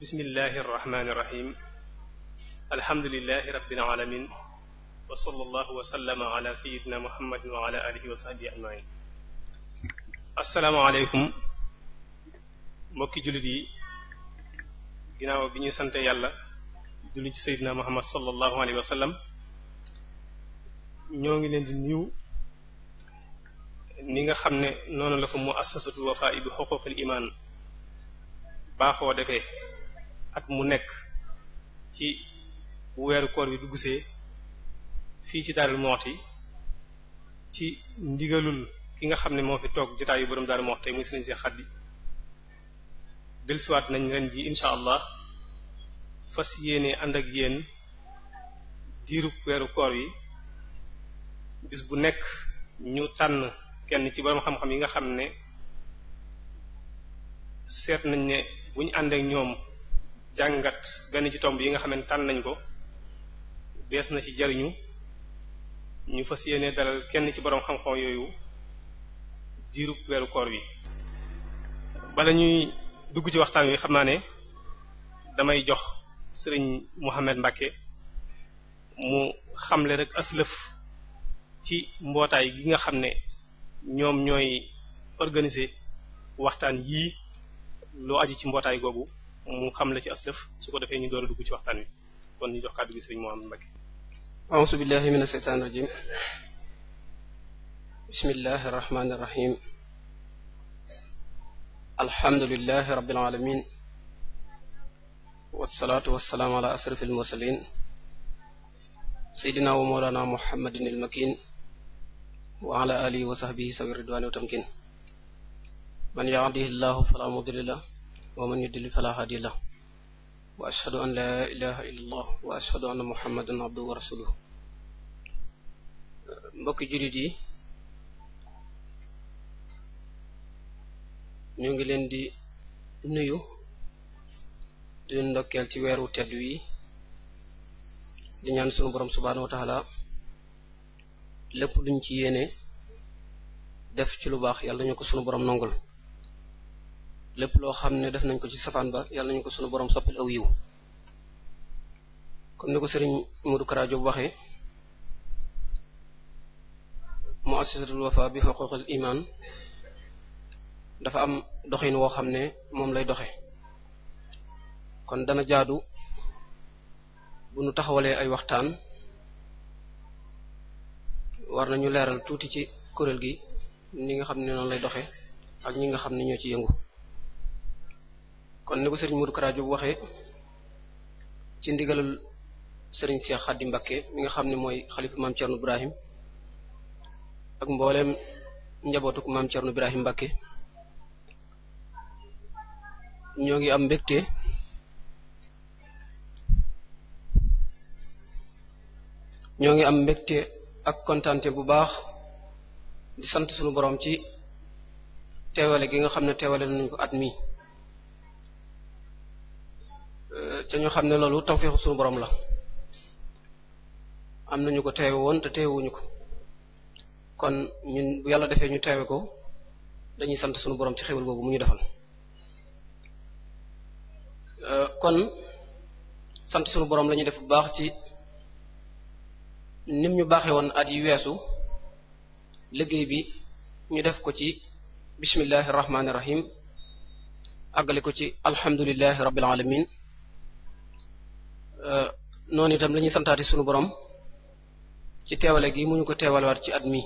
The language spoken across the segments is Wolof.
bismillahi irrahmani irrahim alhamdulilahi rabbil alamin wa sallallahu wa sallama ala sayyidina muhammadin wa ala alihi wa sahbihi ajmain asalaamaaleykum mbokki jullit yi ginnaaw bi ñuy sante yàlla julli ci sayyidina muhammad sallallahu alayhi wa sallam ñoo ngi leen di nuyu ni nga xam ne noonu la ko muassasatul wafa'i bi huquqil iman baaxoo defee at mu nekk ci weeru koor bi duggsee fii ci Darou Moukhty ci ndigalul ki nga xam ne moo fi toog jotaayu borom Darou Moukhty muy Serigne Cheikh Khady dellusiwaat nañ ren ji insha allah fas yéene ànd ak yéen diirub weeru koor yi bis bu nekk ñu tànn kenn ci borom xam-xam yi nga xam ne seet nañ ne bu ñu ànd ak ñoom jàngat benn ci tomb yi nga xam ne tànn nañ ko bees na ci jariñu ñu fas yéene dalal kenn ci borom xam-xam yooyu diirub weeru koor wi. bala ñuy dugg ci waxtaan wi xam naa ne damay jox sëriñ Mouhamed Mbacke mu xamle rek aslëf ci mbootaay gi nga xam ne ñoom ñooy organiser waxtaan yii loo aju ci mbootaay googu mu xamle ci aslëf su ko defee ñu door a dugg ci waxtaan wi kon ñu jox kàddu gi sëriñ Mouhamed Mbacke. a'uuzu billahi minash shaytaanir rajiim bismillahir rahmaanir rahiim alhamdulillahi rabbil aalamiin wassalaatu wassalaamu ala asrafil mursaliin sayyidina wa mawlana muhammadin al makin wa ala alihi wa sahbihi sawi ridwani wa tamkin man yahdihi llahu fala mudilla lahu wa man yudlil fala hadiya lahu wa ashhadu an la ilaha illa allah wa ashhadu anna muhammadan abduhu wa rasuluhu mbokki jullit yi ñu ngi leen di nuyu di leen ndokkeel ci weeru tedd wi di ñaan sunu borom subhaanahu wa ta'ala lépp luñ ci yéene def ci lu baax yàlla ñu ko sunu borom nongul lépp loo xam ne def nañ ko ci safaan ba yàlla ñu ko sunu borom soppil aw yiw comme ni ko sëriñ Modou Kara Diop waxee muassasatul wafa bi huquqil iman dafa am doxin woo xam ne moom lay doxe kon dana jaadu bu nu taxawalee ay waxtaan war nañu leeral tuuti ci kuréel gi ni nga xam ne noonu lay doxe ak ñi nga xam ne ñoo ci yëngu kon ni ko sëriñ Modou Kara Diop waxee ci ndigalul sëriñ Cheikh Khady Mbacké mi nga xam ne mooy xalifa maam Thierno Ibrahim ak mbooleem njabootuk maam Thierno Ibrahim Mbacké ñoo ngi am mbégte ak kontaante bu baax di sant sunu borom ci teewale gi nga xam ne teewale nañ ko at mi te ñu xam ne loolu tawfeexu sunu borom la am nañu ko teewe woon te teewuñu ko kon ñun bu yàlla defee ñu teewe ko dañuy sant sunu borom ci xéwal googu mu ñu defal kon sant sunu borom la ñuy def bu baax ci nim ñu baaxee woon at yi weesu liggéey bi ñu def ko ci bismillahi rahmaani rahim àggale ko ci alhamdulillahi rabbil alamin noonu itam la ñuy santaati sunu borom ci teewale gi mu ñu ko teewalewaat ci at mi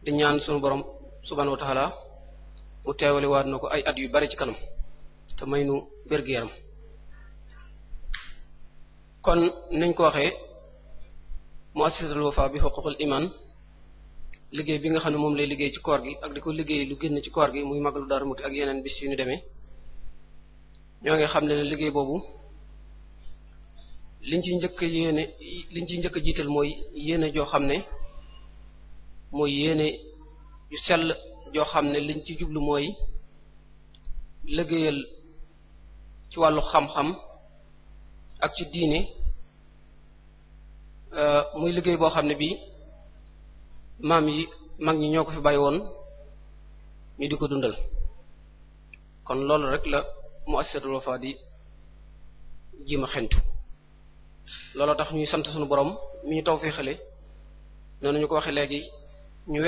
di ñaan sunu borom subhanahu wa ta'ala mu teewalewaat na ko ay at yu bari ci kanam te may nu wér-gu-yaram kon nañ ko waxee muassasatul wafa bi huquqil iman liggéey bi nga xam ne moom lay liggéey ci koor gi ak di ko liggéey lu génn ci koor gi muy magalu Darou Moukhty ak yeneen bis yu ñu demee ñoo ngi xam ne liggéey boobu liñ ciy njëkk a jiital mooy yéene joo xam ne mooy yéene yu sell joo xam ne liñ ci jublu mooy liggéeyal ci wàllu xam-xam ak ci diine muy liggéey boo xam ne bii maam yi mag ñi ñoo ko fi bàyyi woon ñu di ko dundal kon loolu rek la muassasatul Wafa di jima xentu looloo tax ñuy sant suñu borom mi ñu tawfeexale noonu ñu ko waxee léegi ñu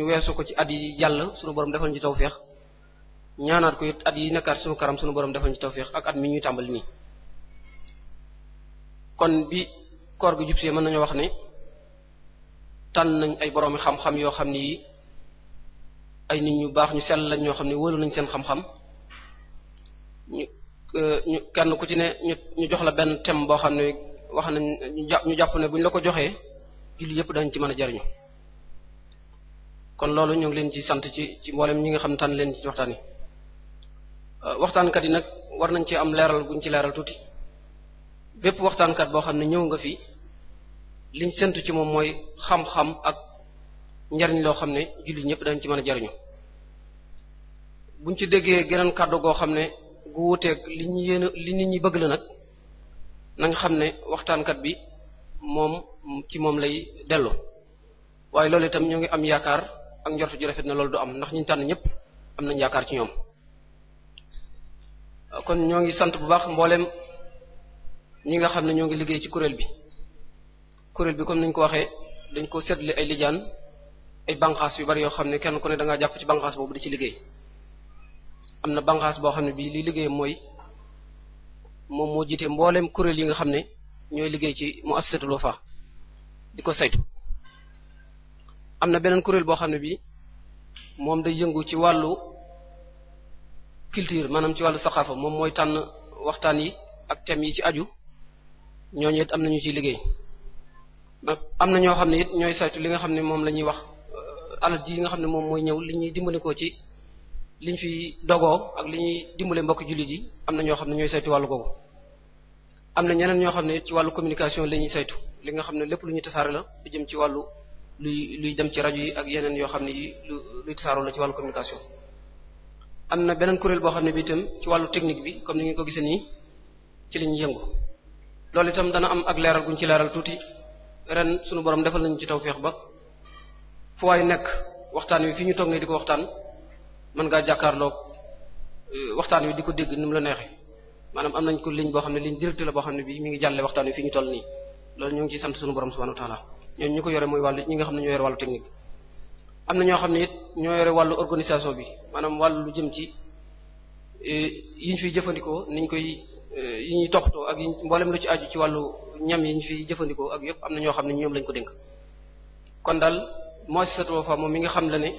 weesu ko ci at yi jàll suñu borom defal ñu ci tawfeex ñaanaat ko it at yi nekkaat suñu karam suñu borom defal ñu ci tawfeex ak at mi ñuy tàmbali nii kon bi koor gi jubsee mën nañoo wax ne tànn nañ ay boroomi xam-xam yoo xam ni ay nit ñu baax ñu sell lañ ñoo xam ne wóolu nañ seen xam-xam ñu kenn ku ci ne ñu jox la benn thème boo xam ne wax nañ ñu jàpp ne bu ñu la ko joxee julli yëpp dañ ci mën a jariñu kon loolu ñoo ngi leen ci sant ci mboolem ñi nga xam ne tànn leen ci waxtaan yi waxtaankat yi nag war nañ ci am leeral guñ ci leeral tuuti bépp waxtaankat boo xam ne ñëw nga fi liñ séntu ci moom mooy xam-xam ak njariñ loo xam ne jullit ñëpp dañ ci mën a jariñu buñ ci déggee geneen kàddu goo xam ne gu wuteeg li nit ñi bëgg la nag na nga xam ne waxtaankat bi moom ci moom lay dellu waaye loolu itam ñoo ngi am yaakaar ak njortu ju rafet na loolu du am ndax ñu tànn ñëpp am nañ yaakaar ci ñoom kon ñoo ngi sant bu baax mbooleem ñi nga xam ne ñoo ngi liggéey ci kuréel bi comme niñ ko waxee dañ ko seetli ay lijaan ay banqaas yu bari yoo xam ne kenn ku ne da ngaa jàpp ci banqaas boobu di ci liggéey am na banqaas boo xam ne bii li liggéey mooy moom moo jiite mbooleem kuréel yi nga xam ne ñooy liggéey ci muassasatul Wafa di ko saytu am na beneen kuréel boo xam ne bii moom day yëngu ci wàllu culture maanaam ci wàllu saqaafa moom mooy tànn waxtaan yi ak thèmes yi ci aju ñooñu it am na ñu ciy liggéey am na ñoo xam ne it ñooy saytu li nga xam ne moom la ñuy wax alal ji nga xam ne moom mooy ñëw li ñuy dimbalikoo ci liñ fi dogoo ak li ñuy dimbale mbokk jullit yi am na ñoo xam ne ñooy saytu wàllu googu am na ñeneen ñoo xam ne ci wàllu communication la ñuy saytu li nga xam ne lépp lu ñuy tasaare la lu jëm ci wàllu luy dem ci rajo yi ak yeneen yoo xam ne yi luy tasaaroo la ci wàllu communication am na beneen kuréel boo xam ne bi itam ci wàllu technique bi comme ni ngeen ko gisee nii ci li ñuy yëngu loolu itam dana am ak leeral guñ ci leeral tuuti ren sunu borom defal nañu ci tawfeex ba fu waay nekk waxtaan wi fi ñu toog ne di ko waxtaan mën ngaa jàkkaarloog waxtaan wi di ko dégg ni mu la neexee maanaam am nañ ko ligne boo xam ne ligne directe la boo xam ne bii mi ngi jàlle waxtaan wi fi ñu toll nii loolu ñoo ngi ciy sant sunu borom subhanahu wa ta'ala ñooñu ñu ko yore mooy wàllu ñi nga xam ne ñoo yore wàllu technique am na ñoo xam ne it ñoo yore wàllu organisation bi maanaam wàllu lu jëm ci yi ñu fiy jëfandikoo niñ koy yi ñuy toppatoo ak yi mboolem lu ci aju ci wàllu ñam yi ñu fiy jëfandikoo ak yëpp am na ñoo xam ne ñoom lañ ko dénk kon daal muassasatul Wafa moom mi nga xam la ne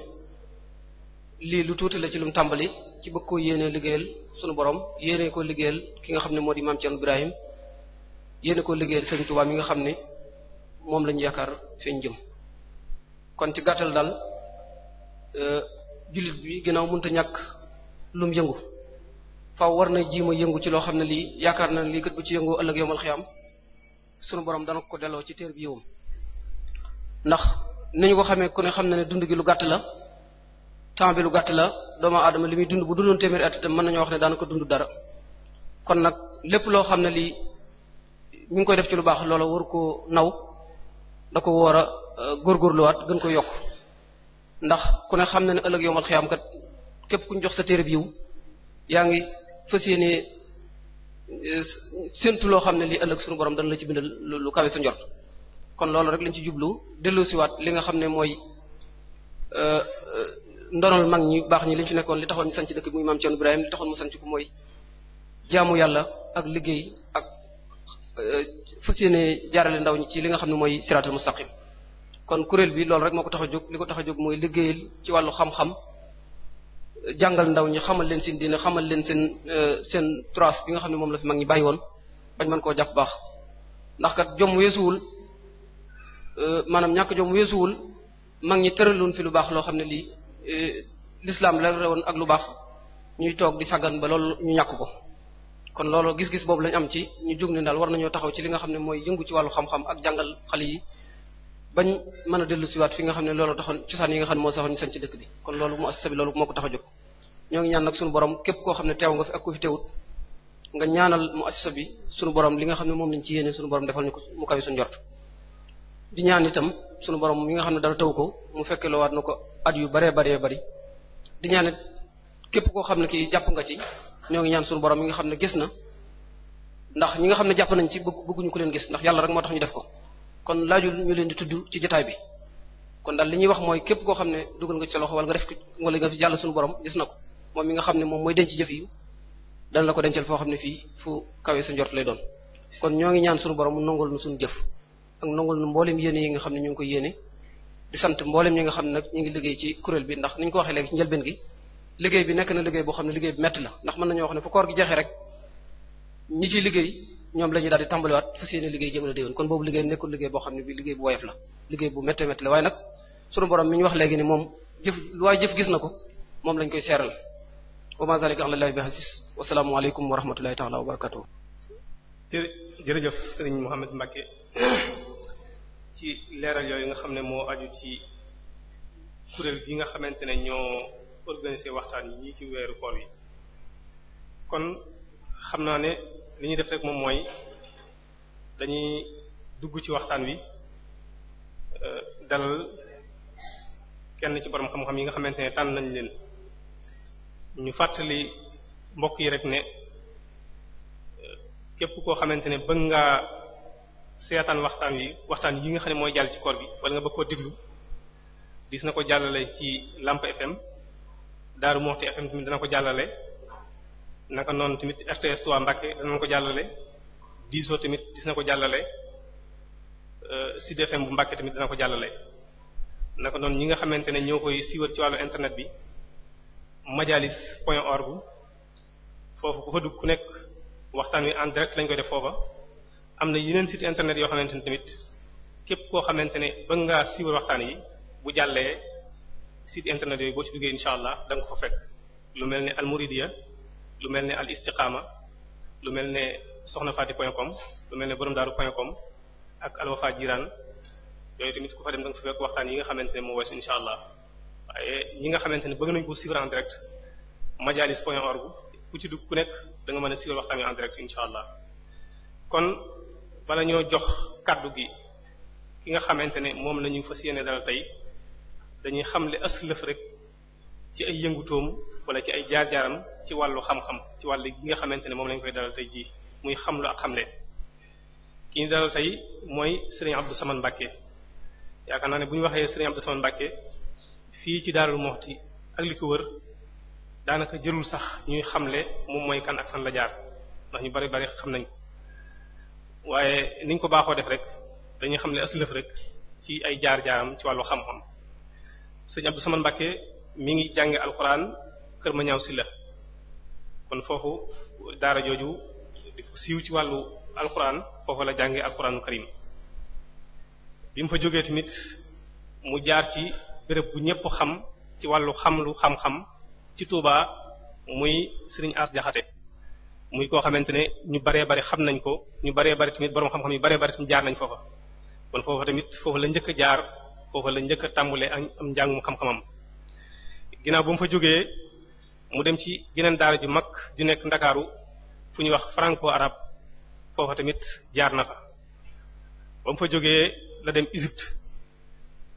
lii lu tuuti la ci lu mu tàmbali ci bëgg koo yéene liggéeyal sunu borom yéene ko liggéeyal ki nga xam ne moo di maam Thierno Ibrahim yéene ko liggéeyal Sëriñ Tuubaa mi nga xam ne moom lañu yaakaar feeñ jëm kon ci gàttal daal jullit bi ginnaaw mënta ñàkk lum yëngu faaw war na jiima yëngu ci loo xam ne lii yaakaar na lii kat bu ci yëngoo ëllëg yowmal xiyaam sunu borom dana ko delloo ci téer bi yowam ndax ni ñu ko xamee ku ne xam na ne dund gi lu gàtt la temps bi lu gàtt la doomu aadama li muy dund bu dundoon téeméeri at itam mën nañoo wax ne daana ko dund dara kon nag lépp loo xam ne lii ñu ngi koy def ci lu baax loola waru ko naw da ko war a góorgóorluwaat gën ko yokk ndax ku ne xam na ne ëllëg yowmal xiyaam kat képp ku ñu jox sa téere bi yiw yaa ngi fas yéene séntu loo xam ne lii ëllëg suñu borom dana la ci bindal lu kawe sa njort kon loolu rek lañ ci jublu delloosiwaat li nga xam ne mooy ndonal mag ñi baax ñi liñ fi nekkoon li taxoon ñu sanc dëkk bi muy maam Thierno Ibrahim li taxoon mu sanc ko mooy jaamu yàlla ak liggéey ak fas yéene jaarale ndaw ñi ci li nga xam ne mooy siraatal mustaqim kon kuréel bi loolu rek moo ko tax a jóg li ko tax a jóg mooy liggéeyal ci wàllu xam-xam jàngal ndaw ñi xamal leen seen diine xamal leen seen trace bi nga xam ne moom la fi mag ñi bàyyi woon bañ mën koo jàpp baax ndax kat jom weesuwul maanaam ñàkk jom weesuwul mag ñi tëraloon fi lu baax loo xam ne lii l'islam la rewoon ak lu baax ñuy toog di sàggan ba loolu ñu ñàkk ko kon loolu gis-gis boobu lañ am ci ñu jóg ne daal war nañoo taxaw ci li nga xam ne mooy yëngu ci wàllu xam-xam ak jàngal xale yi bañ mën a dellu siwaat fi nga xam ne loolu taxoon cosaan yi nga xam ne moo saxoon ñu sañ ci dëkk bi kon loolu muassasa bi loolu moo ko tax a jóg ñoo ngi ñaan nag suñu borom képp koo xam ne teew nga fi ak ku fi teewut nga ñaanal muassasa bi suñu borom li nga xam ne moom lañ ci yéene suñu borom defal ñu ko mu kawi suñu njort di ñaan itam suñu borom mi nga xam ne dara taw ko mu fekke loo waat na ko at yu baree baree bari di ñaan it képp koo xam ne kii jàpp nga ci ñoo ngi ñaan suñu borom mi nga xam ne gis na ndax ñi nga xam ne jàpp nañ ci bëgguñu ko leen gis ndax yàlla rek moo tax ñu def ko kon laajul ñu leen di tudd ci jotaay bi kon daal li ñuy wax mooy képp koo xam ne dugal nga ci sa loxo wala nga def ko wala nga yàlla suñu borom gis na ko moom mi nga xam ne moom mooy denc jëf yi dana la ko dencal foo xam ne fii fu kawe sa njort lay doon kon ñoo ngi ñaan suñu borom mu nangul nu suñu jëf ak nangul nu mboolem yéene yi nga xam ne ñu ngi koy yéene di sant mboolem ñi nga xam ne nag ñu ngi liggéey ci kuréel bi ndax ni ñu ko waxee léegi ci njëlbeen gi liggéey bi nekk na liggéey boo xam ne liggéey bi metti la ndax mën nañoo wax ne fu koor gi jeexee rek ñi ciy liggéey ñoom la ñuy daal di tàmbaliwaat fas yéene liggéey jëmale déwén kon boobu liggéey nekkul liggéey boo xam ne bi liggéey bu woyof la liggéey bu métte métti la waaye nag sunu borom mi ñu wax léegi ni moom jëf lu waaye jëf gis na ko moom lañ koy seeral wa ma zalika ala llahi bi aziz wasalaamu aleykum wa rahmatullahi ta'ala wa barakatuh jërëjëf sëriñ Mouhamed Mbacke ci leeral yooyu nga xam ne moo aju ci kuréel gi nga xamante ne ñoo organisé waxtaan yi ci weeru koor yi kon xam naa ne li ñuy def rek moom mooy dañuy dugg ci waxtaan wi dalal kenn ci borom xam-xam yi nga xamante ne tànn nañ leen ñu fàttali mbokk yi rek ne képp koo xamante ne bëgg ngaa seetaan waxtaan yi nga xam ne mooy jàll ci koor gi wala nga bëgg koo déglu gis na ko jàllale ci Lamp FM Daaru Muxti FM tamit dana ko jàllale naka noonu tamit RTS 3 Mbacké dana ko jàllale Diso tamit gis na ko jàllale Sud FM bu Mbacké tamit dana ko jàllale naka noonu ñi nga xamante ne ñoo koy siiwal ci wàllu internet bi majalis.org foofu ku fa dugg ku nekk waxtaan wi en direct lañ koy def foofa am na yeneen site internet yoo xamante ne tamit képp koo xamante ne bëgg ngaa siiwal waxtaan yi bu jàllee site internet yooyu boo ci duggee insha allah da nga ko fa fekk lu mel ne al muridiya lu mel ne al istiqama lu mel ne soxnafati.com lu mel ne boromdaru.com ak al wafa jiran yooyu tamit ku fa dem da nga fa fekk waxtaan yi nga xamante ne moo weesu insha allah waaye ñi nga xamante ne bëgg nañ ko suivre en direct majalis.org ku ci dugg ku nekk da nga mën a suivre waxtaan yi en direct insha allah kon bala ñoo jox kaddu gi ki nga xamante ne moom la ñu fas yéene dal tey dañuy xamle aslëf rek ci ay yëngutoom wala ci ay jaar-jaaram ci wàllu xam-xam ci wàllu gi nga xamante ne moom lañ koy dalal tey ji muy xamlu ak xamle ki ñu dalal tey mooy Serigne Abdou Samane Mbacké yaakaar naa ne bu ñu waxee Serigne Abdou Samane Mbacké fii ci Darou Moukhty ak li ko wër daanaka jërul sax ñuy xamle moom mooy kan ak fan la jaar ndax ñu bari bari xam nañ ko waaye niñ ko baaxoo def rek dañuy xamle aslëf rek ci ay jaar-jaaram ci wàllu xam-xam Serigne Abdou Samane Mbacké mi ngi jànge alquran kër ma ñaaw si la kon foofu daara jooju di siiw ci wàllu alquran foofu la jànge alquranu karim bi mu fa jógee tamit mu jaar ci béréb bu ñëpp xam ci wàllu xamlu xam-xam ci Touba muy Serigne As Jaxate muy koo xamante ne ñu baree bari xam nañ ko ñu baree bari tamit borom xam-xam yu baree bari tamit jaar nañ foofa kon foofa tamit foofu la njëkk a jaar foofa la njëkk a tàmbulee am njàngum xam-xamam ginnaaw ba mu fa jógee mu dem ci jeneen daara ju mag ju nekk Ndakaaru fu ñuy wax franco arabe foofa tamit jaar na fa ba mu fa jógee la dem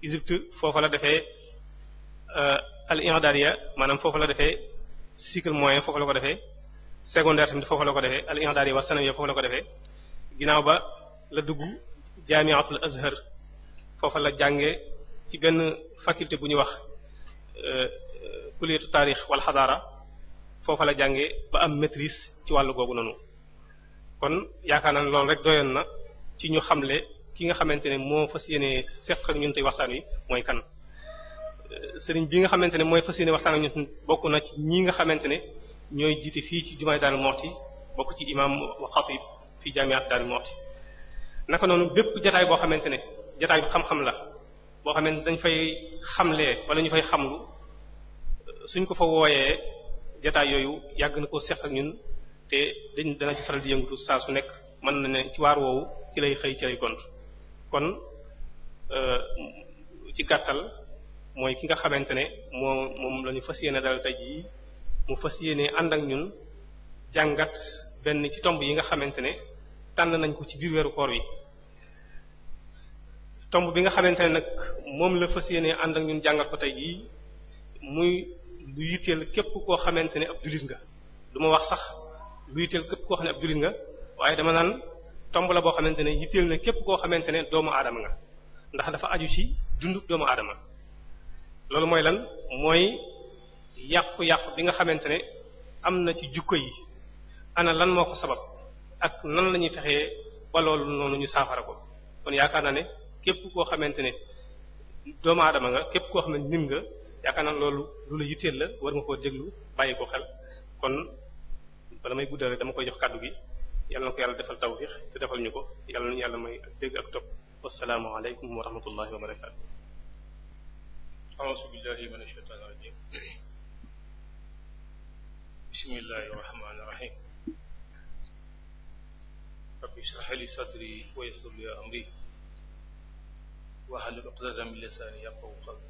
Égypte foofa la defee al i'dadiya maanaam foofa la defee cycle moyen foofa la ko defee secondaire tamit foofa la ko defee al i'dadiya wa sanawiya foofa la ko defee ginnaaw ba la dugg jaami'atul azhar foofa la jànge ci benn faculté bu ñuy wax kulliyatu taarix wal xadaara foofa la jànge ba am maîtrise ci wàllu googu noonu kon yaakaar naa ne loolu rek doyoon na ci ñu xamle ki nga xamante ne moo fas yéene seq ak ñun tey waxtaan wi mooy kan sëriñ bi nga xamante ne mooy fas yéene waxtaan ak ñun bokk na ci ñi nga xamante ne ñooy jiite fii ci jumaay Darou Moukhty bokk ci imam wa xatib fii jaamiat Darou Moukhty naka noonu bépp jataay boo xamante ne jataay bi xam-xam la boo xamante dañ fay xamlee wala ñu fay xamlu suñ ko fa wooyee jataay yooyu yàgg na koo seq ak ñun te dana ci faral di yëngutu saa su nekk mën na ne ci waar woowu ci lay xëy ci lay gont kon ci gàttal mooy ki nga xamante ne moom la ñu fas yéene dal tey jii mu fas yéene ànd ak ñun jàngat benn ci tomb yi nga xamante ne tànn nañ ko ci biir weeru koor wi tomb bi nga xamante ne nag moom la fas yéene ànd ak ñun jàngat ko tey jii muy lu yitteel képp koo xamante ne ab jullit nga du ma wax sax lu yitteel képp koo xam ne ab jullit nga waaye dama naan tomb la boo xamante ne yitteel na képp koo xamante ne doomu aadama nga ndax dafa aju ci dundu doomu aadama loolu mooy lan mooy yàqu-yàqu bi nga xamante ne am na ci jukko yi ana lan moo ko sabab ak nan la ñuy fexee ba loolu noonu ñu saafara ko kon yaakaar naa ne képp koo xamante ne doomu aadama nga képp koo xam ne nit nga yaakaar naa loolu lu la yitteel la war nga koo déglu bàyyi ko xel kon bala may guddal rek dama koy jox kàddu gi yàlla na ko yàlla defal tawfiix te defal ñu ko yàlla nañu yàlla may dégg ak topp wassalaamu aleykum wa rahmatullahi wa barakaatu a'uuzu billahi minash shaytaanir rajiim bismillahir rahmaanir rahiim rabbi ishrah li sadri wa yassir li amri wahlul uqdatan min lisaani yafqahu qawli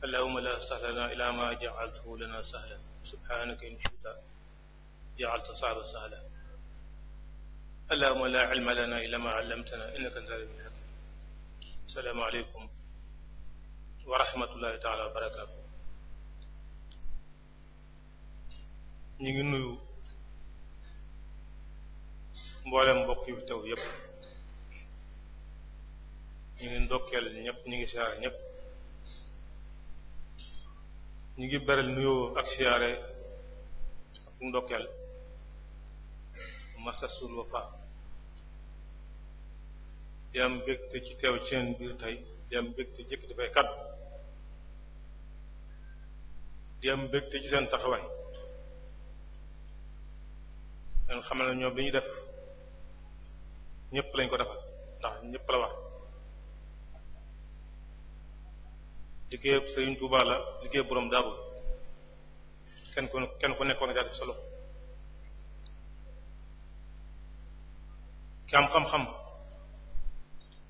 allahumma la sahla illa ma ja'altahu lana sahlan subhanaka in shi'ta ja'alta sa'ba sahlan allahumma la ilma lana illa ma 'allamtana innaka antal alimul hakim assalaamu alaykum wa rahmatullahi ta'ala wa barakatuh ñu ngi nuyu mboolem mbokk yu taw yépp ñu ngi ndokkeel ñépp ñu ngi siyaare ñépp ñu ngi beral nuyoo ak siyaare ak ndokkeel masasul wafa di am mbégte ci teew ci seen biir tey di am mbégte jëkk dafay kaddu di am mbégte ci seen taxawaay leen xamal na ñoom li ñu def ñépp lañ ko defal ndax ñépp la war liggéeyub Sëriñ Tuubaa la liggéey boroom daarul kenn ku nekk war nga def sa loxo ki am xam-xam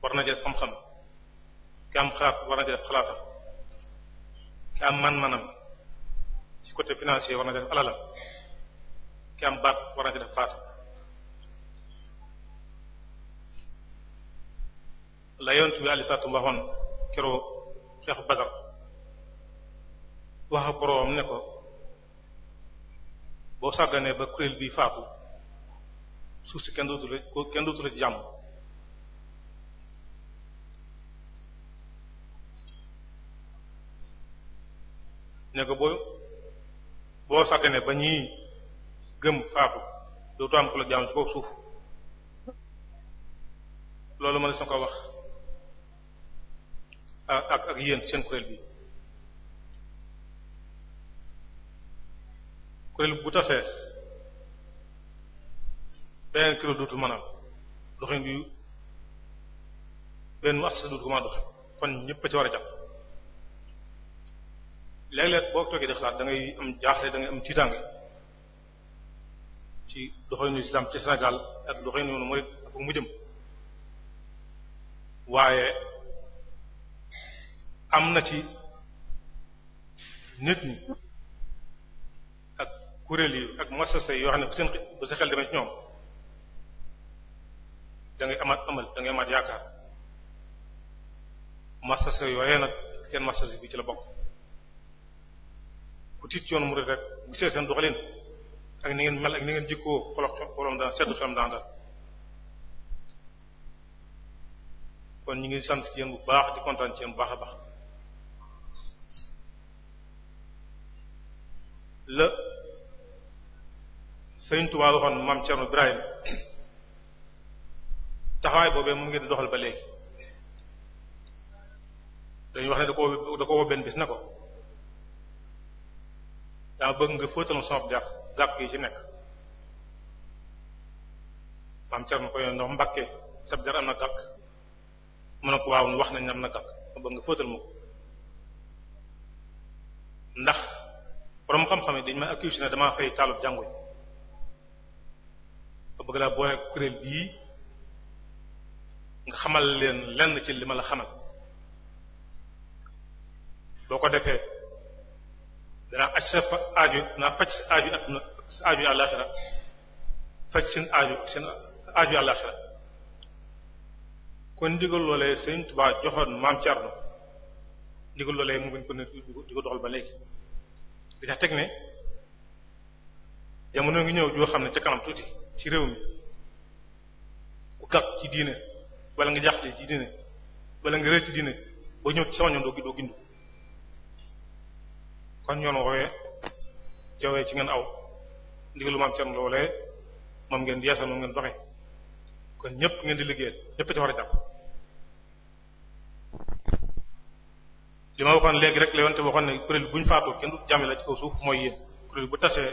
war na def xam-xam ki am xalaat war na def xalaatam ki am man-manam ci côté financier war na def alalam ki am baat war na def baatam la yonent bi alayhi salaatu waxoon keroog xeexu Badar wax ak boroom ne ko boo sàgganee ba kuréel bi faatu suuf si kenn dootu la ci jàmm ne ko boo sàgganee ba ñuy gëm faatu dootu am ku la jàmm ci kaw suuf loolu ma ne su ko wax ak yéen seen kuréel bi kuréel bu tasee beneen kilo dootul mën a doxin bi benn as dootu ko mën a doxe kon ñëpp a ci war a jàpp léeg-léeg boo toogee di xalaat da ngay am jaaxle da ngay am tiitaange ci doxalinu islam ci Sénégal ak doxalinu murid ak mu jëm waaye am na ci nit ñi ak kuréel yi ak muassasa yoo xam ne bu sa xel demee ci ñoom da ngay amaat yaakaar muassasa yooyee nag seen muassasa bi ci la bokk ku tiit yoonu murid rek bu gisee seen doxalin ak ni ngeen mel ak ni ngeen jikkoo xolom dana seddu xelam dana dal kon ñu ngi sant ci yéen bu baax di kontaan ci yéen bu baax a baax la Sëriñ Tuubaa waxoon maam Cerno Ibrahim taxawaay boobee moom ngeen di doxal ba léegi dañuy wax ne da ko woo benn bis ne ko daa bëgg nga fóotal ma sama der gàkk yi ci nekk maam Cerno ko yoon ndox Mbàkke sab der am na gàkk mu ne ko waaw wax nañ am na gàkk ma bëgg nga fóotal ma ko ndax borom xam-xam yi dañ ma accusé ne damaa fay taalub jànguñ ma bëgg laa boole kuréel bii nga xamal leen lenn ci li ma la xamal boo ko defee danaa aj sa aaju danaa faj sa aaju adduna sa aaju àllaxira faj seen aaju àllaxira kon ndigal loolee Sëriñ Tuubaa joxoon maam Cerno ndigal loolee mu ngi ko ne di ko doxal ba léegi di tax teg ne jamono ngi ñëw joo xam ne ca kanam tuuti ci réew mi ku gàtt ci diine wala nga jaxte ci diine wala nga rëcc ci diine ba ñëw ci sama ñoom doo gindu kon yoon woowee jawee ci ngeen aw ndigalu maam Cerno loolee moom ngeen di yeesal moom ngeen doxe kon ñëpp ngeen di liggéeyal ñëpp ci war a jàpp li ma waxoon léegi rek la wante waxoon ne kuréel bu ñu faatoo kenn du jàmme la ci kaw suuf mooy yéen kuréel bu tasee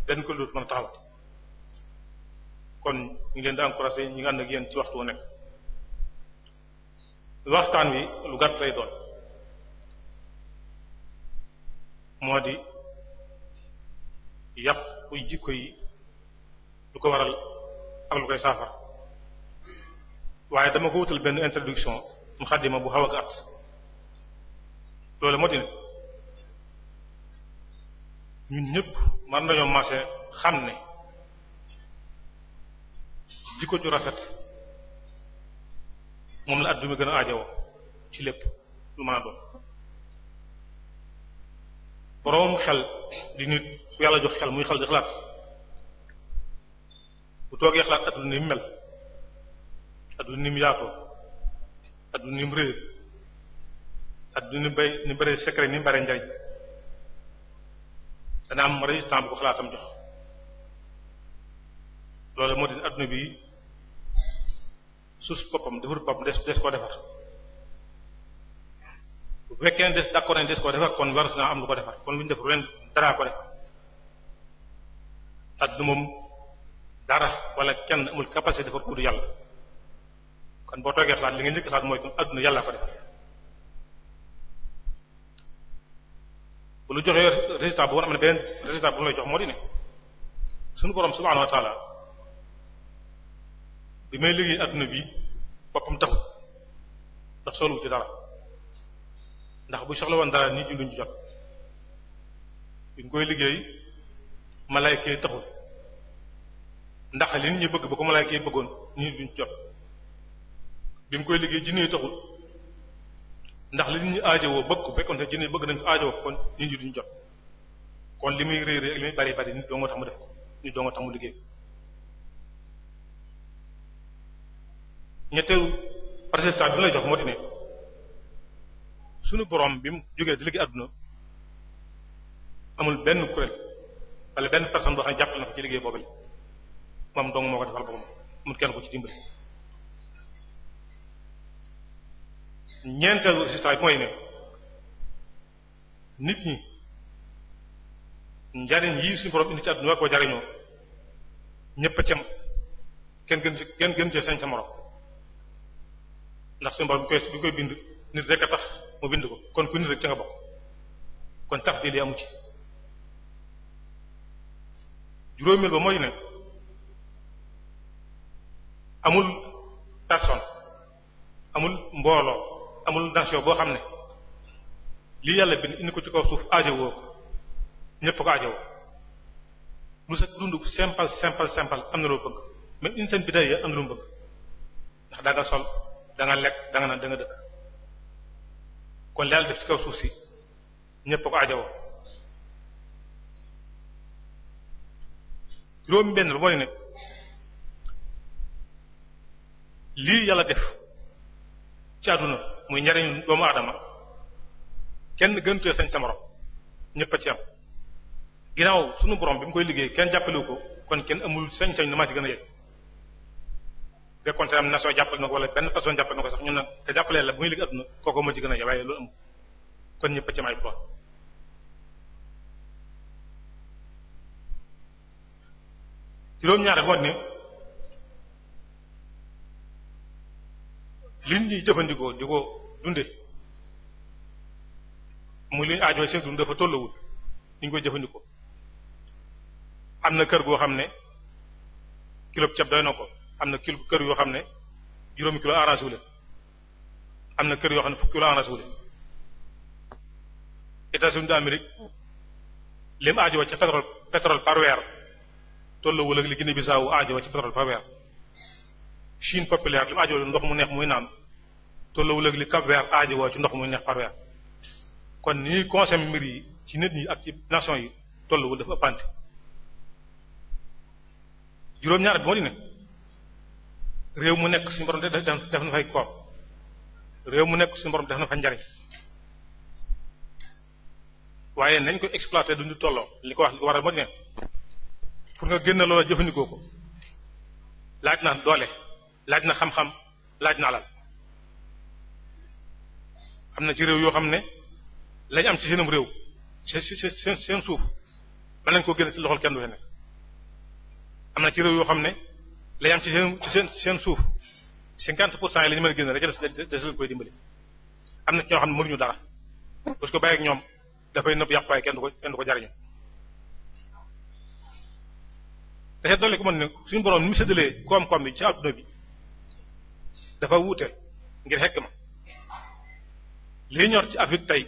benn kuréel dootu mën a taxawati kon ñu ngi leen di encouragé ñi nga ànd ak yéen ci waxtu wu nekk waxtaan wi lu gàtt lay doon moo di yàqu jikko yi lu ko waral ak lu koy saafara waaye dama ko wutal benn introduction muxaddima bu xaw a gàtt loolu moo di ne ñun ñëpp man nañoo marché xam ne jikko ju rafet moom la adduna gën a aajowoo ci lépp lu mën a doon boroom xel di nit ku yàlla jox xel muy xel di xalaat bu toogee xalaat adduna ni mu mel adduna ni mu yaatoo adduna ni mu réer adduna ni bare secret ni mu bare njariñ dana am résultat bu ko xalaatam jox loolu moo di adduna bi suus boppam defar boppam des koo defar bu fekkee des d'accord nañ des koo defar kon war naa am lu ko defar kon lu ñu def ren dara ko defar adduna moom dara wala kenn amul capacité defar ku du yàlla kon boo toogee xalaat li nga njëkk xalaat mooy adduna yàlla ko defar bu lu joxee résultat bu war am ne beneen résultat bu lay jox moo di ne suñu borom subhaanahu wa taala bi may liggéey adduna bi boppam taxul ndax soxlawu ci dara ndax bu soxla woon dara nit ñi duñ ci jot bi ñu koy liggéey malaayka yi taxul ndax li nit ñi bëgg ba ko malaayka yi bëggoon nit ñi duñ ci jot bi mu koy liggéey jinne yi taxul ndax li nit ñi aajowoo bëgg ko fekkoon te jinne yi bëgg nañ ko aajowoo kon nit ñi duñ jot kon li muy réy réy ak li muy bari bari nit doo nga tax mu def ko nit doo nga tax mu liggéey ñetteelu résultat bi lay jox moo di ne suñu borom bi mu jógee di liggéey àdduna amul benn kuréel wala benn personne boo xam ne jàppale na ko ci liggéey boobu la moom dong moo ko defal boppam amul kenn ko ci dimbali ñeenteelu résultat bi mooy ne nit ñi njariñ yi suñu borom indi ci àdduna war koo jariñoo ñëpp a cem kenn gën ci sañ sa morom ndax suñu borom bi koy bind nit rek a tax mu bind ko kon ku nit rek ca nga bokk kon tax di li amu ci juróomeel ba mooy ne amul personne amul mbooloo amul nation boo xam ne lii yàlla bind indi ko ci kaw suuf aajowoo ko ñëpp ko aajowoo lu sa dund simple am na loo bëgg même une seen bidaaya am na lu mu bëgg ndax da nga sol da nga lekk da nga naan da nga dëkk kon li yàlla def ci kaw suuf si ñëpp ko aajowoo juróomi benn lu mooy ne lii yàlla def ci àdduna muy njariñ doomu aadama kenn gënutee sañ sa morom ñëpp a ci am ginnaaw sunu borom bi mu koy liggéey kenn jàppalewu ko kon kenn amul sañ-sañ na maa ci gën a yegg fekkoon te am nation jàppale na ko wala benn personne jàppale na ko sax ñun nag te jàppalee la bu muy liggéey àdduna kooku moo ci gën a yegg waaye loolu amul kon ñëpp a ci am ay droit juróom-ñaar moo ni li ñuy jëfandikoo di ko dunde muy li ñu aajoo seen dund dafa tollawul li ñu koy jëfandikoo am na kër goo xam ne kilo ceeb doy na ko am na kër yoo xam ne juróomi kilo arrangé wu leen am na kër yoo xam ne fukki kilo arrangé wu leen États-Unis d'Amérique li mu aajoo ci pétrole par weer tollawul ak li Guinée Bissau aajoo ci pétrole par weer Chine populaire li mu aajoo ndox mu neex muy naan tollawul ak li Cap Vert aajowoo ci ndox muy neex par weer kon ni ñuy consommer mbir yi ci nit ñi ak ci nation yi tolluwul dafa ëppante juróom-ñaar bi moo di ne réew mu nekk suñu borom def na fay koom réew mu nekk suñu borom def na fa njariñ waaye nañ ko exploiter duñu tolloo li ko waral moo di ne pour nga génn loola jëfandikoo ko laaj na doole laaj na xam-xam laaj na alal am na ci réew yoo xam ne lañ am ci seenum réew seen suuf mën nañ koo génn ci loxol kenn du nekk am na ci réew yoo xam ne lañ am ci seen suuf 50% yi la ñu mën a génn rek des leen koy dimbali am na ci ñoo xam ne mënuñu dara parce que bàyyi ak ñoom dafay nëbb yàqu waaye kenn du ko jariñu te doole ko mën ne suñu borom ni mu séddalee koom-koom bi ci adduna bi dafa wuute ngir xekk ma liy ñor ci Afrique tey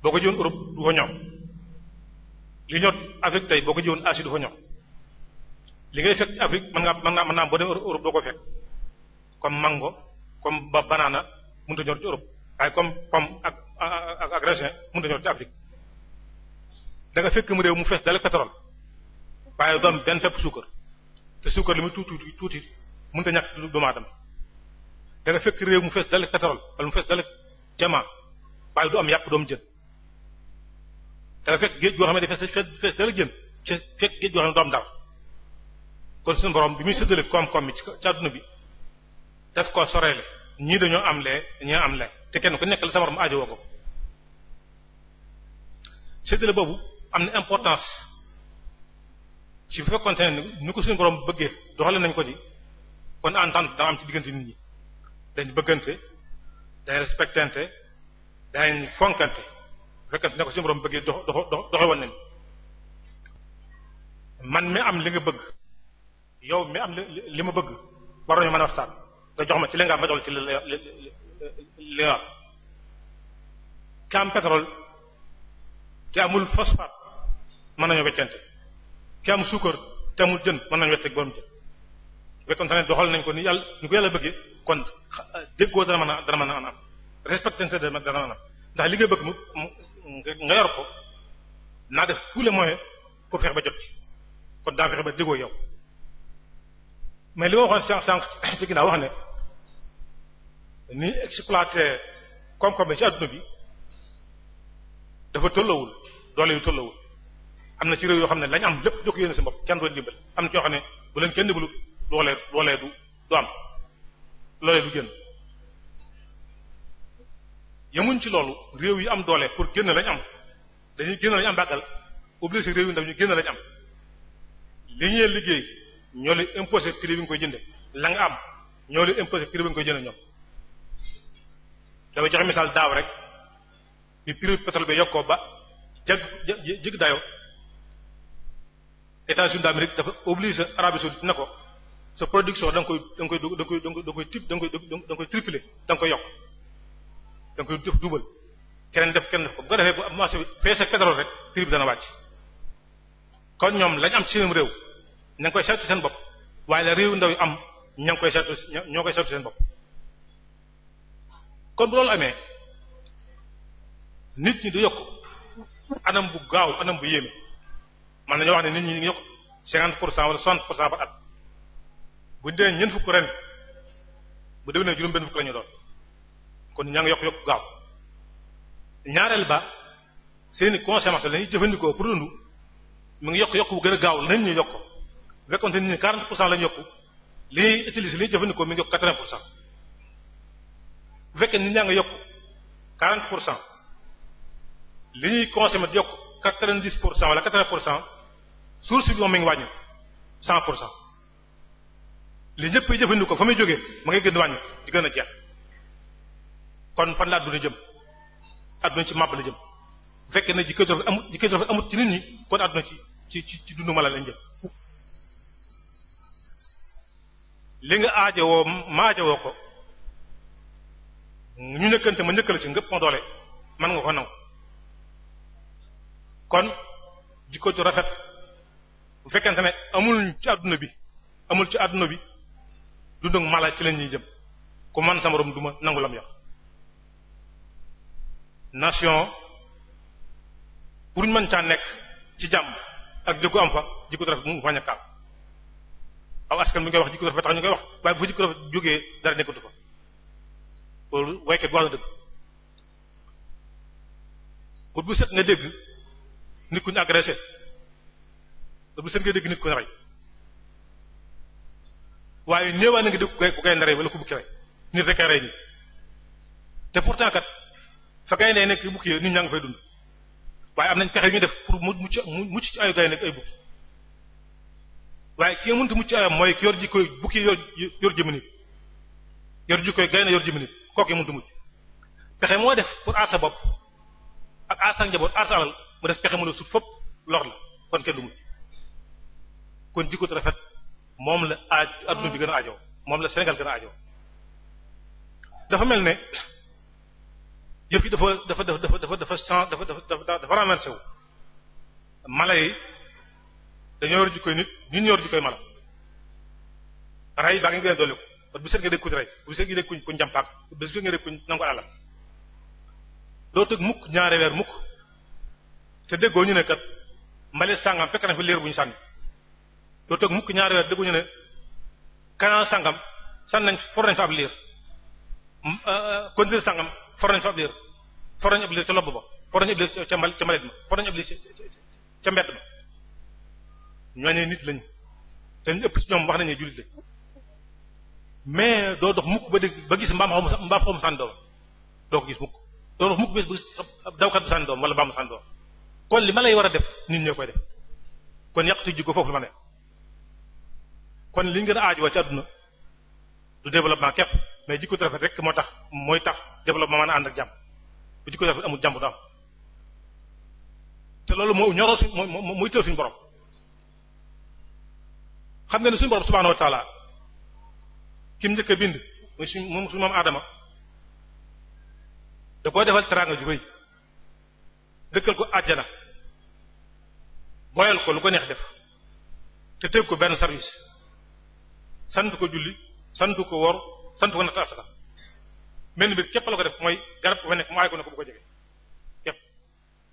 boo ko jiwoon Europe du fa ñor li ñor Afrique tey boo ko jiwoon Asie du fa ñor li ngay fekk ci Afrique mën naa boo dem Europe doo ko fekk comme mango comme banana mënut a ñor ci Europe waaye comme pomme ak raisin mënut a ñor ci Afrique da nga fekk mu réew mu fees dale pétrole waaye du am benn fepp suukar te suukar li muy tuuti mënut a ñàkk doomu aadama da nga fekk réew mu fees dale pétrole wala mu fees dale jamaa waaye du am yàpp doomu jën da nga fekk géej goo xam ne dafay fees dale jën fekk géej goo xam ne du am dara kon suñu borom bi muy séddale koom-koom bi ci àdduna bi daf ko soreele ñii dañoo am lee ñii am lee te kenn ku nekk la sa morom aajowoo ko séddale boobu am na importance ci bu fekkoon ne ni ko suñu borom bëggee doxale nañ ko ci kon entente dana am ci diggante nit ñi dañ bëggante dañ respectante dañ fonkante bu fekkante ne ko suñu borom bëggee doxe woon nañ man mi am li nga bëgg yow mi am li ma bëgg war nañu mën a waxtaan nga jox ma ci li nga am ma jox la ci li nga am ka am pétrole te amul phosphate mën nañoo weccante ki am suukar te amul jën mën nañu wecceeg borom jën fekkoon ne doxal nañ ko ni yàlla ñu ko yàlla bëggee kon déggoo dana mën a am respecté dana mën a am ndax li nga bëgg nga yor ko naa def tous les moyens pour fexe ba jot ci kon daa fexe ba déggoo yow mais li ma waxoon sànq ci ginnaaw wax ne ni exploité koom-koom bi ci adduna bi dafa tolloowul doole yu tolloowul am na ci réew yoo xam ne lañ am lépp jokk yéene si bopp kenn doon dimbal am na ci yoo xam ne bu leen kenn dimbalu loolee du am loolee du génn yemuñ ci loolu réew yi am doole pour génn lañ am dañuy génn lañ am bàggal obligé réew yi ndaw ñu génn lañ am li ñuy liggéey ñoo lay imposé prix bi nga koy jënde la nga am ñoo lay imposé prix bi nga koy jënde ñoom dama joxe misaal daaw rek bi prix pétrole bi yokkoo ba jëg dayo États-Unis d'Amérique dafa obligé Arabie saoudite ne ko sa production da nga koy tripler da nga koy yokk da nga koy def duubal keneen def ko bu ko defee bu marché bi fees ak pétrole rek prix bi dana wàcc kon ñoom lañ am ci seen réew ña ngi koy saytu seen bopp waaye la réew ndaw yi am ña ngi koy saytu ñoo koy saytu seen bopp kon bu loolu amee nit ñi di yokk anam bu gaaw anam bu yéeme man nañoo wax ne nit ñi ngi yokk 50% wala 60% par at bu dee ñeent fukk ren bu déwénee juróom benn fukk la ñu doon kon ñaa ngi yokk gaaw ñaareel ba seeni consommation lañuy jëfandikoo pour dund mu ngi yokk bu gën a gaaw nañ ñu yokk bu fekkoon te nit ñi 40% lañu yokk li ñuy utiliser li ñuy jëfandikoo mi ngi yokk 80% bu fekkee nit ñaa ngi yokk 40% li ñuy consommer di yokk 90% wala 80% source bi moom mi ngi wàññi 100% li ñëpp yi jëfandikoo fa muy jógee ma ngay gën wàññi di gën a jeex kon fan la adduna jëm adduna ci màbb la jëm bu fekkee ne jikko rafet amut ci nit ñi kon adduna ci dundu mala lañ jëm li nga aajowoo ma aajowoo ko ñu ñëkkante ma ñëkkale ci ngëpp ma doole mën nga ko nangu kon jikko ju rafet bu fekkente ne amul ci adduna bi dund ak mala ci lañ ñuy jëm ku man sa morom duma nangu lam yor nation pour ñu mën caa nekk ci jàmm ak dëggu am fa jikko rafet mu fañ a kaal aw askan bi ngay wax jikko rafet tax ñu koy wax waaye bu jikko rafet jógee dara nekkatu fa loolu waykat bi wax na dëgg bu set nga dégg nit ku ñu agressé bu set nga dégg nit ku ñu rey waaye néewaa na nga dégg ku gaynde rey wala ku bukki rey nit rek a rey nit te pourtant kat fa gaynde nekk bukki nit ñaa nga fay dund waaye am nañ pexe ñu def pour mucc ci ayu gaynde ay bukki waaye ki nga mënta mucc ayam mooy ki yor jikkoy bukki yor jëmm nit yor jikkoy gaynde yor jëmm nit kooku yi mënta mucc pexe moo def pour aar sa bopp ak aar sa njaboot aar sa alal mu def pexe mu la sut fopp lor la kon kenn du mucc kon jikko te rafet moom la adduna bi gën a ajoo moom la Sénégal gën a ajoo dafa mel ne yëf yi dafa renversé wu mala yi dañoo yor jikkoy nit ñun yor jikkoy mala rey baa ngi gën a dolli ko bu set nga dégg kuñ rey bu set nga dégg kuñ jàmpaak bu set nga dégg kuñ nangu alal doo tëg mukk ñaari weer mukk te déggoo ñu ne kat mbale sàngam fekk na fi leer bu ñu sànni doo tëg mukk ñaari weer déggoo ñu ne kanaan sàngam sànni nañ for nañ fa ab liir conduire sàngam for nañ fa ab liir for nañ ab liir ca lobb ba for nañ ab liir ca mbalit ma for nañ ab liir ca mbedd ma ñooñu nit lañ te ñu ëpp ci ñoom wax nañu jullit lañ mais doo dox mukk ba gis mbaam xaw ma sànni doom doo ko gis mukk doo dox mukk bés bu dawkat bu sànni doom wala mbaam sànni doom kon li ma lay war a def nit ñoo koy def kon yàqtu jikko foofu la ma ne kon li ñu gën a aajowoo ci àdduna du développement képp mais jikko rafet rek moo tax mooy tax développement mën a ànd ak jàmm bu jikko rafet amul jàmm du am te loolu moo ñoroo muy tël suñu borom xam nga ne suñu borom subhaanahu wa ta'ala kim njëkk a bind muy suñu moom Adama da koy defal teraanga ju rëy dëkkal ko àjjana boyal ko lu ko neex def te teg ko benn service sant ko julli sant ko wor sant ko natt asaka mel ni biir képp la ko def mooy garab ko fa nekk mu aay ko ne ko bu ko jege képp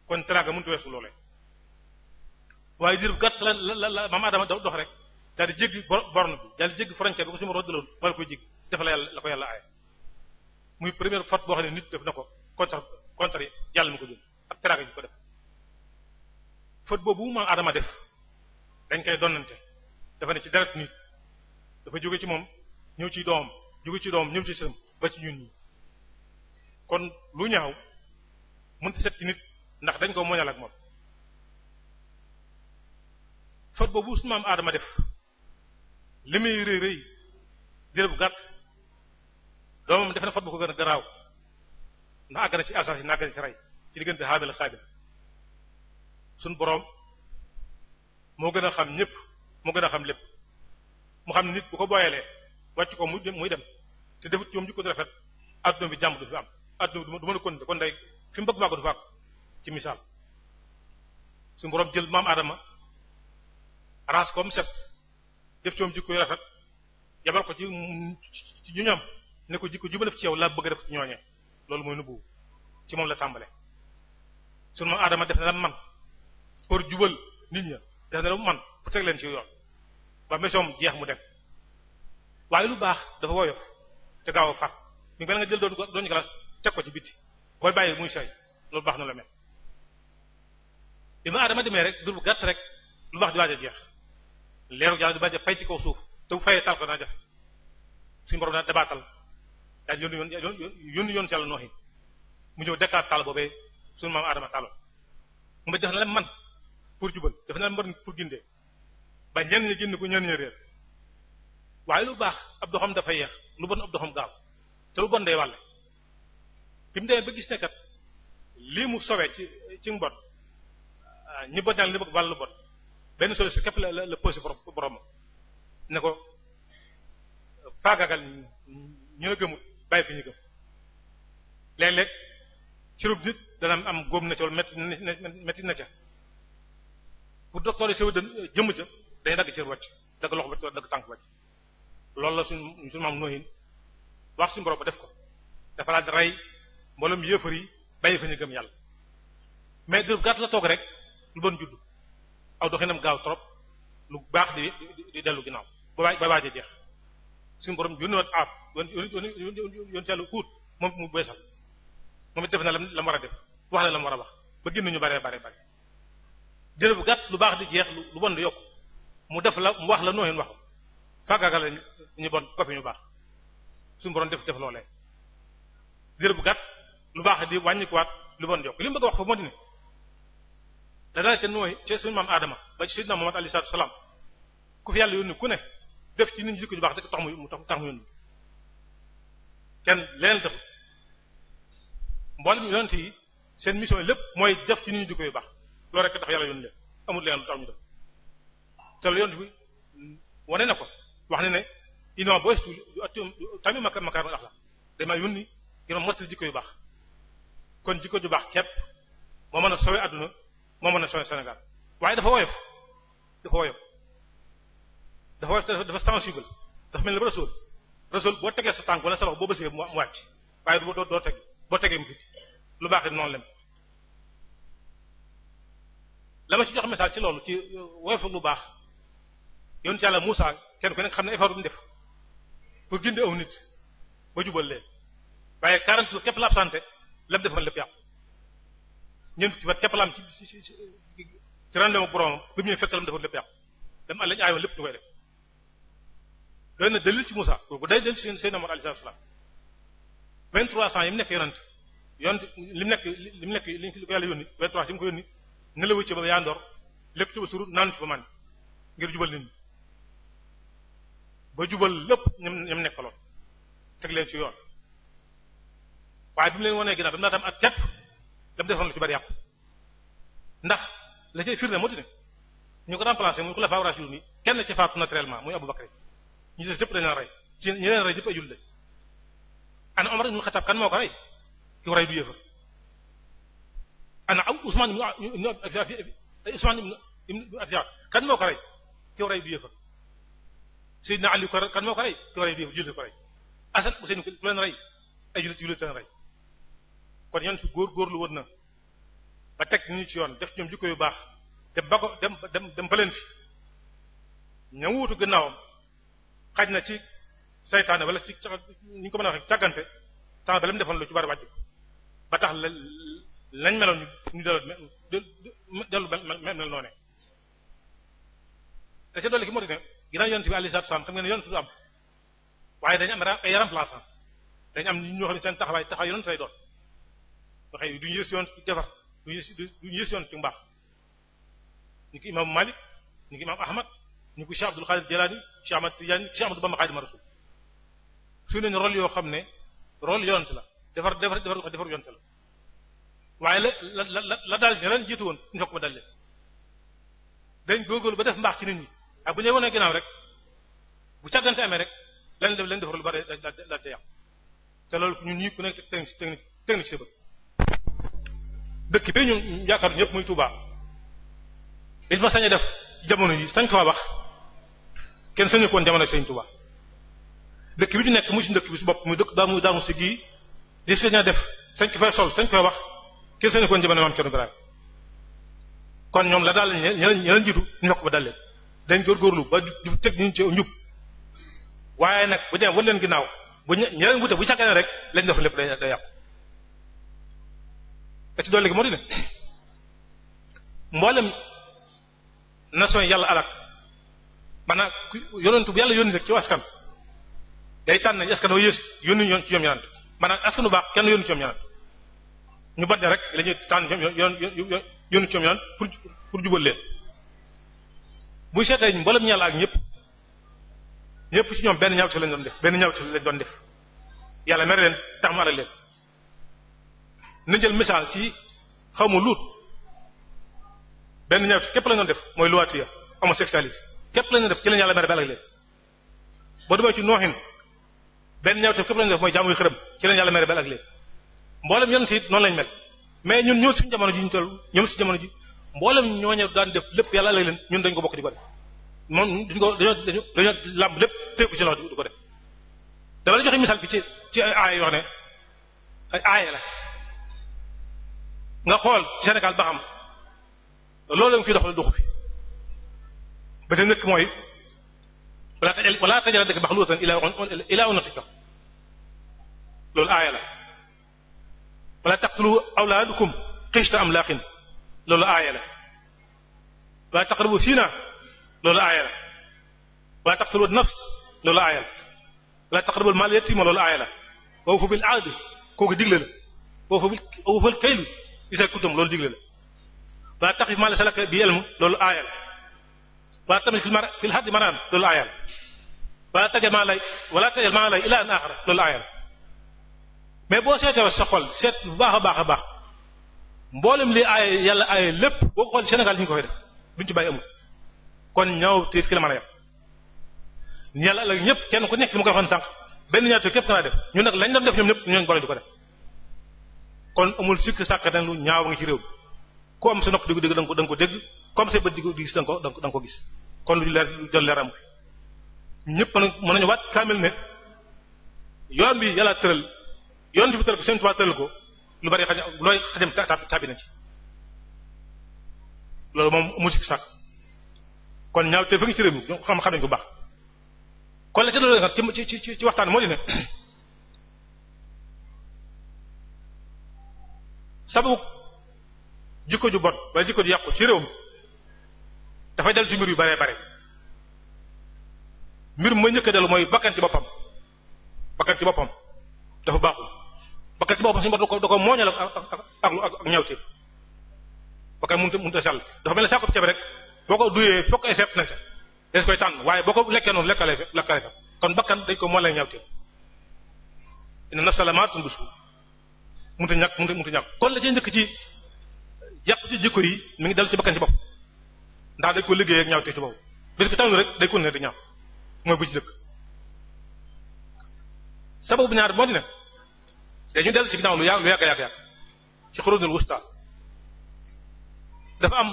kon teraanga mënut a weesu loolee waaye diir bu gàtt la maam Adama dox rek daal di jéggi borne bi daal di jéggi frontière bi ko suñu roddaloon wala koy jéggi dafa la ko yàlla aaye muy première faute boo xam ne nit def na ko contre yàlla mi ko jël ak teraanga ji ko def faute boobu maam Adama def dañ koy donnante dafa ne ci deret nit dafa jóge ci moom ñëw ci doom jóge ci doom ñëw ci sëm ba ci ñun ñi kon lu ñaaw mënta set ci nit ndax dañ ko moñal ak moom faute boobu su maam Adama def li muy rëy rëy diir bu gàtt doomam def na faute bu ko gën a garaaw ndax àgg na ci asas yi na àgg na ci rey ci diggante Haabil ak Xaabil suñ boroom moo gën a xam ñëpp moo gën a xam lépp mu xam ne nit bu ko booyalee wàcc ko muy dem te defut ci moom jikko rafet adduna bi jàmm du fi am adduna bi du mën a continuer kon day fi mu bëgg baago du fa ci misaal suñu boroom jël maam Adama raas ko mu set def ci moom jikko yu rafet yabal ko ci ñu ñoom ne ko jikko ju ma def ci yow laa bëgg a def ci ñooñee loolu mooy nubbu ci moom la tàmbale suñu maam Adama def na la man pour jubal nit ña def na la man pour teg leen ci yoon ba mesoom jeex mu dem waaye lu baax dafa woyof te gaaw a far mi ngi nga jël doon galas teg ko ci biti booy bàyyi muy say loolu baax na la mel bi ma Adama demee rek dur bu gàtt rek lu baax di waaj a jeex leeru Yàlla di waaj a fay ci kaw suuf te bu fayee taal ko dana jafe suñu borom dana dabaatal daal yónni yoon ci Yàlla Noohi mu ñëw dekkaat taal boobee suñu maam Adama taaloon mu def na la man pour jubal def na la mën pour gindee ba ñenn ñi génn ko ñenn ñi réer waaye lu baax ab doxam dafa yeex lu bon ab doxam gaaw te lu bon day wàlle bi mu demee ba gis ne kat lii mu sowee ci mbon ñi bon ñaal li bëgg wàll lu bon benn solution képp la posé borom ne ko faagagal ñu la gëmut bàyyi fi ñu gëm léeg-léeg cirub nit dana am góom na ca wala metti na ca pour docteur yi sew jëmm ca dañuy dagg cër wàcc dagg loxo wàcc dagg tànk wàcc loolu la suñu maam Noohin wax suñu borom ba def ko dafa laaj rey mboolem yéefar yi bàyyi fa ñu gëm yàlla mais diir bu gàtt la toog rek lu bon judd aw doxinam gaaw trop lu baax di dellu ginnaaw ba waaj a jeex suñu borom yónniwaat aab yoon yàlla kuut moom mu beesal moom it def na la mu war a def wax la mu war a wax ba génn ñu bare diir bu gàtt lu baax di jeex lu bon di yokk mu def la mu wax la nooyeen waxu faagaagal la ñu bon ko fi ñu baax suñu borom def loolee diir bu gàtt lu baax di wàññikuwaat lu bon di yokk li mu bëgg a wax fa moo di ne da daal ca nooy ca suñu maam Adama ba ci Sayyidina Muhammad alayhi salaatu salaam ku fi yàlla yónni ku ne def ci nit ñi jikko ju baax rek tax mu yónni kenn leneen taxul mboolem yonent yi seen mission yi lépp mooy def ci nit ñi jikko yu baax loolu rek tax yàlla yónni leen amul leneen lu tax ñu def te lu yonent bi wane na ko wax ne ne inno boo tamit makaarimal axlaaq dama yónni ngir mottali jikko yu baax kon jikko ju baax képp moo mën a sowe àdduna moo mën a sowe Sénégal waaye dafa woyof dafa sensible dafa mel ni rasul boo tegee sa tànk wala sa loxo boo bësee mu wàcc waaye doo teg boo tegee mu fi lu baax it noonu lem la ma ci jox message ci loolu ci woyof lu baax yoon ci yàlla Muusaa kenn ku nekk xam ne effort bu mu def pour gindi aw nit ba jubal leen waaye 40 jours képp la absenté lam defoon lépp yàqu ñeent ci wat képp la am ci rendez-vous borom bi mu ñëw fekk lam defoon lépp yàqu dem àll ñu aayoon lépp ñu koy def doy na dalil ci Muusaa bu day dalil ci Seydina Muhammad alayhi salaam 23 ans yi mu nekk yonent li mu nekk li ko yàlla yónni 23 yi mu ko yónni nelawu ci ba yaandoor lekk ci ba suru naanu ci ba man ngir jubal nit ñi ba jubal lépp ñam nekkaloon teg leen ci yoon waaye bi mu leen wanee ginnaaw ba mu naatam at képp dam defoon la ci bari yàqu ndax la cay firnde moo di ne ñu ko remplacé muy xulafaa raashidun ni kenn ci faatu naturellement muy Abu Bakr ñu des jëpp dañ leen rey ci ñi leen rey jëpp ay jullit ana Omar ibn Khattab kan moo ko rey ki ko rey du yéefar ana Usman ibn Affan kan moo ko rey ki ko rey du yéefar Seydina Ali kan moo ko rey ki ko rey du yéefar jullit ko rey Asan Useynu ku leen rey ay jullit leen rey kon yoon fi góorgóorlu woon na ba teg ñu ci yoon def ñoom jikko yu baax dem ba ko dem ba leen fi ña wuutu gannaawam xaj na ci saytaane wala ci ñu ko mën a waxee càggante temps ba lam defoon lu ci bari wàcc ba tax lañ meloon ñu dellu mel noone da ca dolli ki moo di ne ginnaaw yonent bi alayhi salaam xam ngeen ne yonent du am waaye dañu am ay remplaçant dañu am ñoo xam ne seen taxawaay yonent lay doon waxee duñu yës yoon ci defar duñu yës yoon ci mbaax ñu ko imam Malik ñu ko imam Ahmad ñu ko Cheikh Abdul Qadir Jilani Cheikh Ahmad Tidiane Cheikh Ahmadou Bamba Khadimu Rasul su nañ rôle yoo xam ne rôle yonent la defar yonent la waaye la daal ña leen jiitu woon ñu fekk ba dal leen dañ góorgóorlu ba def mbaax ci nit ñi ak bu ñëw wonee ginnaaw rek bu càggante amee rek leen defar lu bari daal ca yàqu te loolu ñun ñii ku nekk technique ci bët dëkk bi ñu yaakaar ñëpp muy Touba li ma sañ a def jamono yi sañ ko wax kenn sañu ko woon jamono Sëriñ Touba dëkk bi ñu nekk muy suñu dëkk bi su bopp muy dëkk daa si gii di sañ a def sañ ko fay sol sañ koy wax kenn sañu ko woon jamono Maam Cerno Ibrahima kon ñoom la daal ñeneen jiitu ñu fekk ba dal leen dañ góorgóorlu ba du teg ñu ci njub waaye nag bu demee wan leen ginnaaw bu ñeneen wute bu càggane rek lañ def lépp day yàqu te ci dolli gi moo di ne mboolem nation yàlla alak maanaam yonentu bu yàlla yónni rek ci askan day tànn nañ askan wa yées yónni ñoon ci ñoom ñanant maanaam askan bu baax kenn yónni ci ñoom ñanant ñu bat ne rek la ñuy tànn yónni ci ñoom ñanant pour jubal leen buy seetee mboolem ñàlla ak ñëpp ci ñoom benn ñaawte lañ doon def yàlla mere leen tax mu alal leen na jël misaal ci xaw ma luut benn ñaawte képp lañ doon def mooy luwaatiya homosexualité képp lañ doon def ci leen yàlla mere ba alal leen boo demee ci nooxin benn ñaawte képp lañ def mooy jaamu yu xërëm ci leen yàlla mere ba alal leen mboolem yonent it noonu lañ mel mais ñun ñoo suñu jamono ji ñu toll ñoom suñu jamono ji mboolem ñooñu daan def lépp yàlla alal leen ñun dañ ko bokk di ko def moom dañoo làmb lépp téye ko ci loxo du ko def dama la joxe misaal bi ci ay aaya yoo xam ne ay aaya la nga xool Sénégal ba xam loolu la nga fi doxal doxu fi ba te nekk mooy wala tajal dëkk maxluutan ila unatika loolu aaya la wala taqtulu awlaadukum xishta amlaqin loolu aaya la wala taqrabu zina loolu aaya la wala taqtulu nafs loolu aaya la wala taqrabu mal yatima loolu aaya la wa awfu bil ahdi kooku digle la wa awfu bil kayli isa kuntum loolu digle la wala taqif ma laysa laka bi ilm loolu aaya la wala tamshi fil ardi marahan loolu aaya la wala tajal ma lay ilahan axar loolu aaya la mais boo seetee sa xol seet bu baax a baax a baax mboolem li aaye yàlla aaye lépp boo ko xool Sénégal ñu ngi ko fay def duñ ci bàyyi amul kon ñaaw te fi la mën a yem yàlla ëllëg ñëpp kenn ku nekk li ma koy waxoon sànq benn ñaar képp ka naa def ñu nag lañ doon def ñoom ñëpp ñooñu boole di ko def kon amul sikk sàkk dañ lu ñaaw nga ci réew ku am sa nopp di ko dégg da nga ko dégg comme sa bët di ko gis da nga ko gis kon lu leer lu jël leer am ñëpp mën nañu waat kaamil ne yoon bi yàlla tëral yoon bi tëral ko seen tubaab tëral ko lu bari looy xajam tabi na ci loolu moom musique sàkk kon ñaaw te fa ngi ci réew mi xam nañ ko baax kon la ca loolu nag ci waxtaan moo di ne sababu jikko ju bon wala jikko ju yàqu ci réew mi dafay dellu ci mbir yu baree bare mbir mu ma njëkk a dellu mooy bakkan ci boppam dafa baaxul bakkan ci boppam suñu bot da ko mooñal ak ñawteef bakkan mënut a sell dafa mel ne saako ceeb rek boo ko duyee fokk ay fepp na ca des koy tànn waaye boo ko lekkee noonu lekkale fepp kon bakkan dañ ko moolee ñawteef inna nafsa lamaaratun bisu mënut a ñàkk kon la ci njëkk ci yàq ci jikko yi mi ngi dellu ci bakkan ci bopp ndax dañ ko liggéey ak ñawteef ci bopp bis ko tànn rek day ko ne di ñaaw mooy bu ci dëkk sababu bu ñaar moo di ne dañu dellu ci ginnaaw lu yàgg ci xurunul wusta dafa am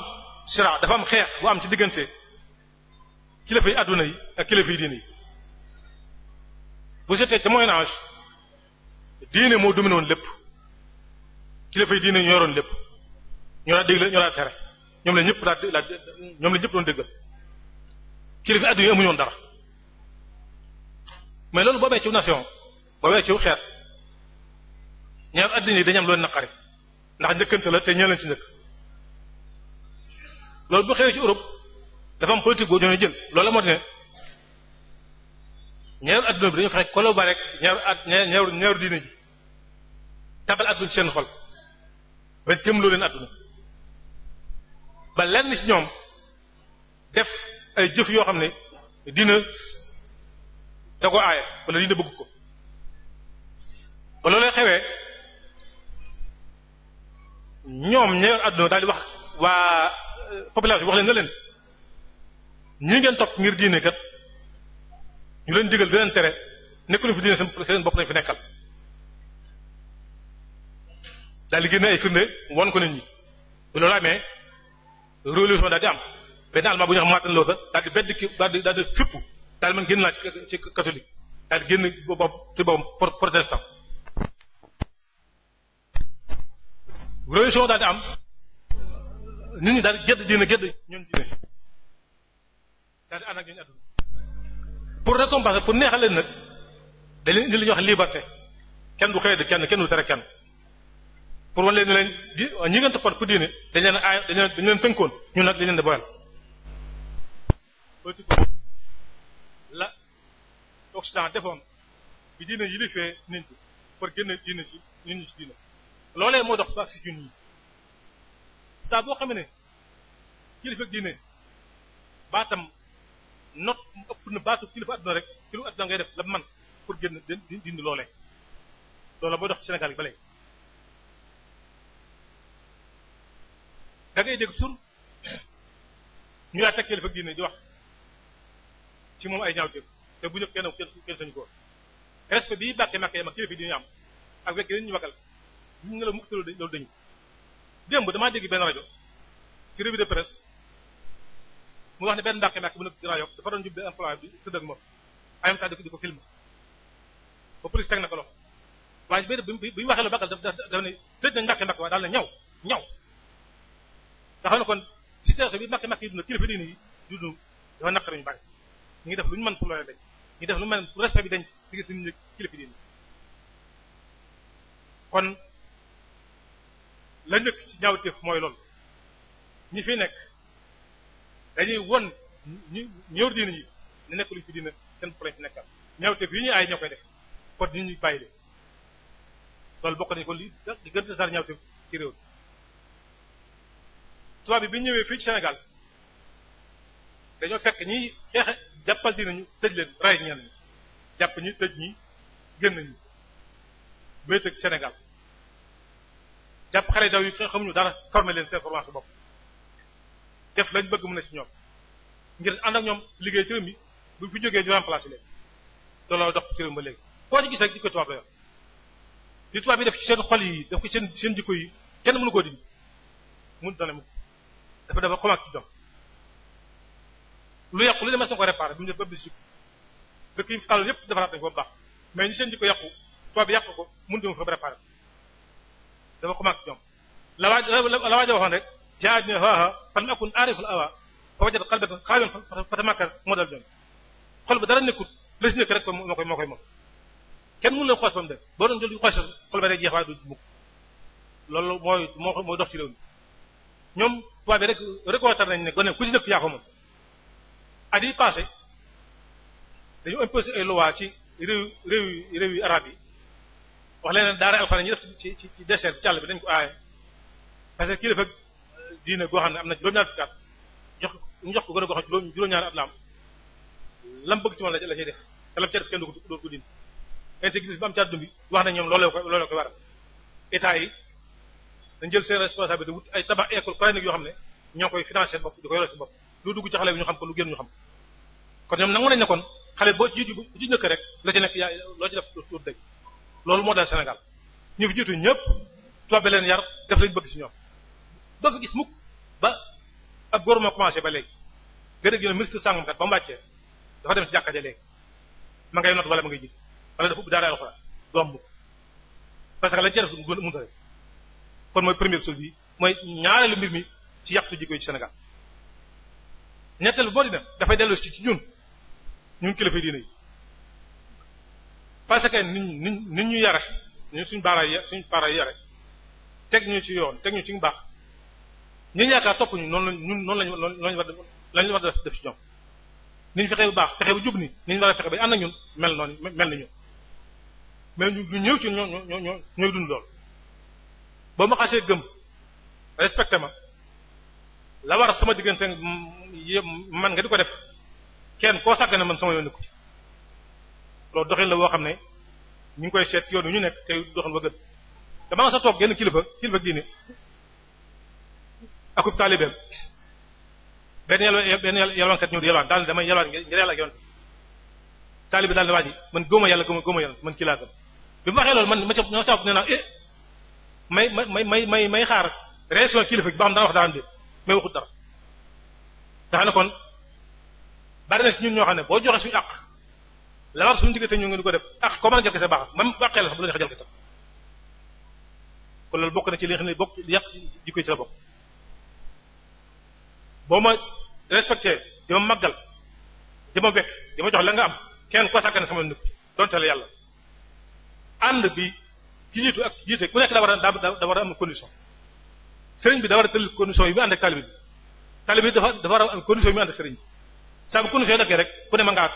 sira dafa am xeex bu am ci diggante kilifa yi adduna yi ak kilifa yi diine yi bu seetee ca Moyen Âge diine moo dominé woon lépp kilifa yi diine ñu yoroon lépp ñoo daa dégle ñoo daa tere ñoom la ñëpp doon déggal kilifa yi adduna yi amuñu woon dara mais loolu boobee ci nation boobee ci xeet ñaar adduna yi dañu am loolu naqari ndax njëkkante la te ñee leen ci njëkk loolu bu xewee ci Europe dafa am politique boo ñoo jël loolu la moo ne ñaaru adduna bi dañu fexe collaborer rek ñaaru diine ji tabal adduna ci seen xol ba jëm loo leen adduna ba lenn ci ñoom def ay jëf yoo xam ne dina da ko aaya wala dina bëgg ko ba loolee xewee ñoom ñaaru adduna daal di wax waa population bi wax leen na leen ñi ngeen topp ngir diine kat ñu leen digal di leen tere nekkuñu fi diine seen bopp lañ fi nekkal daal di génne ay firnde won ko nit ñi bu loolu amee révolution daal di am benn allemand bu ñu wax Martin Luther daal di bedd ki daal di fippu daal man génn naa ci catholique daal di génn boppam protestant révolution daal di am nit ñi daal di gedd diine ñun diine daal di ànd ak ñooñu àdduna pour récompenser pour neexal leen nag dañ leen indi li ñuy wax liberté kenn du xëy de kenn du tere kenn pour wan leen ne leen di ñi ngeen toppat ku diine dañ leen aay dañ leen tënkoon ñun nag dañ leen di boyal politique la Occident defoon bi diine yilifee nit ñi pour génne diine ci nit ñi ci diine loolee moo dox ba ak si ñun ñi saa boo xamee ne kilifa diine baatam not ëpp na baatu kilifa adduna rek kilifa adduna ngay def la man pour génn dindi loolee loola booy dox ci Sénégal yi ba léegi da ngay dégg sur ñu laa teg kilifa diine di wax ci moom ay ñaaw jëf te bu ñëpp kenn sañu ko respect bii bàkkee màkkee ma kilifa diine am ak wekk leen ñu wagal ñu ngi la mukk loolu dañu démb damaa dégg benn rajo ci revue de presse mu wax ne benn mbàkke bu nekk Grand Yoff dafa doon jubbe emploi bi tëdd ak moom en même temps di ko film ba police teg na ko loxo waaye bi ñu waxee la bakkal dafa ne tëj nañ mbàkke waaye daal na ñaw ñaw nga xam ne kon situation bi makk yi dund kilifa diine yi dund dafa naqari ñu bari ñu ngi def lu ñu mën pour loolee dañ ñu def lu mën pour respect bi dañ diggante nit ñi kilifa diine kon la njëkk ci ñaawteef mooy loolu ñi fi nekk dañuy won ñu ñëw diine yi ne nekk luñ fi diine seen problème ci nekkal ñaawteef yi ñuy aay ñoo koy def kon nit ñi bàyyi leen loolu bokk nañ kon li di gën a sar ñaawteef ci réew tubaab bi ñëwee fii ci Sénégal dañoo fekk ñiy xeexe jàppal diine ñu tëj leen ray ñenn ñi jàpp ñi tëj ñi génn ñi bay tëj Sénégal jàpp xale daw yi xamuñu dara former leen seen formation bopp def lañ bëgg mu ne ci ñoom ngir ànd ak ñoom liggéey ci réew mi bu fi jógee ñu remplacer leen looloo dox ci réew mi ba léegi koo ci gis rek jikko tubaab la yor li tubaab yi def ci seen xol yi def ko seen jikko yi kenn mënu koo dindi mun dana mu dafa xomaat ci ñoom lu yàqu lu demes na ko réparé bu ñu def ba bis dëkk yi àll yëpp defaraat nañ ko baax mais ñi seen jikko yàqu tubaab bi yàqu ko mun dima fa réparé dafa xomaat ci ñoom la waaja waxoon rek jaaj ne waawa fan akun aariful awa fa wajat xalbatan xaawen fatamakkar moo dal ñoom xol ba dara nekkut la si nekk rek moo koy moom kenn mënu leen xoos ba mu def boo doon jël di xoos xol ba rek jeex waaye du mukk loolu mooy dox ci réew mi ñoom tubaab bi rek récolté nañ ne gone ku ci dëkk yaa ko moom at yi passé dañu imposé ay loi ci réew yi arab yi wax leen ne daara alxuraan ñi def ci désert ci àll bi dañ ko aaye parce que kii dafa diine goo xam ne am na juróom-ñaari fukki at jox ko gën a goo xam ne juróom-ñaari at la am lam bëgg ci moom la cay def te lam ca def kenn doo ko dindi intégrité bi am ci àdduna bi wax nañ ñoom looloo koy waral état yi dañ jël seen responsabilité wut ay tabax école coranique yoo xam ne ñoo koy financer bopp di ko yore ci bopp lu dugg ci xale bi ñu xam ko lu génn ñu xam kon ñoom nangu nañ ne kon xale boo ci njëkk rek la ci nekk yaa loo ci def tuut dëgg loolu moo dal Sénégal ñu fi jiitu ñëpp tubaab bi leen yar def lañ bëgg ci ñoom doo fi gis mukk ba ab gouvernement commencé ba léegi gën a gën a ministre sàngam kat ba mu wàccee dafa dem ci jàkka ja léegi ma ngay not wala ma ngay jiit wala dafa ubbi daara alxuraan doom bu parce que lañ ci def mënta rek kon mooy première chose bi mooy ñaareelu mbir mi ci yàqtu jikko yi ci Sénégal ñetteel bi boo di dem dafay dellu ci ñun kilifa diine yi parce que nit ñu yare ñu suñ baara yi yare teg ñu ci yoon teg ñu ci baax ñun yaakaar topp ñu noonu lañu war def ci ñoom niñ fexe bu baax fexe bu jub ni niñ war a fexe ba ànd ak ñun mel ni ñun mais ñu ñëw ci ñooy dund lool ba ma xasee gëm respecté ma la war sama diggante man nga di ko def kenn koo sàgg ne man sama yoon nekku ci loolu doxin la woo xam ne ñu ngi koy seet yoon wi ñu nekk tey doxin ba gën dama nga sa toog genn kilifa diine akub taalibeem benn yalwaankat ñëw di yalwaan daal damay yalwaan ngir yàlla ak yoon taalibe daal ne waa ji man góoma yàlla góoma yàlla man kii laa gëm bi mu waxee loolu man ma sa ne naa may xaar réaction kilifa gi ba xam dana wax dara ndé may waxut dara nga xam ne kon bari na ci ñun ñoo xam ne boo joxe suñu àq la war suñu diggante ñu ngi ko def àq ko mën a jël ko baax même bu àqee la sax bu la neex jël ko kon loolu bokk na ci li nga xam ne bokk yàq jikko ci la bokk boo ma respecté di ma màggal di ma bekk di ma jox la nga am kenn ko sàkkane sama nëpp donte la yàlla ànd bi ki jiitu ak jiite ku nekk da war a am condition sëriñ bi da war a tëll condition yi mu ànd ak taalibe bi taalibe bi dafa war a am condition yi mu ànd ak sëriñ bi saa bu condition yi daggee rek ku ne ma ngaa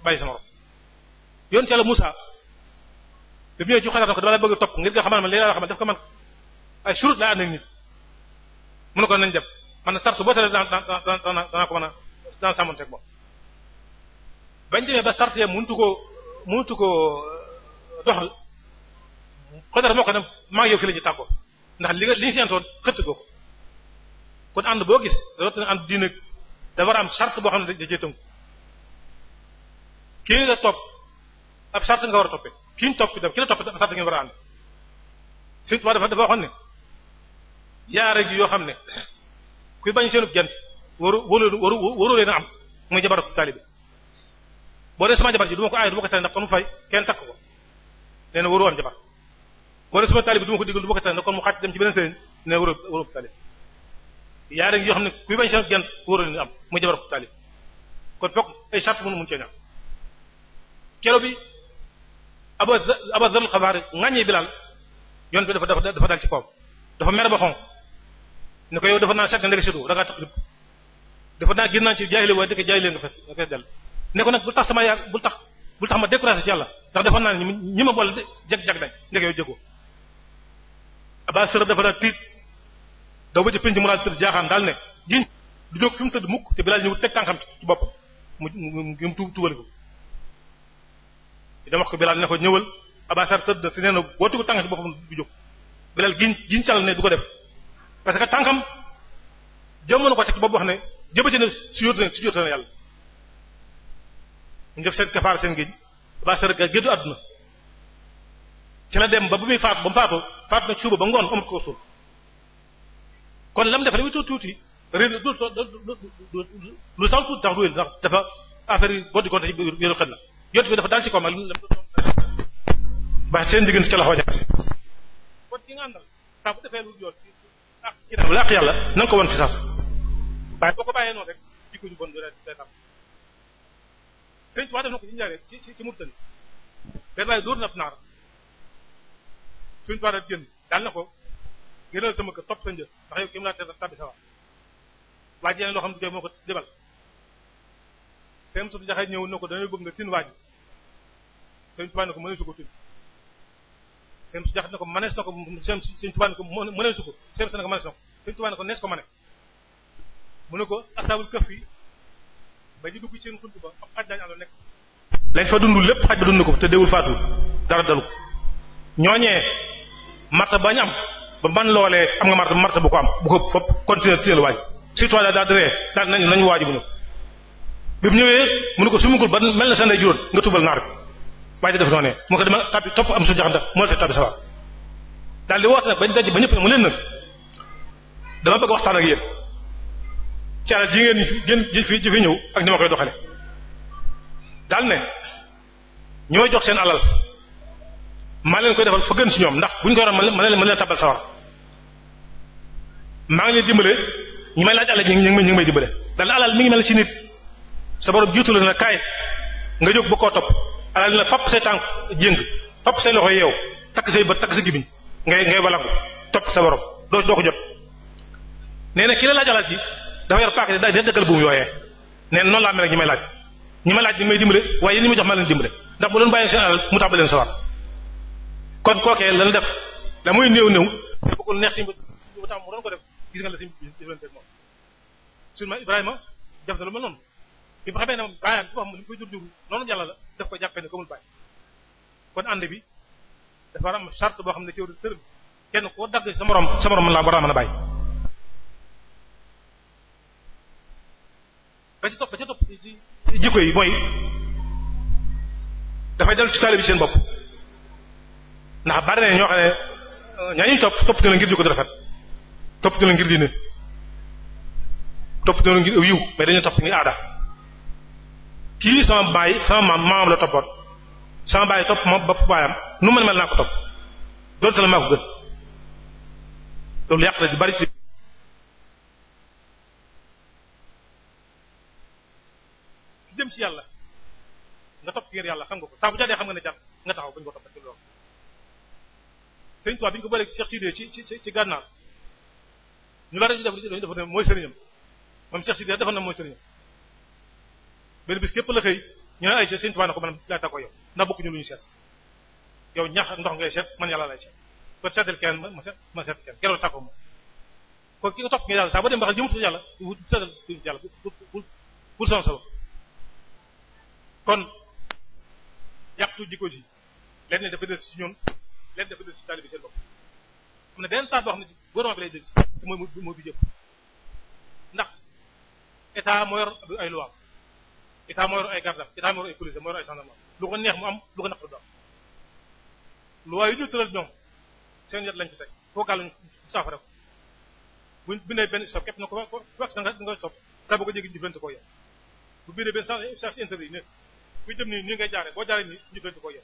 bàyyi sa morom yoon ci yàlla Moussa bi mu ñëw ci xalaat na ko dama la bëgg a topp ngir nga xamal ma li la xamal daf ko man ay surut laa ànd ak nit mun na ko nañ dem man sartu boo tale danaa ko mën a daan sàmmonteeg moom bañ demee ba sart yee mënutu ko doxal xodara moo ko ne maa ngi yow fi la ñu tàggoo ndax li ñu seentoon xëtt ko kon ànd boo gis rawatina ànd diine da war a am sart boo xam ne da cee tënku kii nga topp ab sart nga war a toppee kii ñu topp dem ki la topp ab sart ngeen war a ànd surtout dafa waxoon ne yaare gi yoo xam ne kuy bañ seenu gent waru leen a am muy jabar ak taalibe boo dee sama jabar ji du ma ko aay du ma ko tere ndax kon mu fay kenn takk ko nee na waru am jabar boo dee sama taalibe du ma ko digal du ma ko tere ndax kon mu xàcc dem ci beneen sëriñ ne wóor Abu Talib yaa rek yoo xam ne kuy bañ sa gent wóor ni am muy jabar Abu Talib kon fokk ay charte mun cee ñàkk kero bi Abu Zarr al-Ghifari ŋàññee Bilal yoon bi dafa dal ci kawam dafa mer ba xonq ne ko yow dafa naa set nga ndeke séddu da ngaa tax lépp dafa naa génn naa ci jaahili waaye dëkk jaahili nga fees dell ne ko nag bul tax sama yaar bul tax ma découragé ci yàlla ndax dafa naa ñi ma boole jag dañ ndeke yow jëgoo Abu Zarr dafa daa tiit daw ba ci penc mu daal tëdd jaaxaan daal ne giñ du jóg fi mu tëdd mukk te Bilal ñëw teg tànkam ci boppam mu tuubali ko dama wax ko Bilal ne ko ñëwal Abu Zarr tëdd te nee na wootu ko tànkam ci boppam du jóg Bilal giñ sal ne du ko def parce que tànkam jëm na ko teg boobu wax ne jëbati na su yóotu na yàlla ñu def seen kafaar seen géej Abu Zarr ga géddu àdduna ci la dem ba bu muy faatu ba mu faatu na suuba ba ngoon amut ko suul kon lam def dafa tuuti réer lu sax tuuti tax ruwél ndax dafa affaire yi boo di compter ci biir xel na yott bi dafa daal ci kaw mag ba seen diggante ca la xaw a ñaar kon ki nga àndal saa bu defee lu yoon ak ci dem la ak yàlla na nga ko won fi saas waaye boo ko bàyyee noonu rek jikko ju bon day tam sëñ Tuubaa def na ko ci njaaree ci Mauritanie benn waaye dóor na ab naar sëñ Tuubaa daal génn daal na ko génnal sama kër topp sa njër ndax yow ki mu laa te tabbi sa waaj yeneen loo xam ne moo ko débal seen sutu jaxee ñëw na ko dañoo bëgg nga tin waaj sëñ Tuubaa ne ko mëneesu ko tin seen su jaxat na ko mënees na ko sëñ Tuubaa ne ko mëneesu ko seen sa ne ko mënees na ko sëñ Tuubaa ne ko nees ko mëne mu ne ko asaabul këf yi ba ñu dugg seen xunt ba ab xaj daañu àndoon nekk lañ fa dund lépp xaj ba dund ko te déewul faatu dara dalu ko ñooñee marta bañ am ba man loolee am nga marta bu ko am bu ko fop continuer téel waaj surtout daal di ree daal nañu waaju bu ñëw bi mu ñëwee mu ne ko sumugul ba mel na sa ndey juróon nga tubal naar bi waaye def noonu mu ko dama tabbi topp am su jaxanta moo la tabbi sa war daal di woote nag bañ daj ba ñëpp ne mu leen nag dama bëgg waxtaan ak yéen ci alal ji ngeen ji fi ñëw ak ni ma koy doxale daal ne ñu may jox seen alal maa leen koy defal fa gën ci ñoom ndax buñ ko yoroon ma leen tabal sa war maa ngi leen dimbale ñi may laaj alal ñi ngi may dimbale daal alal mi ngi mel ci nit sa borom jiitu la na kaay nga jóg ba koo topp alal na fapp say tànk jéng fapp say loxo yeew takk say bët takk sa gibiñ ngay walangu topp sa borom doo ko jot nee na ki la laaj alal ji dafa yor paaka day dëggal buum yooyee nee na noonu laa mel ak ñi may laaj ñi may dimbale waaye yéen ñi may jox ma leen dimbale ndax bu doon bàyyi seen alal mu tàbbal leen sa war kon kookee lan def la muy néew te bëggul neex si bu tax mu doon ko def gis nga la si jëflante moom suñu Ibrahima def na lu mel noonu bi ba xamee ne bàyyam ci wax li mu koy jur noonu yàlla la daf ko jàppee ne ko mul bàyyi kon ànd bi dafa am charte boo xam ne ci yow tërëm kenn koo dagg sa morom mën laa war a mën a bàyyi ba ci topp ci jikko yi mooy dafay dellu ci taalibe bi seen bopp ndax bari na ñoo xam ne ñaañuy topp na ngir jikko di rafet topp na ngir diine topp na ngir yiw mais dañu topp ngir aada kii sama maam la toppoon sama baay topp ma bopp baayam nu mel naa ko topp doonte la maa ko gën loolu yàq la di bari ci jëm ci yàlla nga topp ngir yàlla xam nga ko saa bu jàddee xam nga ne jàpp nga taxaw bañ ko topp ci loolu Sëriñ Tuubaa bi ñu ko bëree Cheikh Sidé ci gànnaar ñu bari ñu def ne mooy sëriñam moom Cheikh Sidé dafa na mooy sëriñam benn bis képp la xëy ñu ne ay Sëriñ Tuubaa ne ko man laa tàggoo yow ndax bokkuñu lu ñu seet yow ñax ak ndox ngay seet man yàlla lay seet kon seetal kenn ma seet kenn keroog tàggoo moom kon ki nga topp nga yàlla saa ba dem ba xam jëmutu yàlla seetal yàlla pour son solo kon yàqtu jikko ji lenn dafa des ci ñun lenn dafa des ci taalibe seen bopp am na benn taat boo xam ne ci gouvernement bi lay dégg te mooy bi jëpp ndax état moo yor ay loi état moo yor ay garde état moo yor ay police moo yor ay gendarme lu ko neex mu am lu ko naqari du am loi yi ñu tëral ñoom seen yet lañ fi teg foo gàll ñu saafara ko buñ bindee benn stop képp na ko wax nga stop saa boo ko jéggi ñu fent koo yow bu bindee benn sens interdit ne kuy jëm nii ngay jaaree boo jaaree nii ñu fent koo yow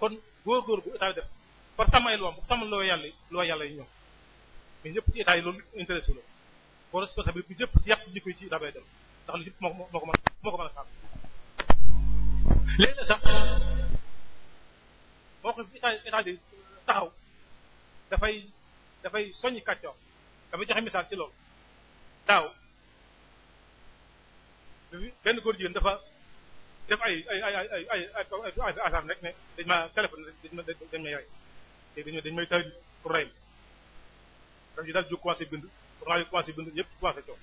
kon góor gu état def par sàmm ay loi bu sàmm loo yàlla yi ñoom mais ñëpp ci état yi loolu intéressé la ko responsabilité bi ñëpp ci yàq jikko yi ci état bay dem ndax lu yëpp moo ko mën a sàmm léegi sax moo ko état di taxaw dafay soññi kàccoor dafay joxe misaal ci loolu daaw benn góor jigéen dafa def ay affaire rek ne dañ ma téléphone dañ may rey te dañ may taal pour rey daf ñu daal jóg commencé bind journal yi commencé bind ñëpp commencé coow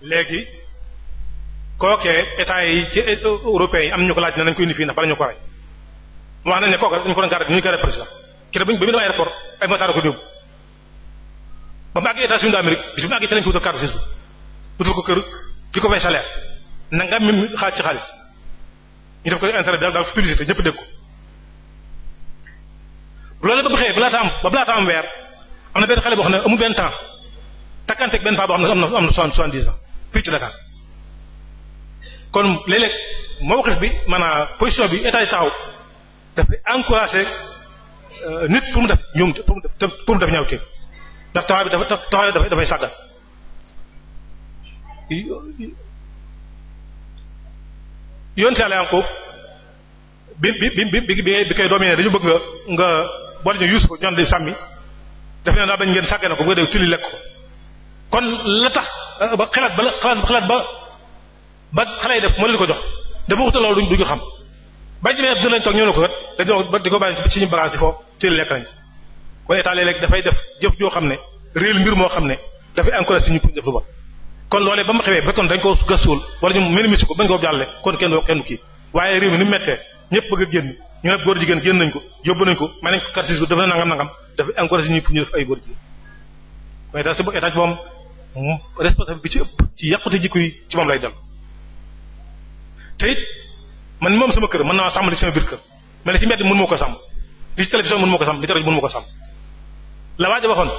léegi kookee état yi ci européens yi am ñu ko laaj ne nañ ko indi fii ndax bala ñu ko rey mu wax nañ ne kooka dañu ko doon garder ñu koy président kii ba mu dem aéroport ay motards ko yóbbu ba mu àgg États-Unis d'Amérique bis bu mu àgg ci lañ ko wutal carte séjour wutal ko kër di ko fay salaire nanga même xaaj ci xaalis ñu def ko intérêt daal publicité ñëpp dégg ko loolu ba bu xëyee ba laata am weer am na benn xale boo xam ne amul benn temps takkanteeg benn faa boo xam ne am na 70 ans fii ci Dakar kon léeg-léeg mawqif bi maanaam position bi état yi taxaw dafay encourager nit pour mu def ñoom pour mu def ñaaw téef ndax taxawaay bi dafay sàggal yoon si Yàlla Yaaqub bi koy doom yi ne dañu bëgg nga boole ñu Yuusuf ñoom di sàmmi daf ne daa bañ ngeen sàggee na ko bu nga dee tulli lekk ko kon la tax ba xalaat ba xale yi def moo leen ko jox dafa wutal loolu duñu xam bañ ci ne lañ toog ñëw na ko kat dañoo di ko bàyyi ci ñu bagage ci foofu tulli lekk nañ kon état léeg-léeg dafay def jëf joo xam ne réel mbir moo xam ne dafay encouragé ñu pour def lu bon kon loolee ba mu xewee ba kon dañ ko gëstuwul wala ñu minimiser ko bañ koo jàlle kon kenn kii waaye réew mi ni mu mettee ñëpp bëgg a génn ñu ne góor jigéen génn nañ ko yóbbu nañ ko may nañ ko carte bu dafa nangam dafay encouragé ñu pour ñu def ay góor jigéen mais état ci moom responsable bi ci ëpp ci yàqute jikko yi ci moom lay dem te it man moom sama kër mën naa sàmm li sama biir kër mais li ci mbedd mënu ma ko sàmm li ci télévision mënu ma ko sàmm li ci rajo mënu ma ko sàmm la waaja waxoon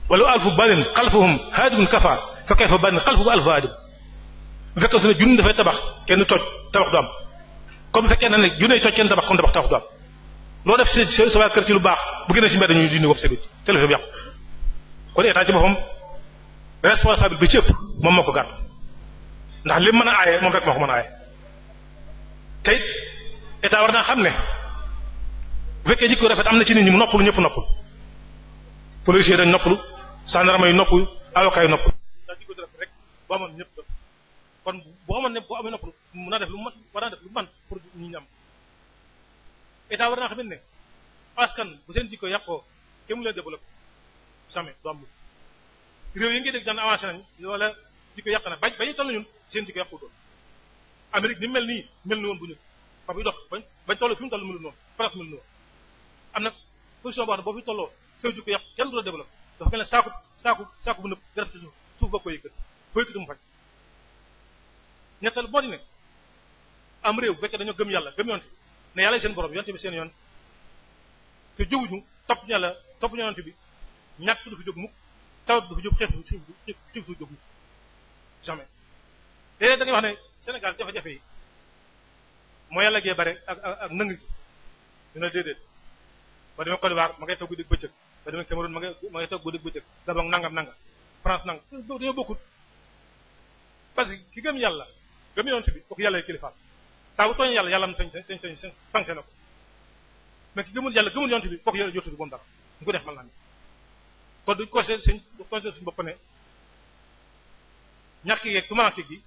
wala alfu banin xalfuhum haadimun kafa fa kayfa banin xalfuhu alfu haadim bu fekkee su ne junni dafay tabax kenn toj tabax du am comme bu fekkee ne junni toj kenn tabax du am loo def sa waa kër ci lu baax bu génnee ci mbedd ñu dindi ko ségu télévision bi yàqu kon état ci boppam responsable bi ci ëpp moom moo ko gàtt ndax li mën a aaye moom rek moo ko mën a aaye te it état war naa xam ne bu fekkee jikko rafet am na ci nit ñi mu noppalu ñëpp noppalu policier dañ noppalu gendarme yi noppalu avocat yi noppalu ndax jikko rafet rek boo amoon ñëpp def kon boo amoon ne boo amee noppalu mën a def lu man war naa def lu man pour ñu ñam état war naa xam ne askan bu seen jikko yàqoo kenn mu leen développé jamais du am réew yi ngi dégg daan avancé nañ wala jikko yàq na bañu toll ñun seen jikko yàqu doon Amérique ni mel nii mel ni woon bu ñu fa bi dox bañ toll fi mu toll mënul noonu presque mënul noonu am na position boo xam ne boo fi tolloo seen jikko yàqu kenn du la développé dafa mel ne saaku bu nëb dara ci suuf ba ko yëkkat mu faj ñettal moo di ne am réew bu fekkee dañoo gëm yàlla gëm yonte ne yàlla seen borom yonte bi seen yoon te jóguñu topp yàlla topp yonte bi ñàkk du fi jóg mukk tawat du fi jóg xiif du jóg mukk jamais léeg-léeg dañuy wax ne Sénégal jafe-jafe yi moo yàlla gee bare ak nëng gi dina déedéet ba demee Côte d'Ivoire ma ngay toog guddi bëccëg ba demee Cameroun ma ngay toog guddi bëccëg Gabon nangam France nangam dañoo bokkut parce que ki gëm yàlla gëm yonte bi kooku yàlla kilifaat saa bu tooñee yàlla am sañ sanctionné ko mais ki gëmul yàlla gëmul yonte bi kooku yàlla jotu bi moom dara ñu ko def mal naa ni kon duñ conseillé suñu bopp ne ñàkk yeeg tumaranke gi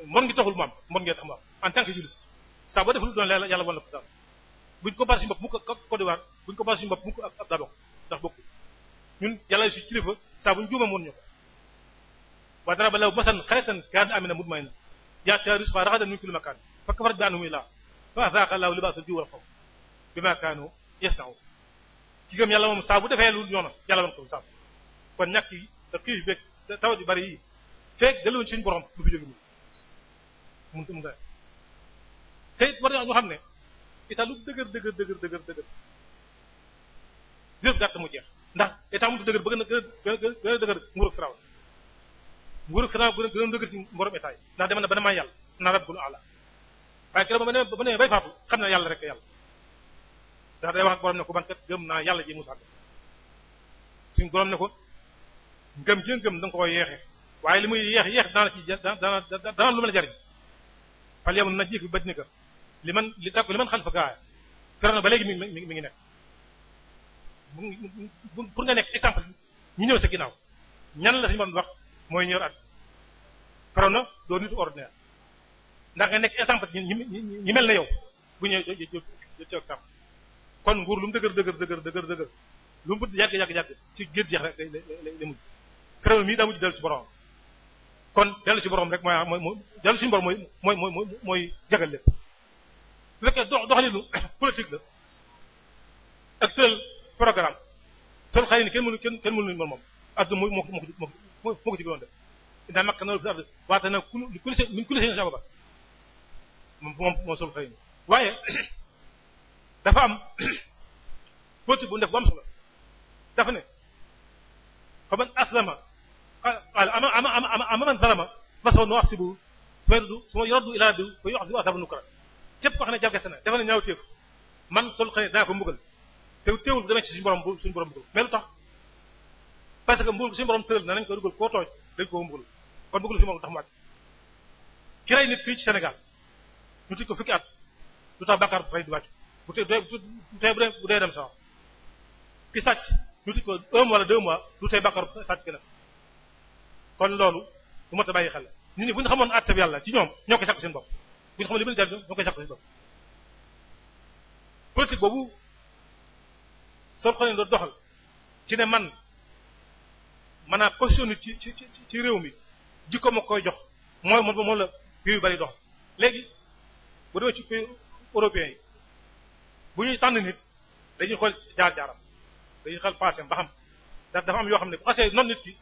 mbon ngi taxul mu am mbon ngee tax mu am en tant que jullit saa boo def lu doon yàlla wan la ko daal buñ ko baal suñu bopp mukk ak Côte d'Ivoire buñ ko baal suñu bopp mukk ak Gabon ndax bokku ñun yàlla si kilifa saa buñ juumee woon ñu ko wa daraba lahu masalan qaryatan kaanat aaminnatan mutma'innatan ya'tiihaa rizquhaa ragadan min kulli makaan fa kafarat bi an'umillaahi fa azaaqa llaahu libaasal juu'i wal xawf bimaa kaanuu yasna'uun ki gëm yàlla moom saa bu defee lu ñoona yàlla wan ko saa kon ñàkk yi te xiif beeg tawat yu bari yi feeg delluwoon suñu borom du fi jóge mun nga te it war ñu xam ne état lu dëgër lépp gàtt mu jeex ndax état mu dëgër ba gën a dëgër nguurug Firawna gën a dëgër ci mborom état yi ndax demal na ba ne maa yàlla na rabbul a'la waaye keroog ba ne bay faatu xam ne yàlla rek yàlla ndax day wax ak borom ne ko man kat gëm naa yàlla ji Musaa suñu borom ne ko ngëm gi ngëm da nga ko koy yeexe waaye li muy yeex daana ci dana lu mën a jariñ fal yamun najjik bi badnika li man xalfaka aaya fere na ba léegi mi ngi nekk pour nga nekk exemple ñi ñëw sa ginnaaw ñan la suñu borom wax mooy ñëw at fere na doo nitu ordinaire ndax nga nekk exemple ñi mel na yow bu ñëw ci exemple kon nguur lu mu dëgër lu mu yàgg ci géej jeex rek lay mujj fere mii daa mujj dellu ci borom kon dellu ci borom rek mooy dellu ci borom mooy jagal lépp bu fekkee doxalinu politique la ak tëral programme sol xëy ni kenn mënu moom addu moo ko ci gënoon def indaa makka na fi ardi waate na min kulli shay'in sababa moom sol xëy ni waaye dafa am politique bu def bu am solo dafa ne fa man aslama ama man zalama fasaw nu ahsibu suma yuraddu ila rabbi fa yu'adhibu azaban nukra képp koo xam ne jalgati na dafa ne ñaaw téef man sol xëy daa ko mbugal te teewul demee ci suñu borom mbugal mais lu tax parce que mbugal suñu borom tëral na nañ ko dugal koo tooj dañ koo mbugal kon mbugal suñu borom tax mu wàcc ki rey nit fii ci Sénégal ñu tëj ko fukki at lu tax bàkkaar bu fay di wàcc bu dee dem sax ki sàcc ñu tëj ko 1 mois wala 2 mois lu tey bàkkaar bu sàcc ki la kon loolu lu mat a bàyyi xel nit ñi bu ñu xamoon àtte bi yàlla ci ñoom ñoo koy sàkku seen bopp bu ñu xamoon li mu jar ñoo koy sàkku seen bopp politique boobu soo ko doon doxal ci ne man a positionné ci réew mi jikko ma koy jox moom la pays yu bari dox léegi bu demee ci pays européens yi bu ñuy tànn nit dañuy xool jaar-jaaram dañuy xool passé ba xam dafa am yoo xam ne bu xasee noonu nit ki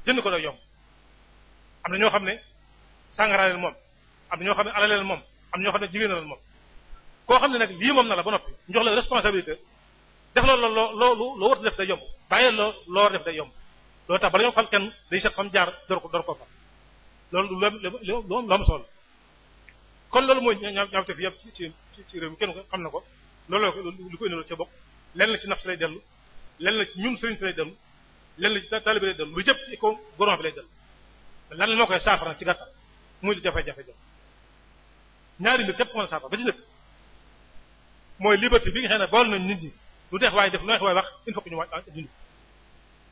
jënd ko day yomb am na ñoo xam ne sàngara leen moom am na ñoo xam ne alal leen moom am na ñoo xam ne jigéen leen moom koo xam ne nag lii moom na la ba noppi ñu jox la responsabilité def loo war def day yomb bàyyi loo def day yomb loolu tax bala ñoo fal kenn day set fam jaar door ko fal loolu lu am solo kon loolu mooy ñaawte fi yëpp ci réew mi kenn ko xam na ko loolu lu koy indiloo ca bokk lenn la ci naf si lay dellu lenn la ci ñun sëriñ si lay dellu lenn la ci taalibe lay dellu lu jëpp ci ko gouvernement bi lay dellu lan la moo koy saafara ci gàttal muy lu jafe-jafe ñaari mbir képp ko mën a saafara ba ci njëkk mooy liberté bi nga xam ne bool nañ nit ñi lu neex waaye def lu neex waaye wax il faut que ñu wàcc dund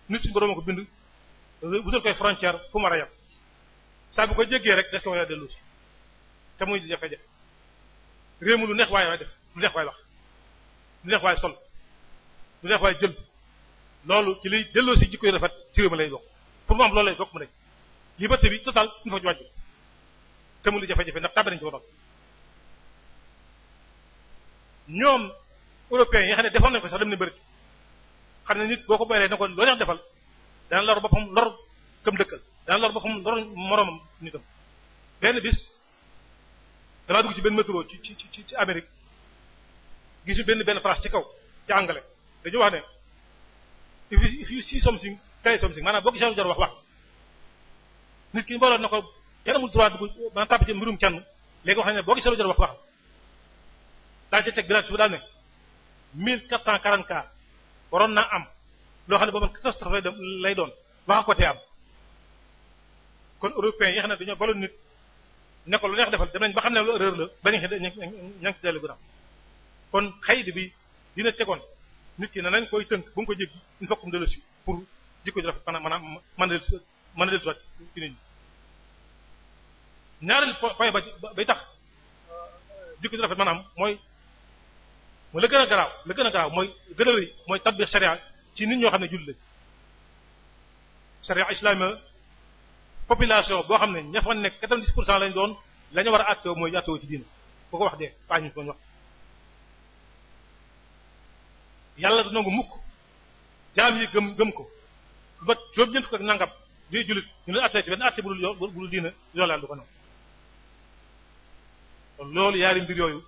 nit suñu borom ko bind wutal koy frontière fu mu war a yem saa bu ko jéggee rek des ko war a dellu si te muy jafe-jafe réew mi lu neex waaye def lu neex waaye wax lu neex waaye sol lu neex waaye jël loolu ci liy delloo si jikko yu rafet ci réew mi lay bokk pour mu am loolu lay bokk mu nekk liberté bi total il faut ñu wàcc te mu lu jafe-jafe ndax tàbbi nañ ci boppam ñoom européens yi nga xam ne defoon nañ ko sax dem na bëri xam ne nit boo ko baylee na ko loo neex defal dana lor boppam lor këm dëkkal dana lor boppam lor moroomam nitam benn bis damaa dugg ci benn métro ci Amérique gisu benn phrase ci kaw ci anglais dañu wax ne if you see something say something maanaam boo gisee lu jar wax nit ki mbooloo na ko kenn amul droit dugg maanaam tàpp ci mbirum kenn léegi wax ne boo gisee lu jar wax daal ci teg bi su daal ne 1444 waroon naa am loo xam ne boobu catastrophe lay doon wax ko te am kon européens yi xam ne dañoo baloon nit ne ko lu neex defal dem nañ ba xam ne lu erreur la ba nga ña ngi ci dellu gën a kon xaydi bi dina tegoon nit ki ne nañ koy tënk bu mu ko jéggi il faut que mu dellu si pour jikko ji rafet maanaam mën a dellu ci nit ñi ñaareel point bay tax jikko ji rafet maanaam mooy la gën a garaaw mooy gën a rëy mooy tatbiq sharia ci nit ñoo xam ne jullit lañ sharia islamique population boo xam ne ña fa nekk 90% lañ doon la ñu war a àttewoo mooy àttewoo ci diina boo ko wax dee paax ñu ko wax yàlla du nangu mukk jaam yi gëm ko lu mat juróom-ñeent fukk ak nangam di jullit ñu leen àttee ci benn àtte bu dul diina loolu yàlla du ko nangu kon loolu yaari mbir yooyu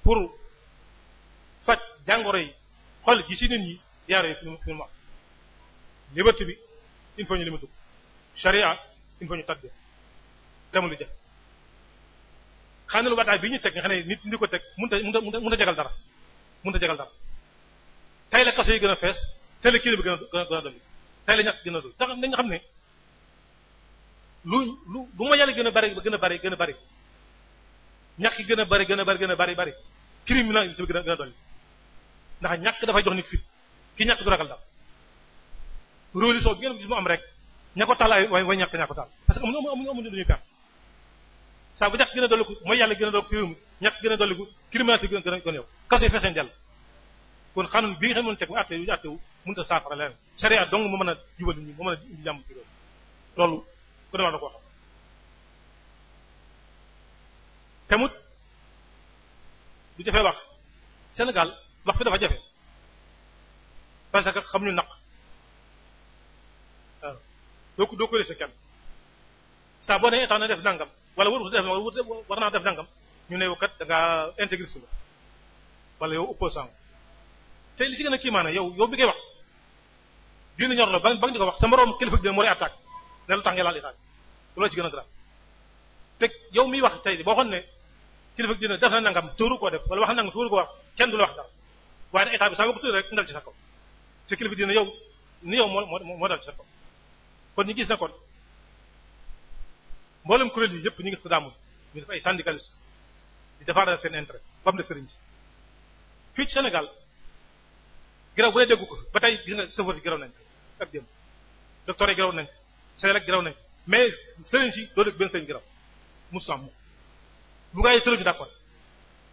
pour faj jàngoro yi xol gi ci nit ñi yaare fi mu wax liberté bi il faut ñu limatu sharia il faut ñu tàgg demul lu jëf xam ne lu bataay bi ñu teg nga xam ne nit ñi ko teg mënut a jagal dara tey la kaso yi gën a fees tey la kii bi gën a dolli tey la ñàkk gën a dolli tax nañ xam ne lu mooy yàlla gën a bari ñàkk gën a bari criminalité bi gën a dolli ndax ñàkk dafay jox nit fit ki ñàkk du ragal daal religion bi ngeen gis mu am rek ña ko taal ay way ñàkk ñaa ko taal parce que amuñu dañuy perte saa bu ñàkk gën a dolli ko mooy yàlla gën a dolli ko réew mi ñàkk gën a dolli ko criminalité bi gën a yow kaso yi feeseen jàll kon xanun bi nga xam ne teg mu àtte yu àttewu mënut a saafara leneen sharia dong mu mën a jubal nit ñi mu mën a indi jàmm ci loolu ku ne war na koo xam tamit du jafee wax Sénégal wax fi dafa jafe parce que xam ñu naq waaw doo ko lise kenn saa boo nee état na def nangam wala war naa def nangam ñu ne yow kat da ngaa intégriste la wala yow opposant te li ci gën a kii maanaam yow bi ngay wax dina ñor la ba nga di ko wax sa moroom kilifa gi moo lay attaque ne lu tax nga laal état loolu ci gën a grave te yow miy wax tey boo xoon ne kilifa gi dina def na nangam tóoru koo def wala wax na nangam tóoru koo wax kenn du la wax dara waaye nag état bi saa nga ko tudd rek ndal ci sa kaw te kilifa dina yow ni yow moo dal ci sa kaw kon ñu gis na kon mboolem kuréel yi yëpp ñu ngi tëddaamul ñu def ay syndicalistes di défendre seen intérêt ba mu def sëriñ si fii ci Sénégal giraw bu dee déggu ko ba tey gis nga sëfër yi giraw nañ ak démb docteur yi giraw nañ Sénégal giraw nañ mais sëriñ si doo dégg benn sëriñ giraw musuam mu bu gaa yi sëriñ ñu d'accord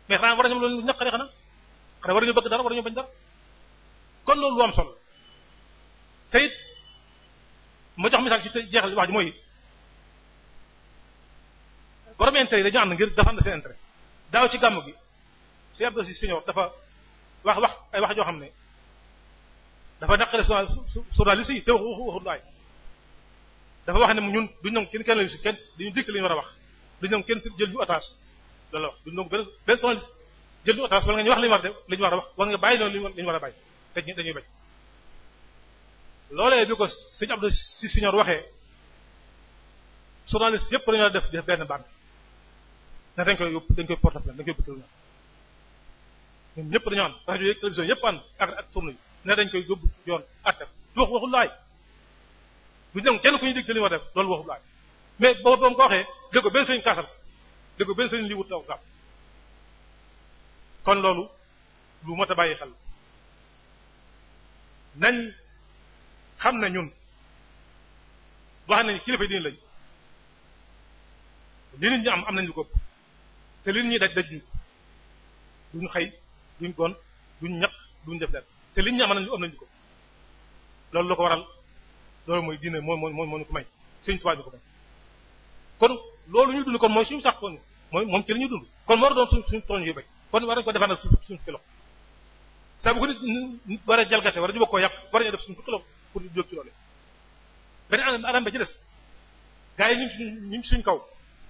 mais xanaa war nañu loolu ñaqare xanaa war nañu bëgg dara war nañu bañ dara kon loolu lu am solo te it ma jox misaal ci jeexal wax ji mooy borom intérêt yi dañu ànd ngir défendre seen intérêt daaw ci gàmm gi si Abdou Si Senior dafa wax ay wax joo xam ne dafa naqare journaliste yi te waxul laay dafa wax ne ñun duñ nangu kenn lañu si kenn dañu dikk li ñu war a wax duñ nangu kenn jël ñu otage loolu la wax duñ nangu benn journaliste jël ñu otage wala nga ñu wax li ñu war a def li ñu war a wax wala nga bàyyi noonu li ñu war a bàyyi te dañuy bañ loolee bi ko sëñ Abdou Si Senior waxee journaliste yëpp dañoo def benn bande ne dañ koy porte plainte dañ koy yóbbu ñun ñëpp dañoo ànd rajo yeeg télévision yëpp ànd ak tourne yi ne dañ koy yóbbu yoon àtte du waxul laay du ñëw kenn ku ñuy dégg te li war a def loolu waxul laay mais boobu ba mu ko waxee dégg ko benn sëriñ kaasal dégg ko benn sëriñ lii wut taw gaaw kon loolu lu mat a bàyyi xel nañ xam ne ñun wax nañ kilifa yi diine lañ li nit ñi am nañ lu ko te li nit ñi daj ñu duñ xëy duñ gon duñ ñaq duñ def leen te li nit ñi am nañ lu ko loolu la ko waral loolu mooy diine moo ñu ko may Sëriñ Tuubaa ñu ko may kon loolu ñu dund kon mooy suñu sax kon mooy moom ci la ñuy dund kon moo doon suñu tooñ yu bay kon war nañ ko defandal suñu kilo saa bu ko nit war a jalgate war a jubóog koo yàq war nañu def suñu kilo pour di jóg ci loolu beneen anam ba ci des gars yi ñu suñ kaw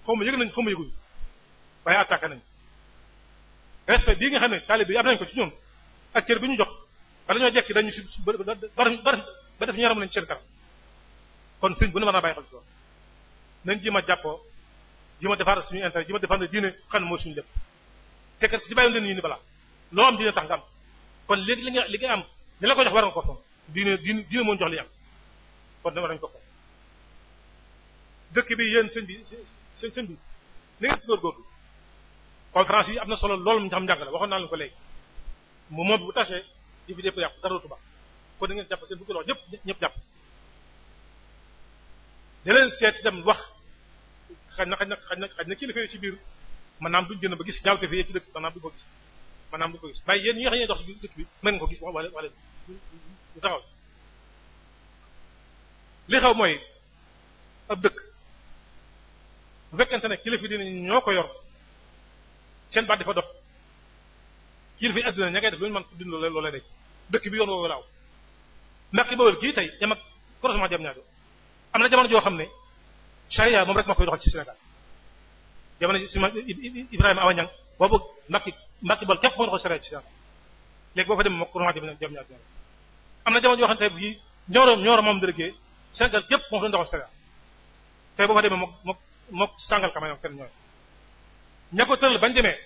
xaw ma yëg nañ xaw ma yëguñu waaye attaqué nañ respect bii nga xam ne taalibe bi am nañ ko ci ñun ak cër bi ñu jox ba dañoo jekki dañu si ba def ñu yaram nañ seen kanam kon sëñ bu ne war naa bàyyi xel ci loolu nañ jéem a jàppoo jéem a défendre suñu intérêt jéem a défendre diine xam ne mooy suñu lépp te kat ci bàyyi leen ni balaa loo am diine tax nga am kon léegi li nga am ni la ko jox war nga ko fonk diine moo jox li am kon ne war nañ ko fonk dëkk bi yéen sëñ bi ni ngeen ci góorgóorlu conférence yi am na solo loolu mu xam njàng la waxoon naa leen ko léegi moom bu tâché di fi dépp yàqu dara dootu baax kon da ngeen jàpp seen fukki loxo ñëpp jàpp da leen seet itam wax xaj na kilifa yi ci biir maanaam duñ gën a ba gis ñaaw te fi ci dëkk maanaam duñ ko gis waaye yéen ñi nga xam ne dox ci dëkk bi mën nga ko gis wala du taxaw li xew mooy ab dëkk bu fekkente ne kilifa dina ñoo ko yor seen baat dafa dox kilifa yi adduna ña ngay def lu ñu mën dund loolee day dëkk bi yoon woowu laaw Mbàkke Bawol gii tey jam ak croisement jam ñaajo am na jamono joo xam ne charia moom rek moo koy doxal ci Sénégal jamono si Ibrahima Awa Niang boobu Mbàkke Bawol képp moo doxal charia ci Sénégal léegi boo fa dem moo croisement jam ñaajo am na jamono joo xam ne tey bii ñooro moom dërëgee Sénégal képp moo fa doon doxal charia tey boo fa demee mook sàngal kama ñoom kenn ñooy ña ko tëral bañ demee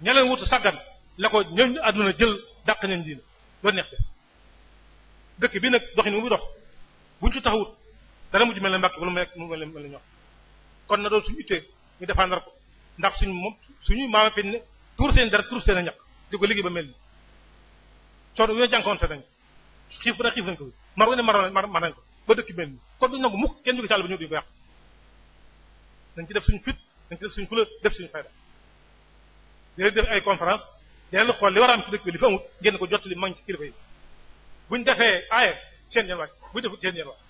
ña leen wutu sàggan la ko ñëw àdduna jël dàq nañ diina loolu neex de dëkk bi nag doxin mu muy dox buñ ci taxawut dara mujj mel ne Mbàkke wala mu mel ne ñox kon na doon suñu ittee ñu défendre ko ndax suñu maama fi ne tuur seen dara tuur seen a ñaq di ko liggéey ba mel ni coono yooyu jànkoonte nañ xiif na xiif nañ ko mar ne mar nañ ko ba dëkk mel ni kon duñ nangu mukk kenn jóge sàll ba ñëw di ko yàq dañ ci def suñu fit dañ ci def suñu fula def suñu fayda léegi def ay conférence dinañ la xool li war a am ci dëkk bi li fa amut génn ko jot li mañ ci kilifa yi buñ defee aaye seen yeen wàcc buñ defut seen yeen wàcc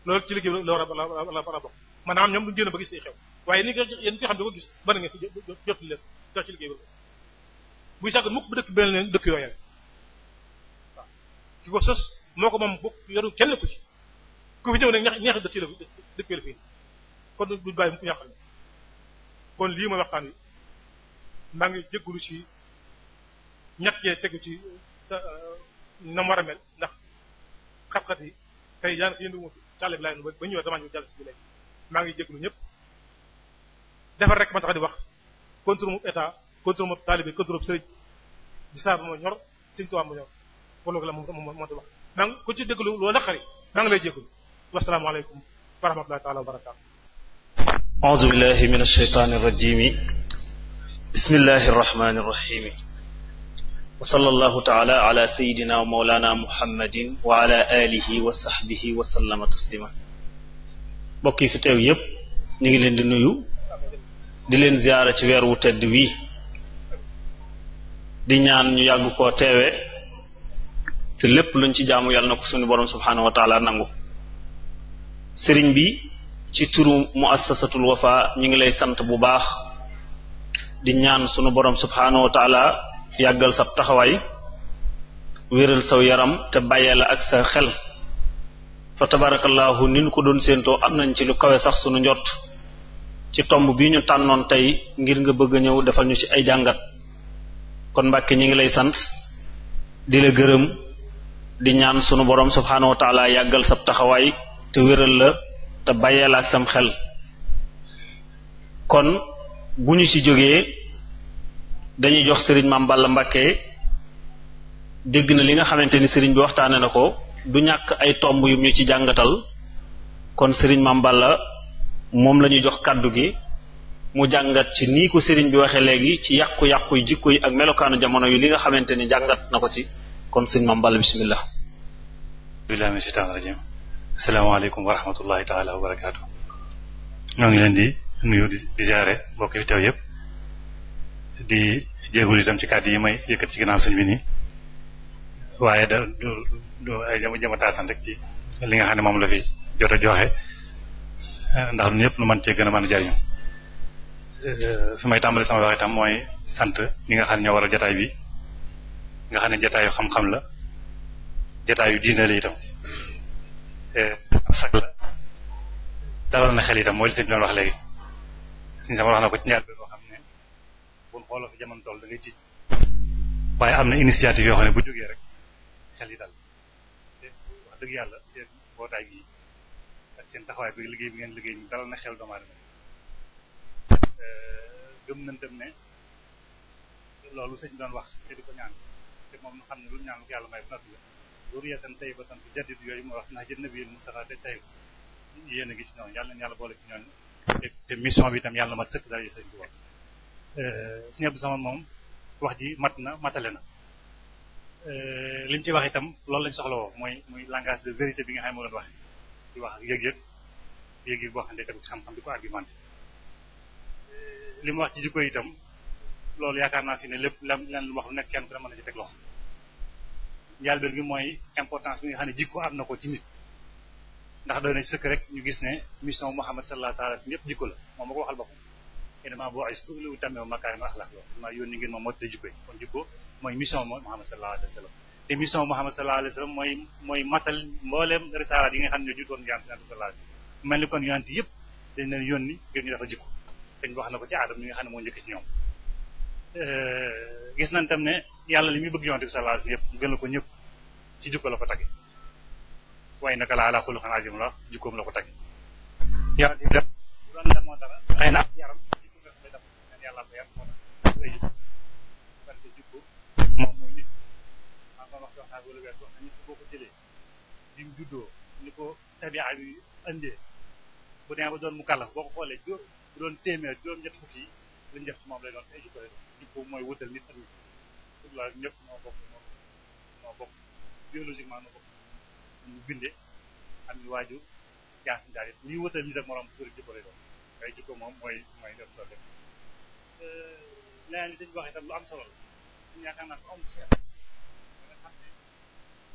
loolu ci liggéey la war a bokk maanaam ñoom duñ génn ba gis day xew waaye ni yéen ko xam ne ko gis bari nga jot leen jox ci liggéey bi buy sàgg mukk ba dëkk benn leen dëkk yooyee waaw ki ko sos moo ko moom bokk yoru kenn ku ci ku fi ñëw nag ñeex dëkk la dëkk la fi kon duñ bàyyi mu ko ñàqal kon lii mooy waxtaan wi maa ngi jégalu ci ñett yee tegu ci na mu war a mel ndax xat-xat yi tey yaa ngi yëndu tàlle bi laay nu ba ñëwee damaa ñëw jàll ci bi léegi maa ngi jégalu ñëpp defar rek ma tax di wax contre mu état contre mu taalibe contre mu sëriñ di saa ba ma ñor Sëriñ Tuubaa ma ñor wala la moom moo di wax maa ngi ko ci déglu loo naqari maa ngi lay jégalu wasalaamaaleykum wa rahmatullahi taala wa barakaatu. a'uuzu billahi minash shaytaanir rajiim bismillahir rahmaanir rahiim wa sallallahu taala ala sayyidina wa mawlana muhammadin wa ala alihi wa sahbihi wa sallama taslima mbokk yi fi teew yépp ñu ngi leen di nuyu di leen ziyaara ci weer wu tedd wi di ñaan ñu yàgg koo teewe te lépp luñ ci jaamu yàlla na ko suñu borom subhaanahu wa taala nangu sëriñ bi ci turu muassasatul wafa ñu ngi lay sant bu baax di ñaan sunu borom subhaanahu wa taala yàggal sa taxawaay wéral saw yaram te bàyyee la ak sa xel fa tabarakallahu ni ñu ko doon séentoo am nañ ci lu kawe sax sunu njort ci tomb bi ñu tànnoon tey ngir nga bëgg a ñëw defal ñu ci ay jàngat kon Mbàkke ñi ngi lay sant di la gërëm di ñaan sunu borom subhaanahu wa taala yàggal sa taxawaay te wéral la te bàyyee la ak sam xel kon bu ñu ci jógee dañuy jox sëriñ Mame Balla Mbàkke dégg na li nga xamante ni sëriñ bi waxtaane na ko du ñàkk ay tomb yu ñu ci jàngatal kon sëriñ Mame Balla moom la ñuy jox kàddu gi mu jàngat ci nii ko sëriñ bi waxee léegi ci yàqu-yàqu yu jikko yi ak melokaanu jamono yu li nga xamante ni jàngat na ko ci kon sëriñ Mame Balla bismillah billahi minash shaytaanir rajiim asalaamaaleykum wa rahmatullahi taala wa barakaatu ñoo ngi leen di nuyu di ziare mbokk yi teew yëpp di jéegul itam ci kàddu yi may yëkkat ci ginnaaw sëñ bi nii waaye du ay jëm a taatan rek ci li nga xam ne moom la fi jot a joxe ndax ñun ñëpp nu mën cee gën a mën a jariñu fi may tàmbali sama wax itam mooy sant ñi nga xam ne ñoo waral jataay bi nga xam ne jataayu xam-xam la jataayu diine la itam ab sag la dalal na xel itam mooy li sëñ bi doon wax léegi suñu sama wax na ko ci ñaar bi boo xam ne buñ xooloo fi jamono toll da ngay tiit waaye am na initiative yoo xam ne bu jógee rek xel yi dal te wax dëgg yàlla seen mbootaay gi ak seen taxawaay bi liggéey bi ngeen liggéey ñu dalal na xel doomu aadama gëm nañ dem ne loolu sëñ bi doon wax te di ko ñaan te moom nu xam ne lu ñaan lu ko yàlla may bu noppi la loolu yeesan tey ba sant jadid yooyu mu wax naa jël nabi Mustafa te tey yéen a gis ci ñoom yàlla na yàlla boole ci ñoom te mission bi itam yàlla na mat sëkk dara sëñ bi wax suñu Abdou Samad moom wax ji mat na matale na li mu ci wax itam loolu lañ soxla woo mooy langage de vérité bi nga xam ne moo doon wax di wax yëg-yëg boo xam ne tegu ci xam-xam di ko argumenté li mu wax ci jikko itam loolu yaakaar naa fi ne lépp lan lu wax lu nekk kenn ku ne mën na ci teg loxo njàlbeen gi mooy importance bi nga xam ne jikko am na ko ci nit ndax doy na sëkk rek ñu gis ne mission Muhammad sallallahu alayhi wa sallam ñëpp jikko la moom ma ko waxal boppam innamaa bu'istu li utammima makaarima al-axlaaq maa yónni ngeen moom mottali jikko yi kon jikko mooy mission Muhammad sallallahu alayhi wa sallam te mission Muhammad sallallahu alayhi wa sallam mooy matal mbooleem risaalaat yi nga xam ne ñoo juutoon yonent sallallahu alayhi wa sallam mel ni kon yonent yëpp dañ leen yónni ngir ñu defal jikko sëñ bi wax na ko ci aadam mi nga xam ne moo njëkk ci ñoom gis nañ tam ne yàlla li muy bëgg yonent bi sallallahu alayhi wa sallam yëpp gën la ko ñëpp ci jikko la ko tagge waaye naka la ala xuluqin azim la jikkoom la ko tagge yàlla di def bu doon demoo dara xëy na ak yaram jikko nga lay def yàlla ko yar moo tax ay jikko parce que jikko moom mooy nit maa ngi wax waxtaan wala weer wax na nit boo ko jëlee bi mu juddoo ni ko tabia bi indee bu demee ba doon mu kàllaf boo ko xoolee bu doon téeméer juróom-ñett fukki yi li ñu def ci moom lay doon te ay jikko mooy wutal nit ak nit loolu ñëpp moo bokk biologiquement noo bokk ñu bindee am ñu waaju jaar si jaar yi ñuy wutal nit ak morom bu jikko lay doon ay jikko moom mooy def soo def leneen li dañu wax itam lu am solo la ñu yaakaar naa ko am seet nga xam ne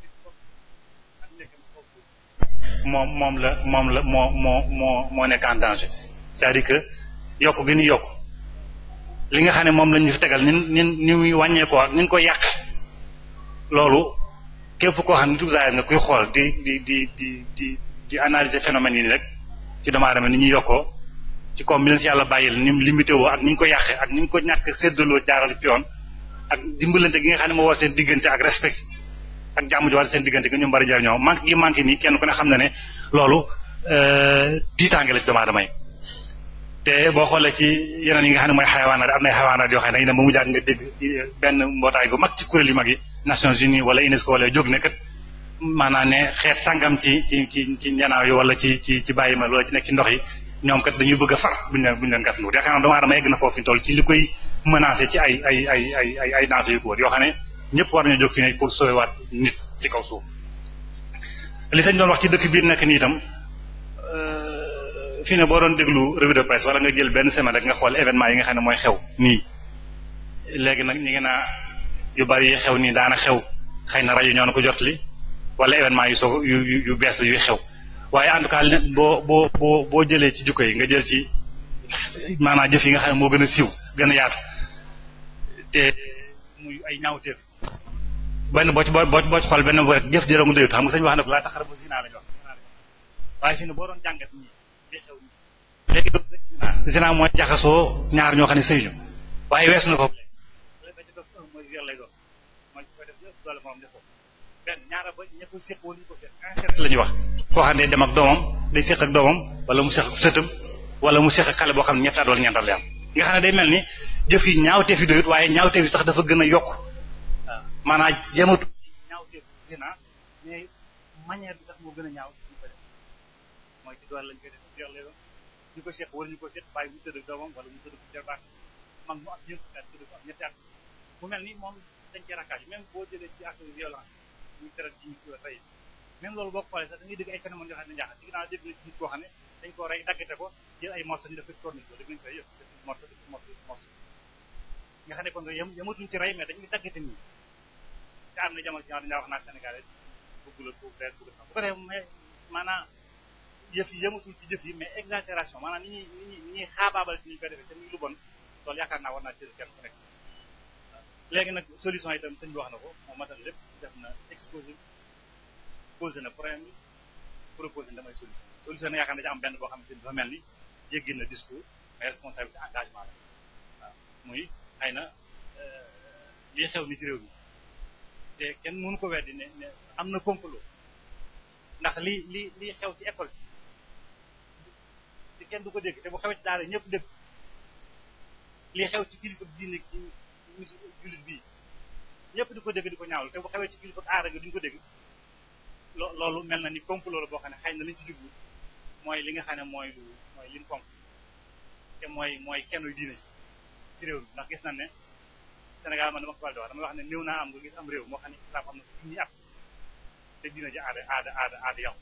nit ko ak nekkam foofu moo nekk en danger c'est-à-dire que yokk gi ñu yokk li nga xam ne moom la ñu fi tegal ni muy wàññeekoo ak ni ñu koy yàq loolu képp koo xam ne nitu zaahir nga kuy xool di analyser phénomènes yi rek ci doomu aadama ni ñuy yokkoo ci koom bi leen fi yàlla bàyyil ni mu limité woo ak ni ñu ko yàqee ak ni ñu ko ñàkk séddaloo jaaral ci yoon ak dimbalante gi nga xam ne moo war seen diggante ak respect ak jàmm ji war seen diggante gi ñu bari jariñoo manque nii kenn ku ne xam na ne loolu tiitaange la ci doomu aadama yi te boo xoolee ci yeneen yi nga xam ne mooy xayawaanaat am na xayawaanaat yoo xam ne dañu dem ba mu jàgg nga dégg benn mbootaay gu mag ci kuréel yu mag yi Nations Unies wala UNESCO wala jóg ne kat maanaam ne xeet sàngam ci njanaaw yi wala ci bàyyi ma wala ci nekk ci ndox yi ñoom kat dañuy bëgg a far buñu leen gàtt luut yaakaar naa doomu aadama egg na foofu ñu toll ci li koy menacé ci ay danger yu ko wër yoo xam ne ñëpp war nañoo jóg fi ne pour sauver nit ci kaw suuf li sañ doon wax ci dëkk biir nekk nii itam fii ne boo doon déglu revue de presse wala nga jël benn semaine rek nga xool événement yi nga xam ne mooy xew nii léegi nag ñu ngi naa yu bari yi xew nii daana xew xëy na rajo ñoo na ko jotali wala événement yu soog yu bees la yuy xew waaye en tout cas boo jëlee ci jukko yi nga jël ci maanaam jëf yi nga xam ne moo gën a siiw gën a yaatu te muy ay ñaawteef benn boo ci xool benn bu rek jëf jërëngu doyut xam nga sañ wax na ko laa taxara ba zina lañu wax waaye fii ne boo doon jàngat nii li xew nii léegi zina mooy jaxasoo ñaar ñoo xam ne sëyñu waaye weesu na ko mooy viol lay doon mooy koy def yëpp doole moom defoo benn ñaara ba ña ko séq wala ñu ko séq inceste la ñuy wax koo xam ne dem ak doomam day séq ak doomam wala mu séq ak sëtam wala mu séq ak xale boo xam ne ñetti at wala ñeent at la am nga xam ne day mel ni jëf yi ñaawteef yi doyut waaye ñaawteef yi sax dafa gën a yokk waaw maanaam yematu ñaawteef zina mais manière bi sax moo gën a ñaaw ci ñu ko def mooy ci doole lañ koy def viol lay doon ñu ko séq wala ñu ko séq bàyyi mu tëdd ak doomam wala mu tëdd ak jarbaat mag mu am ñeent at tëdd ko am ñetti at mu mel ni moom dañ cee rakkaaj même boo jëlee ci acte de violence ñu teral ci nit ko tey même loolu boo ko xoolee sax da ngay dégg ay phénomènes yoo xam ne njaaxal ci ginnaaw dégg na ci nit koo xam ne dañ koo rey daggate ko jël ay morceaux ñu def ko corniche ko dégg nañ koy yëpp def morceau nga xam ne kon yamatuñ ci rey mais dañuy daggate nii te am na jamono ci ñaaw dañaa wax naa Sénégalais bëgg la ko dee bëgg bu ko def mais maanaam yëf yi yamatul ci jëf yi mais exagération maanaam ni ñuy xaabaabal ci ñu koy defee te muy lu bon loolu yaakaar naa war naa jël kenn ku nekk léegi nag solution itam sëñ bi wax na ko moo matal lépp def na exposé posé na problème bi proposé na damay solution na yaakaar na ci am benn boo xam ne dafa mel ni jéggi na discours mais responsabilité engagement la waaw muy xëy na lii xew ni ci réew mi te kenn mënu ko weddi ne am na complot ndax lii xew ci école te kenn du ko dégg te bu xewee ci daara ñëpp dégg lii xew ci kilifa diine jullit bii ñëpp di ko dégg di ko ñaawlu te bu xewee ci kilifa aada nga duñ ko dégg loolu mel na ni complot la boo xam ne xëy na liñ ci jublu mooy li nga xam ne mooy liñ fonk te mooy kenn diine ci réew mi ndax gis nañ ne Sénégal man dama ko di wax damay wax ne néew naa am nga gis am réew moo xam ne islam am na junni at te diine ji aada yow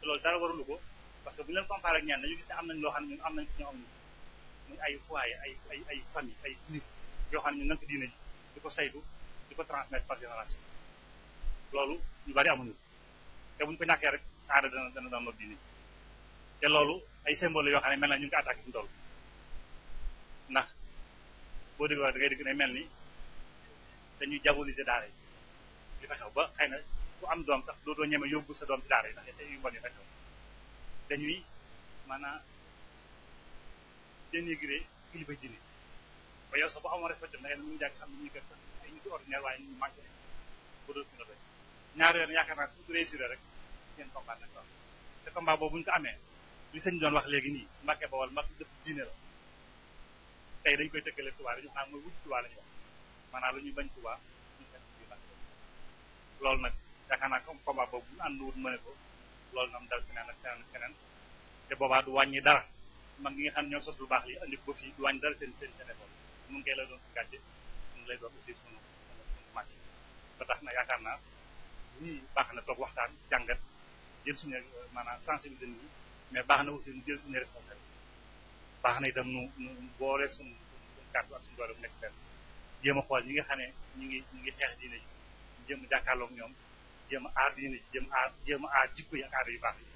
te loolu dara warulu ko parce que bu ñu leen comparé ak ñenn dañu gis ne am nañ loo xam ne ñun am nañ ñoo am muy ay foyer ay famille ay kilif yoo xam ne ñun nank diine ji di ko saytu di ko transmettre par génération loolu ñu bari amuñu te buñ ko ñàkkee rek aada dana doon lor diine te loolu ay symbole yoo xam ne mel na ñu ngi ko attaqué fi mu toll ndax boo déggoo da ngay dégg ne mel ni dañuy diaboliser daara yi li fa xew ba xëy na ku am doom sax dootoo ñeme yóbbu sa doom ci daara yi ndax te yu bon yi fa xew dañuy maanaam dénigrer kilifa diine ba yow sax bu amoon respecté da ngay ne mu jàng xam ne ñu kat ay nit ordinaire waaye ñu manqué ba dootu ñu la doy ñaari yoon yaakaar naa suñu réussir rek seen combat nag quoi te combat boobu bu ñu ko amee li sëñ doon wax léegi nii Mbàkke Bawol Mbàkke dëpp diine la tey dañ koy tëkkale Tuubaa dañu xam mooy wut Tuubaa la ñuy wax maanaam lu ñuy bañ Tuubaa ñu fekk ci Mbàkke loolu nag yaakaar naa comme combat boobu bu ànd wut mëne ko loolu nam dal keneen ak keneen te boobaa du wàññi dara mag ñi nga xam ne ñoo sos lu baax li andi ko fii du wàññi dara seen effort mu ngi koy la doon gàcce mu lay doon aussi sunu màcc ba tax na yaakaar naa ñii baax na toog waxtaan jàngat jël suñu maanaam sensibiliser nit ñi mais baax na aussi ñu jël suñu responsabilité baax na itam nu boole suñu kàddu ak suñu doole bu nekk benn jéem a xool ñi nga xam ne ñu ngi xeex diine ji jéem a jàkkaarloog ñoom jéem a aar diine ji jéem a aar jikko yi ak aada yu baax yi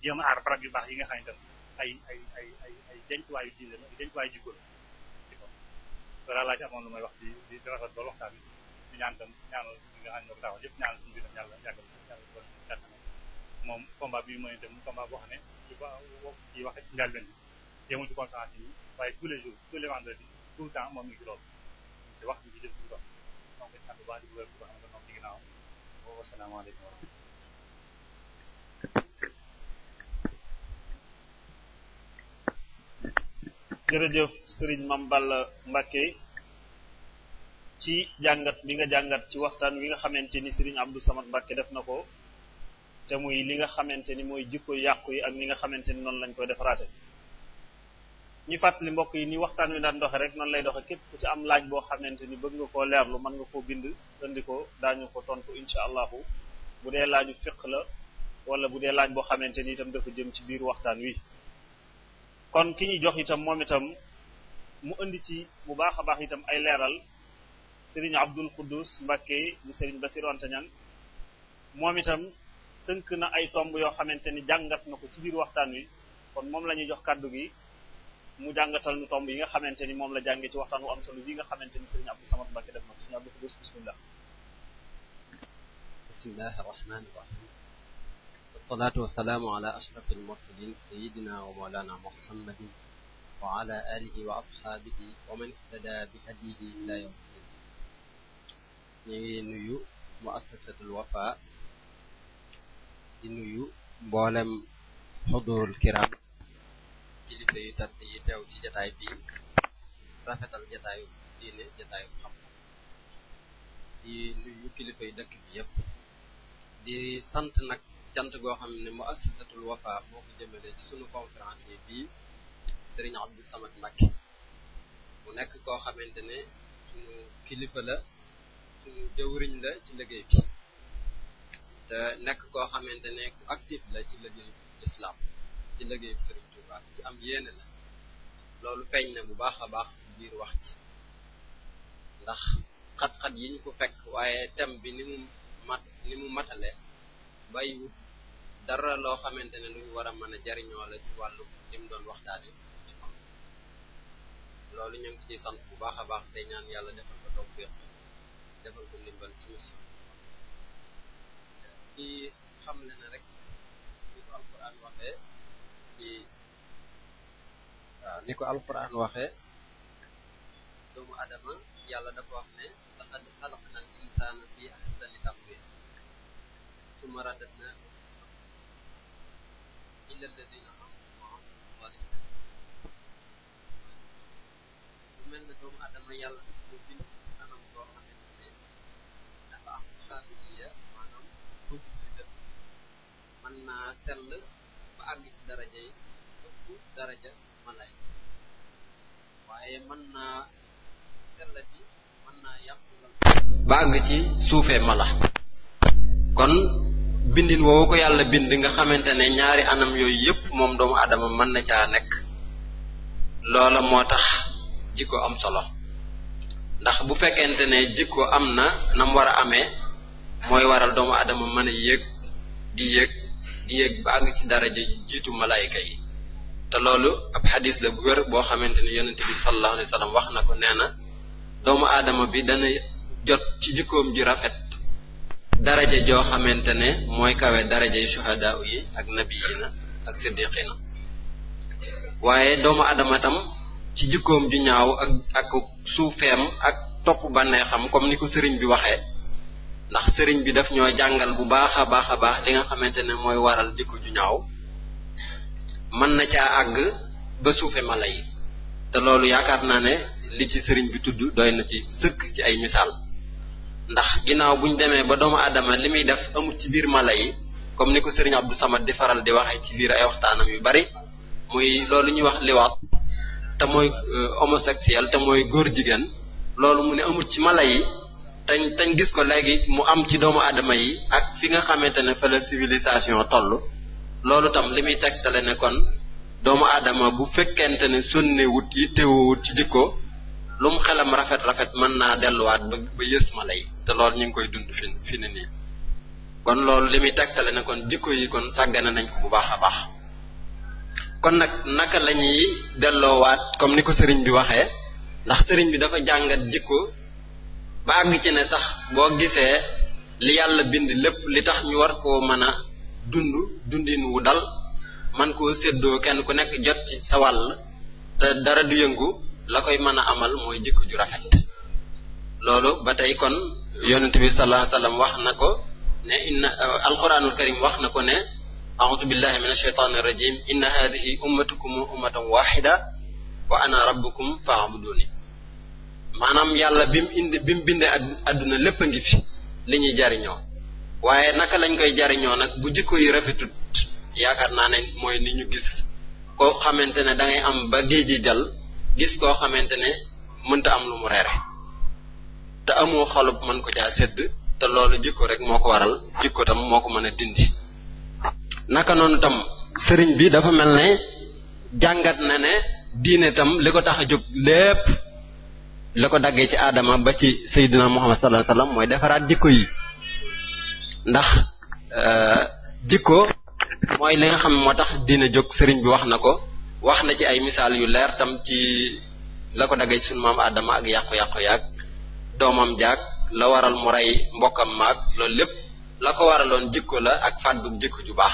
jéem a aar barab yu baax yi nga xam ne itam ay dencuwaayu diine la dencuwaayu jikko la ci ko loolu laa ci amoon lu may wax di rafet ba waxtaan bi di ñaan tam ñaanal ñi nga xam ne ñoo ko taxaw yëpp ñaanal suñu biir yàlla yàggal moom combat bi mooy itam combat boo xam ne ci waxee ci njëlbeen bi jéemul ci conférence yi waaye tous les jours tous les vendredis tout le temps moom mi ngi ci loolu ñu ci wax ñu ci jëf ci dox donc sant bu baax di wér bu baax nga noonu ci ginnaaw boobu asalaamaaleykum wa rahmatulah. jërëjëf Serigne Mame Balla Mbacké ci jàngat bi nga jàngat ci waxtaan wi nga xamante ni Serigne Abdou Samad Mbacké def na ko te muy li nga xamante ni mooy jikko yàqu yi ak ni nga xamante ni noonu lañ koy defaraate ñu fàttali mbokk yi ni waxtaan wi daan doxe rek noonu lay doxe képp ku ci am laaj boo xamante ni bëgg nga koo leerlu mën nga koo bind indi ko daañu ko tontu insha allahu bu dee laaju fiq la wala bu dee laaj boo xamante ni itam dafa jëm ci biir waxtaan wi kon ki ñuy jox itam moom itam mu indi ci bu baax a baax itam ay leeral Serigne Abdul Quddus Mbacké bu Serigne Bassirou Anta Niang moom itam tënk na ay tomb yoo xamante ni jàngat na ko ci biir waxtaan wi kon moom la ñuy jox kàddu gi mu jàngatal nu tomb yi nga xamante ni moom la jàngee ci waxtaan wu am solo bi nga xamante ni Serigne Abdou Samad Mbacké def na ko Serigne Abdul Quddus bismillah. bismillahir rahmanir rahim wassalatu wassalamu ala ashrafil mursalin sayyidina wa mawlana muhammadin wa ala alihi wa ashabihi wa man ihtada bi hadihi ila yawm din. ñu ngi nuyu muassasatul Wafa di nuyu mboolem xudurul kiram kilifa yu tàdd yi teew ci jataay bi rafetal jataayu diine jataayu xam di nuyu kilifa yu dëkk bi yépp di sant nag cant goo xam ne muassasatul Wafa moo ko jëmale ci sunu conférence yi bii Serigne Abdou Samad Mbacké mu nekk koo xamante ne sunu kilifa la sunu jëwriñ la ci liggéey bi te nekk koo xamante ne ku actif la ci liggéeyu islam ci liggéeyu Serigne Touba ci am yéene la loolu feeñ na bu baax a baax ci biir wax ci ndax xat-xat yi ñu ko fekk waaye thème bi ni mu matale bàyyiwut dara loo xamante ne lu ñu war a mën a jariñoo la ci wàllu li mu doon waxtaane ci kon loolu ñu ngi ciy sant bu baax a baax te ñaan yàlla defal ko tawfiq defal ko ndimbal ci mission ci xam le na rek ni ko alquran waxee ni ko alquran waxee doomu adama yàlla dafa wax ne laqad xalaqnal insaana fi ahsani taqwiim summa radadnaahu illa alladina amanu wa amilu saalihaat bu mel ne doomu adama yàlla dafa ko bind ci anam boo xamante ne dafa am xaabiliya maanaam possibilité mën naa sell ba àgg ci daraja yi ëpp daraja malay waaye mën naa sellati mën naa yàqu ba àgg ci suufee mala kon bindin woowu ko yàlla bind nga xamante ne ñaari anam yooyu yëpp moom doomu adama mën na caa nekk loola moo tax jikko am solo ndax bu fekkente ne jikko am na nam war a amee mooy waral doomu adama mën a yéeg di yéeg ba àgg ci daraja jiitu malaayika yi te loolu ab xadis la bu wér boo xamante ne yonent bi sallallahu alayhi wa sallam wax na ko nee na doomu aadama bi dana jot ci jikkoom ji rafet daraja joo xamante ne mooy kawe daraja yu shuhadaa yi ak nabiyina ak siddiqina waaye doomu aadama tam ci jikkoom ju ñaaw ak suufeem ak topp bànneexam comme ni ko sëriñ bi waxee ndax sëriñ bi daf ñoo jàngal bu baax a baax a baax li nga xamante ne mooy waral jikko ju ñaaw mën na caa àgg ba suufe mala yi te loolu yaakaar naa ne li ci sëriñ bi tudd doy na ci sëkk ci ay misaal ndax ginnaaw buñ demee ba doomu aadama li muy def amut ci biir mala yi comme ni ko Serigne Abdou Samad di faral di waxee ci biir ay waxtaanam yu bari muy loolu ñuy wax liwaat te mooy homosexuel te mooy góor jigéen loolu mu ne amut ci mala yi tañ gis ko léegi mu am ci doomu aadama yi ak fi nga xamante ne fa la civilisation toll loolu tam li muy tegtale ne kon doomu aadama bu fekkente ne sonne wut yi teewut ci jikko lu mu xelam rafet mën naa delluwaat ba yës mala yi te loolu ñu ngi koy dund fi ne nii kon loolu li muy tegtale ne kon jikko yi kon sàggane nañ ko bu baax a baax kon nag naka la ñuy delloowaat comme ni ko sëriñ bi waxee ndax sëriñ bi dafa jàngat jikko ba àgg ci ne sax boo gisee li yàlla bind lépp li tax ñu war koo mën a dundin wu dal man koo séddoo kenn ku nekk jot ci sa wàll te dara du yëngu la koy mën a amal mooy jikko ju rafet loolu ba tey kon yonent bi sallallahu alayhi wasallam wax na ko ne alquranul karim wax na ko ne a'udhu billahi minash shaitanir rajim inna hadhihi ummatukum ummatan wahida wa ana rabbukum fa'buduni maanaam yàlla bi mu bindee adduna lépp a ngi fi li ñuy jariñoo waaye naka lañ koy jariñoo nag bu jikko yi rafetut yaakaar naa ne mooy ni ñu gis koo xamante ne da ngay am ba géeji jal gis koo xamante ne mënta am lu mu reere te amoo xolub mën ko caa sédd te loolu jikko rek moo ko waral jikko tam moo ko mën a dindi naka noonu tam sëriñ bi dafa mel ne jàngat na ne diine tam li ko tax a jóg lépp la ko daggee ci aadama ba ci Seydina Muhammad sallallahu alayhi wasallam mooy defaraat jikko yi ndax jikko mooy li nga xam moo tax diine jóg sëriñ bi wax na ko wax na ci ay misaal yu leer tam ci la ko daggee ci sunu maam aadama ak yàqu-yàqu yaag doomam jaag la waral mu rey mbokkam maag loolu lépp la ko waraloon jikko la ak fàddug jikko ju baax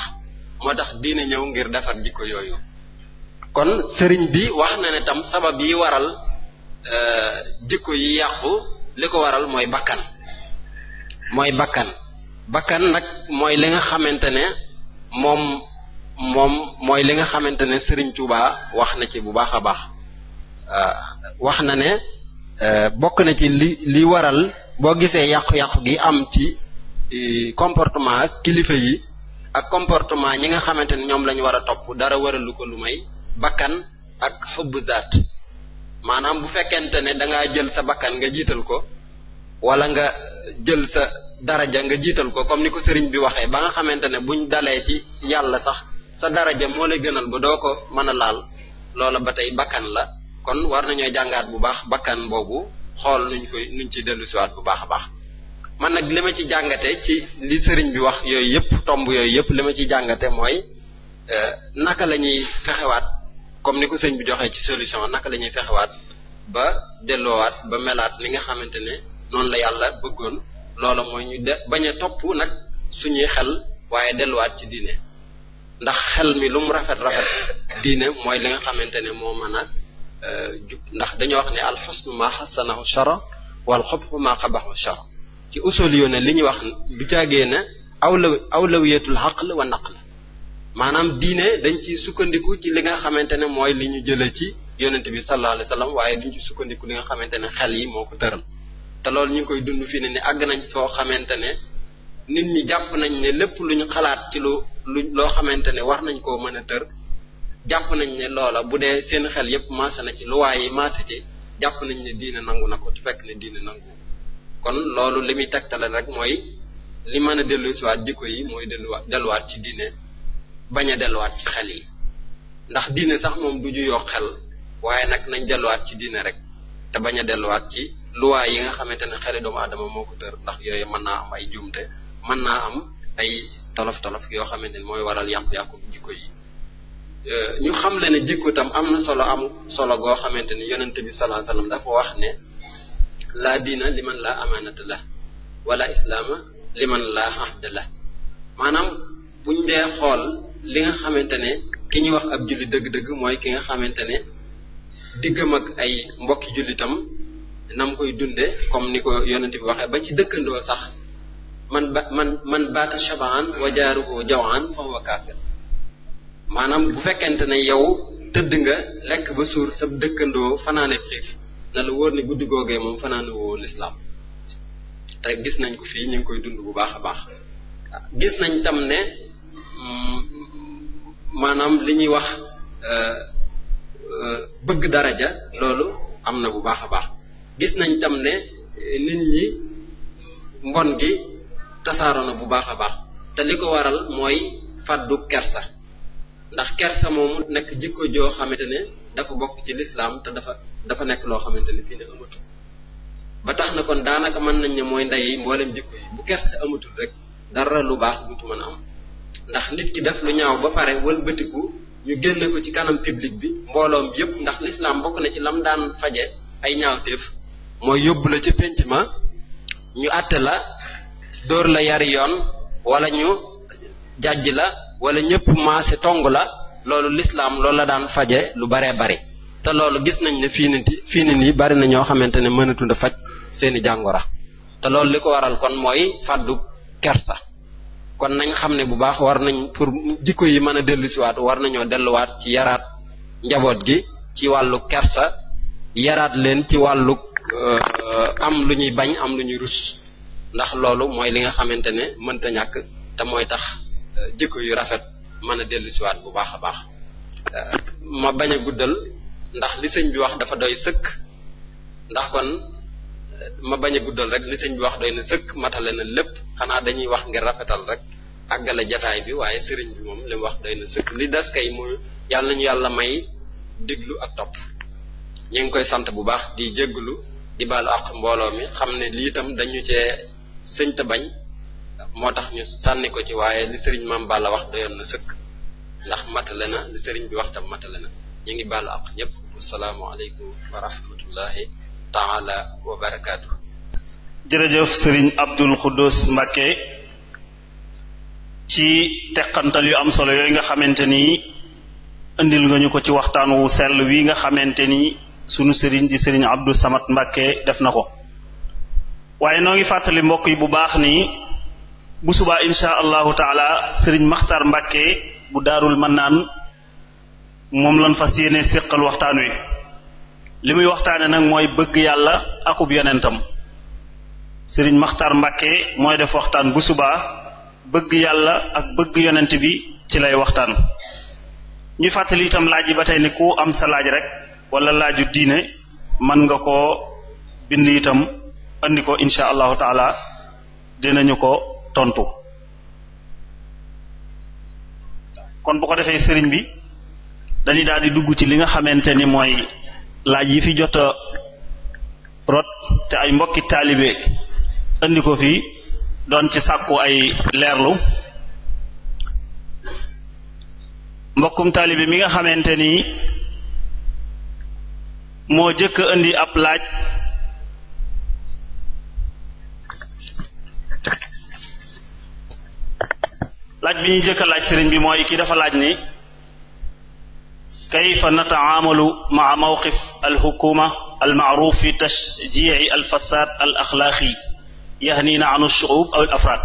moo tax diine ñëw ngir defar jikko yooyu kon sëriñ bi wax na ne tam sabab yi waral jikko yi yàqu li ko waral mooy bakkan nag mooy li nga xamante ne moom mooy li nga xamante ne Sëriñ Tuubaa wax na ci bu baax a baax wax na ne bokk na ci li waral boo gisee yàqu-yàqu gi am ci comportement kilifa yi ak comportement ñi nga xamante ne ñoom lañu war a topp dara waralu ko lu may bakkan ak xubbu zaat maanaam bu fekkente ne dangaa jël sa bakkan nga jiital ko wala nga jël sa daraja nga jiital ko comme ni ko sëriñ bi waxee ba nga xamante ne buñ dalee ci yàlla sax sa daraja moo lay gënal ba doo ko mën a laal loola ba tey bakkan la kon war nañoo jàngaat bu baax bakkan boobu xool nuñ ciy dellusiwaat bu baax a baax man nag li ma ci jàngate ci li sëriñ bi wax yooyu yëpp tomb yooyu yëpp li ma ci jàngate mooy naka la ñuy fexewaat comme ni ko sëñ bi joxee ci solution naka la ñuy fexewaat ba delloowaat ba melaat li nga xamante ne noonu la yàlla bëggoon loola mooy ñu bañ a topp nag suñuy xel waaye delluwaat ci diine ndax xel mi lu mu rafet diine mooy li nga xamante ne moo mën a jub ndax dañoo wax ne alxusnu ma xasanahu shara wal xubxu ma xabaxu shara ci usul yoo ne li ñuy wax du jaagee ne awlawiyatul aql wa naql maanaam diine dañ ci sukkandiku ci li nga xamante ne mooy li ñu jëlee ci yonent bi sallallahu alayhi wasallam waaye duñ ci sukkandiku li nga xamante ne xel yi moo ko tëral te loolu ñu ngi koy dund fii ne àgg nañ foo xamante ne nit ñi jàpp nañ ne lépp lu ñu xalaat ci loo xamante ne war nañ koo mën a tër jàpp nañ ne loola bu dee seen xel yépp maase na ci lu waaye maase ci jàpp nañ ne diine nangu na ko te fekk ne diine nangu kon loolu li muy tegtale rek mooy li mën a dellusiwaat jikko yi mooy delluwaat ci diine bañ a delluwaat ci xel yi ndax diine sax moom du juyoo xel waaye nag nañ delluwaat ci diine rek te bañ a delluwaat ci luwaay yi nga xamante ne xeli doomu aadama moo ko tër ndax yooyu mën naa am ay juumte mën naa am ay tolof-tolof yoo xamante ne mooy waral yàqu-yàqu jikko yi ñu xam le ne jikko tam am solo goo xamante ne yonente bi sallallahu alayhi wasallam dafa wax ne laa diina liman laa amaanata la wala islaama liman laa ahda la maanaam buñ dee xool li nga xamante ne ki ñuy wax ab julli dëgg-dëgg mooy ki nga xamante ne diggam ak ay mbokki jullitam nam koy dunde comme ni ko yonent bi waxee ba ci dëkkandoo sax man baata shabaan wa jaaruhu jawaan fa huwa kaafir maanaam bu fekkente ne yow tëdd nga lekk ba suur sa dëkkandoo fanaane xiif na la wóor ni guddi googee moom fanaane woo lislaam te gis nañ ko fii ñu ngi koy dund bu baax a baax gis nañ tam ne maanaam li ñuy wax bëgg daraja loolu am na bu baax a baax gis nañ tam ne nit ñi mbon gi tasaaroo na bu baax a baax te li ko waral mooy fàddu kersa ndax kersa moomu nekk jikko joo xamante ne dafa bokk ci lislaam te dafa nekk loo xamante ne fii ne amatul ba tax na kon daanaka mën nañ ne mooy ndey mboolem jikko yi bu kersa amatul rek dara lu baax dutu mën a am ndax nit ki def lu ñaaw ba pare wëlbatiku ñu génne ko ci kanam public bi mbooloom yépp ndax lislaam bokk na ci lam daan faje ay ñaawteef mooy yóbbu la ci pénc ma ñu àtte la dóor la yari yoon wala ñu jàjj la wala ñëpp maase tong la loolu lislaam loolu la daan faje lu baree bari te loolu gis nañ ne fii nii bari na ñoo xamante ne mënatul a faj seeni jàngora te loolu li ko waral kon mooy fàddu kersa kon nañ xam ne bu baax war nañ pour jikko yi mën a dellusiwaat war nañoo delluwaat ci yaraat njaboot gi ci wàllu kersa yaraat leen ci wàllu am lu ñuy bañ am lu ñuy rus ndax loolu mooy li nga xamante ne mënta ñàkk te mooy tax jikko yu rafet mën a dellusiwaat bu baax a baax ma bañ a guddal ndax li sëñ bi wax dafa doy sëkk ndax kon ma bañ a guddal rek li sëñ bi wax doy na sëkk matale na lépp xanaa dañuy wax ngir rafetal rek àggale jataay bi waaye sëriñ bi moom li mu wax doy na sëkk li des kay mooy yàlla nañu yàlla may diglu ak topp ñu ngi koy sant bu baax di jégglu di baalu àq mbooloo mi xam ne lii itam dañu cee sëñta bañ moo tax ñu sànni ko ci waaye li sëriñ Maam Balla wax doyoon na sëkk ndax matale na li sëriñ bi wax tam matale na ñu ngi baalu àq ñëpp assalaamu aleykum wa rahmatullahi taala wa barakaatu. jërëjëf sëriñ Abdul Xuddus Mbàkke ci teqantal yu am solo yooyu nga xamante ni indil nga ñu ko ci waxtaan wu sell wi nga xamante ni sunu sëriñ di sëriñ Abdou Samad Mbàkke def na ko waaye noo ngi fàttali mbokk yi bu baax ni bu subaa insha allahu taala sëriñ Maxtar Mbàkke bu Daarul Mannaan moom lañ fas yéene séqal waxtaan wi li muy waxtaane nag mooy bëgg yàlla akub yonentam sëriñ Maxtar Mbàkke mooy def waxtaan bu subaa bëgg yàlla ak bëgg yonent bi ci lay waxtaan ñu fàttali itam laaj yi ba tey ni ku am sa laaj rek wala laaju diine mën nga koo bind itam andi ko insha allahu taala dinañu ko tontu kon bu ko defee sëriñ bi dañuy daal di dugg ci li nga xamante ni mooy laaj yi fi jot a rot te ay mbokki taalibe andi ko fi doon ci sàkku ay leerlu mbokkum taalibe mi nga xamante ni moo jëkk andi ab laaj bi ñuy jëkk a laaj sëriñ bi mooy kii dafa laaj ni kayfa nataamalu maa mawqif alxukuma almaaruf fi tashjici alfasad al axlaaqi yahnina an alshuub aw al afraad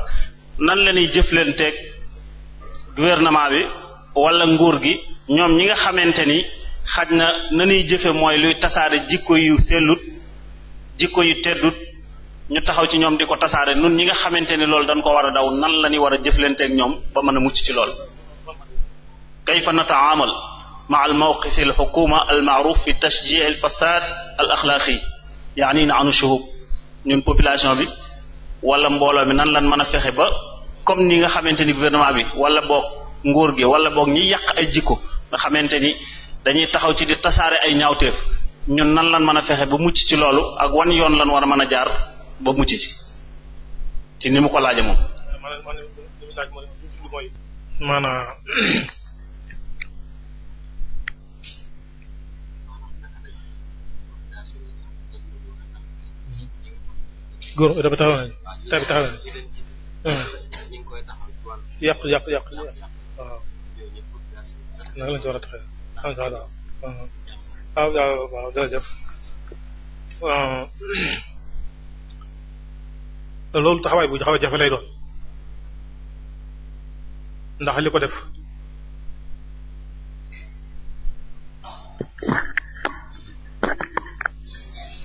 nan la ñuy jëflanteeg gouvernement bi wala nguur gi ñoom ñi nga xamante ni xaj na nanuy jëfe mooy luy tasaare jikko yu sellut jikko yu teddut ñu taxaw ci ñoom di ko tasaare nun ñi nga xamante ni loolu dañ ko war a daw nan la ñuy war a jëflanteeg ñoom ba mën a mucc ci lool kayfa nataamal ma al mawqif al hukuma al ma'ruf fi tashjih al fasad al akhlaqi yaani na anu shuhub ñun population bi wala mbooloo mi nan lan mën a fexe ba comme ni nga xamante ni gouvernement bi wala boog nguur gi wala boog ñi yàq ay jikko nga xamante ni dañuy taxaw ci di tasaare ay ñaawteef ñun nan lan mën a fexe ba mucc ci loolu ak wan yoon lan war a mën a jaar ba mucc ci ni mu ko laaje moom maanaam góor dafa taxaw na yàq waaw naka lañ ci war a taxawee waaw jërëjëf loolu taxawaay bu xaw a jafe lay doon ndax li ko def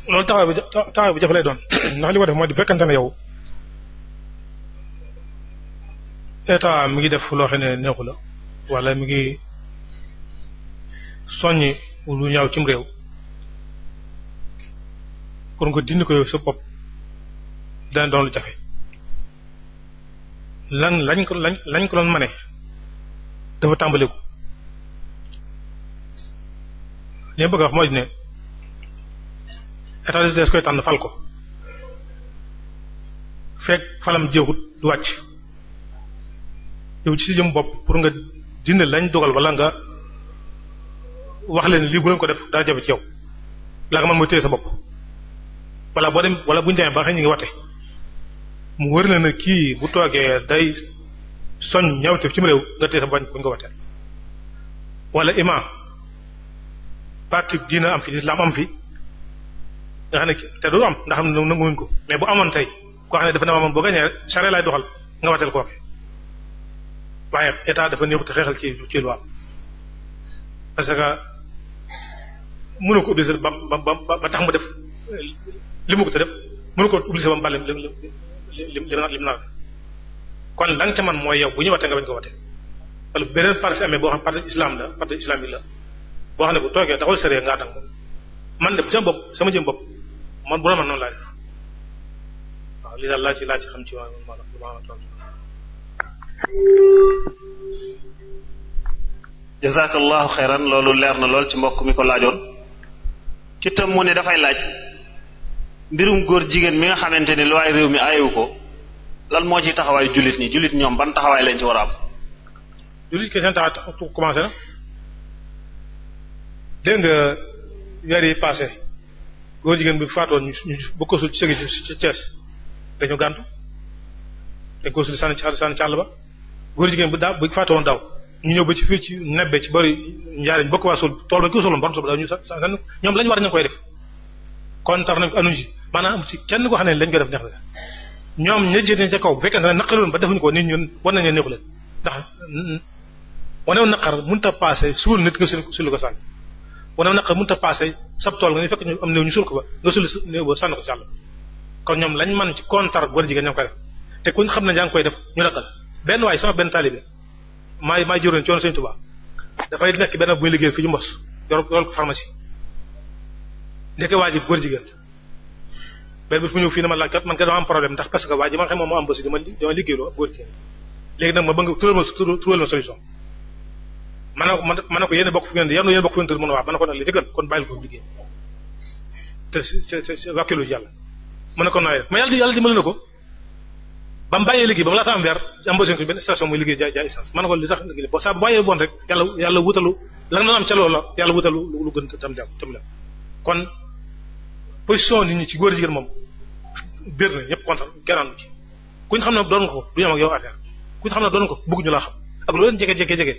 loolu taxawaay bu jafe lay doon ndax li ko def mooy di fekkante ne yow état mi ngi def loo xam ne neexu la wala mi ngi soññi lu ñaaw cim réew pour nga dindi ko yow sa bopp dana doon lu jafe lañ ko doon mane dafa tàmbaliku li ma bëgg a wax mooy ne état des koy tànn fal ko fekk falam jeexut du wàcc yow ci si jëm bopp pour nga dindi lañ dogal wala nga wax leen lii bu leen ko def daa jafe ci yow la nga mën mooy téye sa bopp wala boo dem wala bu ñu demee ba xëy ñu ngi wate mu wër na ne kii bu toogee day soñ ñawteef ci mu réew nga téye sa bañ buñ ko wateel wala imam parti diina am fi l'islam am fi nga xam ne te du am ndax am nanguwuñ ko mais bu amoon tey koo xam ne dafa ne amoon boo gañee sare laay doxal nga wateel kooke waaye état dafa neexut xeexal ci loi parce que mënu ko obliger ba tax mu def li mu ko te def mënu ko obliger ba mu bàlle lim nar kon la nga ca man mooy yow bu ñu watee nga bañ ko watee wala beneen parti amee boo xam parti islam la parti islamique la boo xam ne bu toogee taxul sëree nga ànd ak moom man de sama bopp sama jëm bopp man bu la man noonu laa def waaw lii daal laa ci xam ci ma tontu. jazakallahu xeyran loolu leer na lool ci mbokk mi ko laajoon ci tam mu ne dafay laaj mbirum góor jigéen mi nga xamante ni luwaay réew mi ayewu ko lan moo ci taxawaay jullit ñi jullit ñoom ban taxawaay lañ ci war a am. jullit ke seen taxawaay commencé na dégg nga weer yi passé góor jigéen bi faatoon ñu bëgg ko sul ci sëgi ci Thiès dañu gàntu dañ ko sul sànni ci àll ba góor jigéen bu faatoon daaw ñu ñëw ba ci fii ci nebbe ci bari njaariñ bokk waa sul tool ba ko suloon bon suba ñu ñoom lañu war ñu koy def kon tax nañ ko anuñ ci maanaam ci kenn ko xam ne lañ koy def neex na ñoom ña jëlee ca kaw bu fekkee ne naqaroon ba defuñu ko nit ñun war nañu neexu leen ndax wanew naqar mënut a passé suul nit nga sul ko sànni wanew naqar mënut a passé sab tool nga ñu fekk ñu am néew ñu sul ko ba nga sul néew ba sànni ko ci àll kon ñoom lañ man ci kontar góor jigéen ñoo koy def te kuñ xam ne yaa ngi koy def ñu dakkal benn waaye sama benn taalibe maay jëroon coono Sëriñ Tuubaa dafay nekk benn bu muy liggéey fi ñu mbos yor ko pharmacie ndeke waa ji góor jigéen benn bis mu ñëw fii na ma laaj kat man kat dama am problème ndax parce que waa ji ma xam moom moo am bës dama liggéeyloo ak góor jigéen léegi nag ma bëgg tural ma solution ma ne ko yéen bokk fu ngeen yéen bokk fu ngeen tër mën a waa ma ne ko nag li dëggal kon bàyyil ko liggéey te wàkkilu ci yàlla ma ne ko nooy def mais yàlla dimbali na ko ba mu bàyyee liggéey ba mu laata am weer embauché ko benn station muy liggéey jaay essence ma ne ko li tax liggéey boo saa bu bàyyee bon rek yàlla wutalu la nga doon am ca loolu la yàlla wutalu lu gën tam la kon position nit ñi ci góor jigéen moom biir na ñëpp kontaan gannaaw ci kuñ xam ne doon nga ko du ñu am ak yow affaire kuñ xam ne doon nga ko bëgg ñu laa xam ak lu leen jege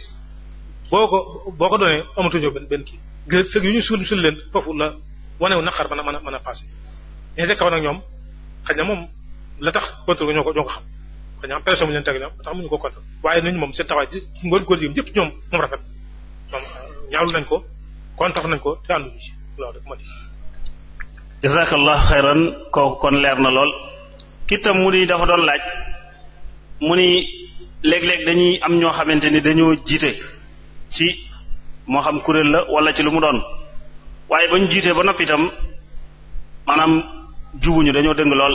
boo ko doonee amatuñu benn kii sëg yu ñu sul leen foofu la wanewu naqar mën a passé ñi kaw nag ñoom xëy na moom la tax contrôle ñoo ko xam xëy na am pression bu ñu leen teg ñoom tax mënuñu ko contrôle waaye nit ñi moom seen taxawaay ci góor jigéen ñëpp ñoom moom rafet moom ñaawlu nañ ko kontax nañ ko te ànduñu ci loolu rek ma di jazakallah xayran kooku kon leer na lool kitam mu ni dafa doon laaj mu ni léeg-léeg dañuy am ñoo xamante ni dañoo jiite ci moo xam kuréel la wala ci lu mu doon waaye ba ñu jiitee ba noppi itam maanaam jubuñu dañoo dëng lool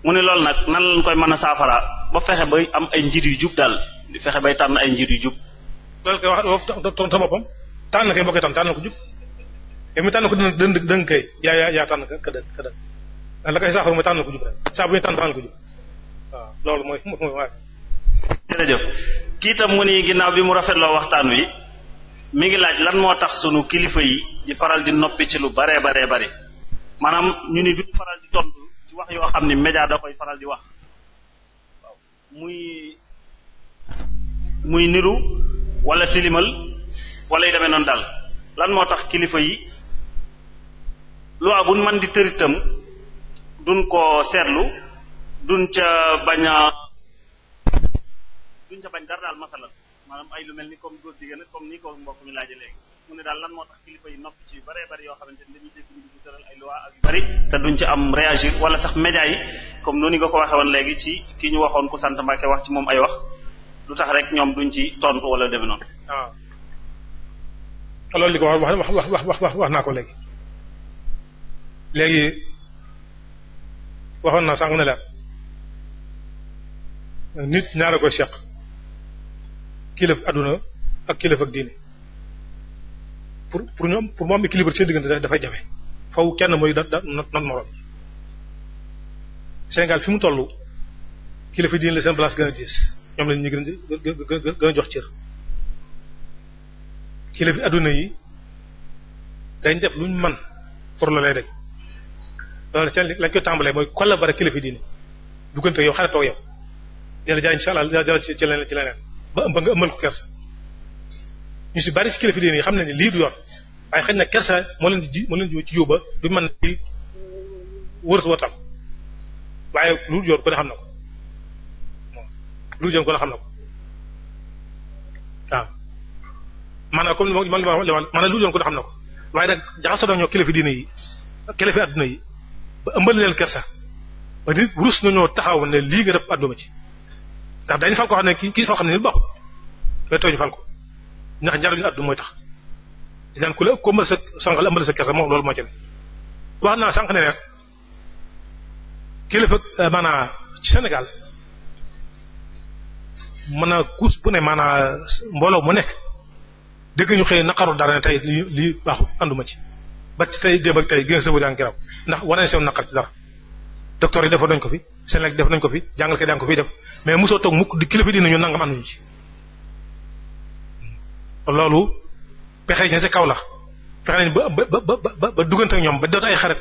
mu ne loolu nag nan lañ koy mën a saafara ba fexe bay am ay njiit yu jub daal di fexe bay tànn ay njiit yu jub. loolu koy wax sa boppam tànn kay boo koy tànn ko jub yow mi tànn ko dëng kay yaa tànn ka dëng la koy saafara mooy tànn ko jub rek saa bu ñu tànn ko jub waaw loolu mooy waaye. jërëjëf kii itam mu ni ginnaaw bi mu rafetloo waxtaan wi mi ngi laaj lan moo tax sunu kilifa yi di faral di noppi ci lu baree bari maanaam ñu ni duñ faral di tontu ci wax yoo xam ni média da koy faral di wax waaw muy niru wala tilimal wala yu demee noonu daal lan moo tax kilifa yi loi buñ mën di tëritam duñ ko seetlu duñ ca bañ dara daal masalan maanaam ay lu mel ni comme góor jigéen comme ni ko mbokk mi laaje léegi mu ne daal lan moo tax kilifa yi noppi ci yu bëree bëri yoo xamante ni dañuy dégg ñu di tëral ay loi ak yu bëri te duñ ci am réagir wala sax média yi comme noonu nga ko waxee woon léegi ci ki ñu waxoon ku sant Mbàkke wax ci moom ay wax lu tax rek ñoom duñ ci tontu wala demee noonu. waaw loolu li ko wax naa ko léegi waxoon naa sànq ne la nit ñaara koy seq kilif adduna ak kilif ak diine pour mu am équilibre seen diggante dafay jafe faw kenn mooy not moroom Sénégal fi mu toll kilifa diine la seen place gën a diis ñoom lañ ñu gën a jox cër kilifa adduna yi dañ def luñ mën pour loolee rek loolu lañ koy tàmbalee mooy collaborer kilifa diine duggante yow xaritoo yow dina jaay insha Allah dina ci leneen ba nga ëmbal ko kersa ñu si bari ci kilifa diine yi xam nañ ne lii du yoon waaye xëy na kersa moo leen di ci yóbba du mën di wërtam waaye lu yoon ko ne xam na ko lu yoon ko ne xam na ko waaw maanaam comme maanaam lu yoon ko ne xam na ko waaye nag jaxasoo dañoo kilifa diine yi kilifa adduna yi ba ëmbal leen kersa ba nit rus nañoo taxaw ne lii nga def adduna ci ndax dañu fal ko xam ne kii foo xam ne nit baaxul mais tooñu fal ko ndax njariñu adduna mooy tax di naan ku la ko ëmbal sa sànqal ëmbal sa kersa moom loolu moo ci ne wax naa sànq ne ne kilifa maanaam ci Sénégal mën a kuus bu ne maanaam mbooloo mu nekk dégg ñu xëy naqaru dara ne tey lii baaxul ànduma ci ba ci tey démb ak tey gën a sëbu yaa ngi giraw ndax wane seen naqar ci dara docteur yi defoon nañ ko fi Sénégal def nañ ko fi jàngal ke daan ko fi def mais mosoo toog mukk di kilifa dina ñu nangam ànduñu ci loolu pexe ña ca kaw la fexe nañ ba duggante ak ñoom ba doot ay xarit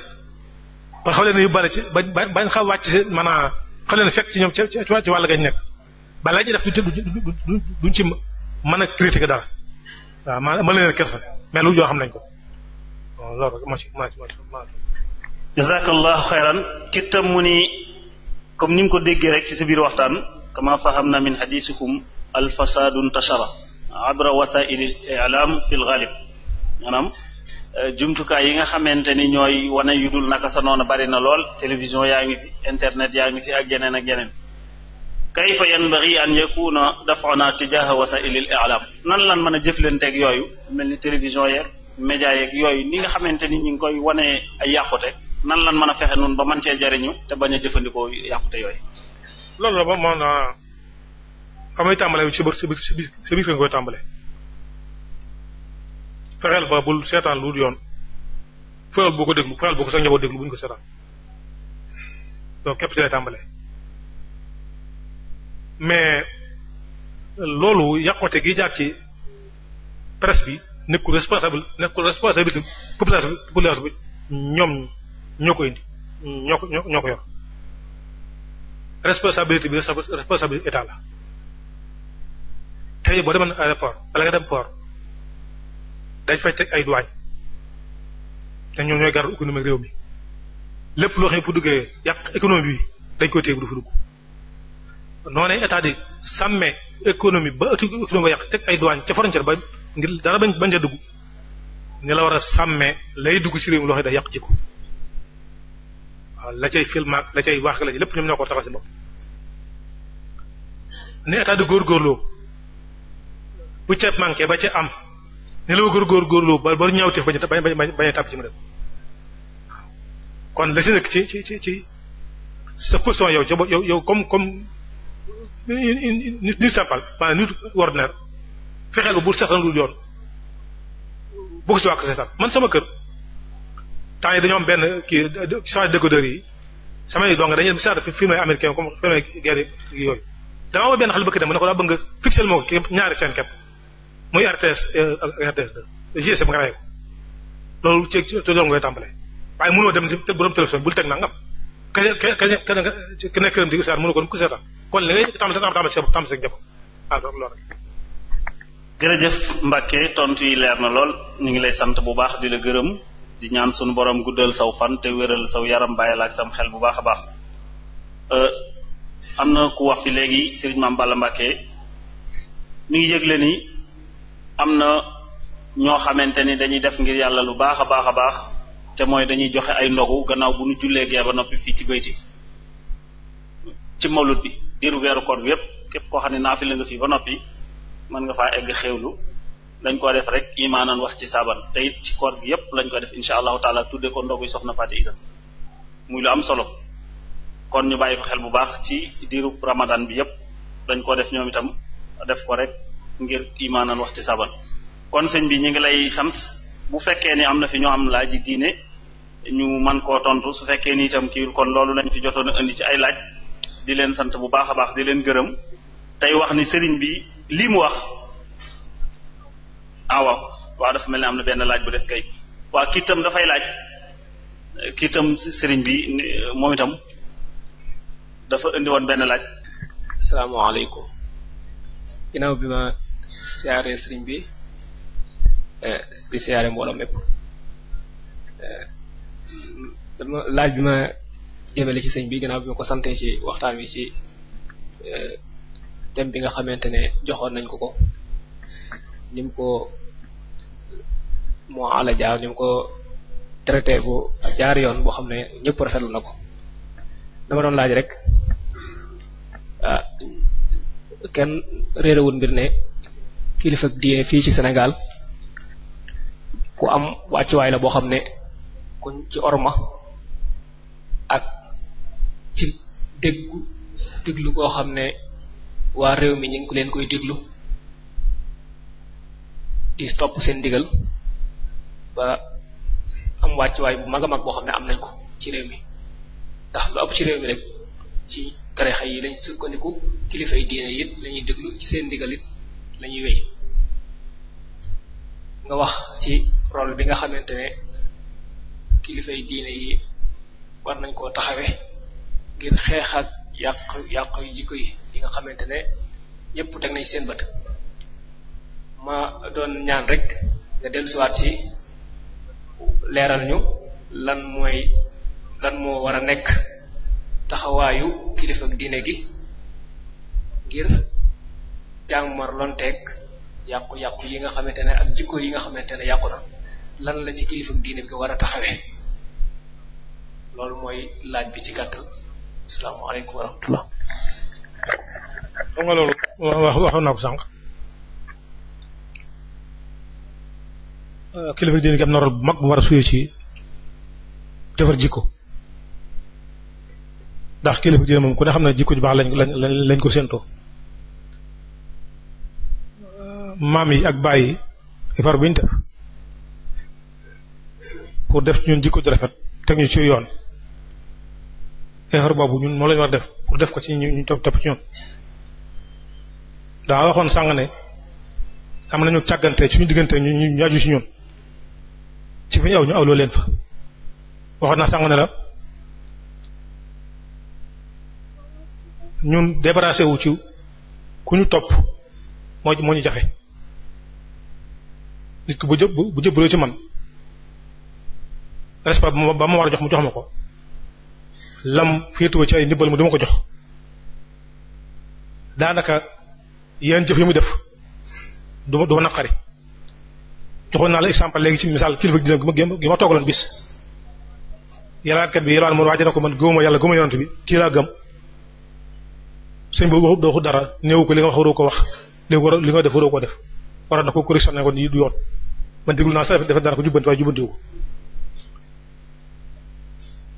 ba xaw leen yóbbaale ci bañ xaw wàcc si maanaam xaw leen fekk ci ñoom ci wàll gañ nekk ba la ñuy def duñ ci mën a critiquer dara waaw mën leen kersa mais lu joo xam nañ ko loolu rek moo ci jazakallahu xayran kittam mu ni comme ni nga ko déggee rek ci sa biir waxtaan kama fahamna min hadisikum al fasadu intashara abra wasaili i'lam fi l ghalib maanaam jumtukaay yi nga xamante ni ñooy wane yu dul naka sa noonu bari na lool télévision yaa ngi fi internet yaa ngi fi ak yeneen ak yeneen kayfa yanbaghi an yakuna daf'una tijaha wasaili al i'lam nan lan mën a jëflanteeg yooyu mel ni télévision yeeg média yeeg yooyu ni nga xamante ni ñi ngi koy wane ay yàqute nan lan mën a fexe noonu ba mën cee jariñu te bañ a jëfandikoo yàqute yooyu. loolu la ba man xamay tàmbalee ci biir nga koy tàmbalee fexeel ba bul seetaan lu yoon fexeel boo ko déglu fexeel boo ko sax njaboot déglu bu ñu ko seetaan donc képp ci lay tàmbalee mais loolu yàqute gi jaar ci presse bi nekkul responsabilité population bi ñoom ñoo ko indi ñoo ko yor responsabilité bi responsabilité état la tey boo demoon aéroport bala nga dem port dañ fay teg ay douane te ñoom ñooy garde économique réew mi lépp loo xam ne pour duggee yàq économie bi dañ koy téye bu du fi dugg noonu état di sàmmee économie ba économie ba yàq teg ay douane ca frontière ba ngir dara bañ a dugg ni la war a sàmmee lay dugg ci réew mi loo xam ne day yàq jikko waaw la cay film ak la cay wax la ci lépp ñoom ñoo ko taxal ci bopp ni état di góorgóorloo bu ceeb manqué ba ca am ni la góorgóorloo ba ñaawteef bañ a tàbb ci mu dem kon la ci nekk ci sa position yow comme nit simple maanaam nit ordinaire fexeel ba bul seetaan lu yoon boo ko ci wàq seetaan man sama kër temps yi dañoo am benn kii sama décodeur yi samay donga dañuy seetaan film américain comme film guerre yooyu dama woo benn xale bëgg dem mu ne ko daa bëgg nga fixel moo ko ñaari chaîne képp muy RTS ak RTS 2 GSM nga rey ko loolu ci doon ngay tàmbale waaye mënoo dem ci borom télévision bul teg nangam ka nekk këram di seetaan mënoo ko ku seetaan kon li ngay tàmbale sa njaboot waaw loolu rek. jërëjëf Mbacke tontu yi leer na lool ñu ngi lay sant bu baax di la gërëm di ñaan sunu borom guddal saw fan te wéral saw yaram bàyyi la ak sam xel bu baax a baax am na ku wax fi léegi Serigne Mame Balla Mbacke mi ngi yëgle ni am na ñoo xamante ni dañuy def ngir yàlla lu baax a baax a baax te mooy dañuy joxe ay ndogu gannaaw bu ñu jullee gee ba noppi fii ci bayti ci mawlud bi diiru weeru koor bi yépp képp koo xam ne naafila nga fii ba noppi mën nga faa egg xéewlu dañ ko def rek imaanan wax ci saaban te it ci koor gi yépp lañ ko def insha allahu taala tudde ko ndoguy soxna Faati Isa muy lu am solo kon ñu bàyyi ko xel bu baax ci diiru ramadan bi yépp dañ ko def ñoom itam def ko rek ngir imaanan wax ci saaban kon sëñ bi ñu ngi lay sant bu fekkee ni am na fi ñoo am laaj yi diine ñu man koo tontu su fekkee ni itam kii kon loolu lañ fi jotoon a indi ci ay laaj di leen sant bu baax a baax di leen gërëm tey wax ni sëriñ bi lii mu wax waaw dafa mel ne am na benn laaj bu des kay waa kii itam dafay laaj kii itam sëriñ bi moom itam dafa indi woon benn laaj. asalaamaaleykum ginnaaw bi ma siyaaree sëriñ bi di siyaare mbooloo mépp dama laaj bi ma jëmale ci sëñ bi ginnaaw bi ma ko santee ci waxtaan wi ci thème bi nga xamante ne joxoon nañ ko ni mu ko moo ala jaar ni mu ko traité bu jaar yoon boo xam ne ñëpp rafetlu na ko dama doon laaj rek kenn réerewul mbir ne kilifa diine fii ci Sénégal ku am wàccuwaay la boo xam ne kuñ ci orma ak ci déglu koo xam ne waa réew mi ñu ngi leen koy déglu di topp seen ndigal ba am wàccuwaay bu mag a mag boo xam ne am nañ ko ci réew mi ndax lu ëpp ci réew mi rek ci tarixa yi lañ sukkandiku kilifa yi diine it lañuy déglu ci seen ndigal it lañuy wéy nga wax ci rôle bi nga xamante ne kilifa yi diine yi war nañ koo taxawe ngir xeex ak yàq yu jikko yi nga xamante ne ñëpp teg nañ seen bët ma doon ñaan rek nga dellusiwaat ci leeral ñu lan moo war a nekk taxawaayu kilifa ak diine gi ngir jàmmarlonteeg yàqu-yàqu yi nga xamante ne ak jikko yi nga xamante ne yàqu na lan la ci kilifa ak diine bi war a taxawee loolu mooy laaj bi ci gàttal asalaamaaleykum wa rahmatullah. xam nga loolu waxoon naa ko sànq kilifa diine gi am na rôle bu mag bu war a suyee ci defar jikko ndax kilifa diine moom ku ne xam ne jikko ju baax lañ ko séentoo maam yi ak baay yi effort bu ñu def pour def ñun jikko ju rafet teg ñu ci yoon effort boobu ñun moo lañu war def pour def ko ci ñu topp ci ñun daa waxoon sàng ne am nañu càggante suñu diggante ñu aju ci ñun ci fi ñu aw ñu awloo leen fa waxoon naa sàng ne la ñun débarrassé wu ci ku ñu topp moo ñu jafe nit ki bu jëbbaloo ci man respect ba ma war a jox mu jox ma ko lam féetuwa ci ay ndimbal mu dama ko jox daanaka yenn jëf yi muy def du ma naqari joxoon naa la exemple léegi ci misaal kilifa gi ma toogaloon bis yalwaankat bi yalwaan moom waaj na ko man gëmuma yàlla gëmuma yonent bi kii laa gëm sëñ boobu waxut doo dara néew ko li nga wax waroo ko wax li nga def waroo ko def waroon na ko correction ne ko nii du yoon man déglu naa sa def dara ko jubbanti waaye jubbantiwu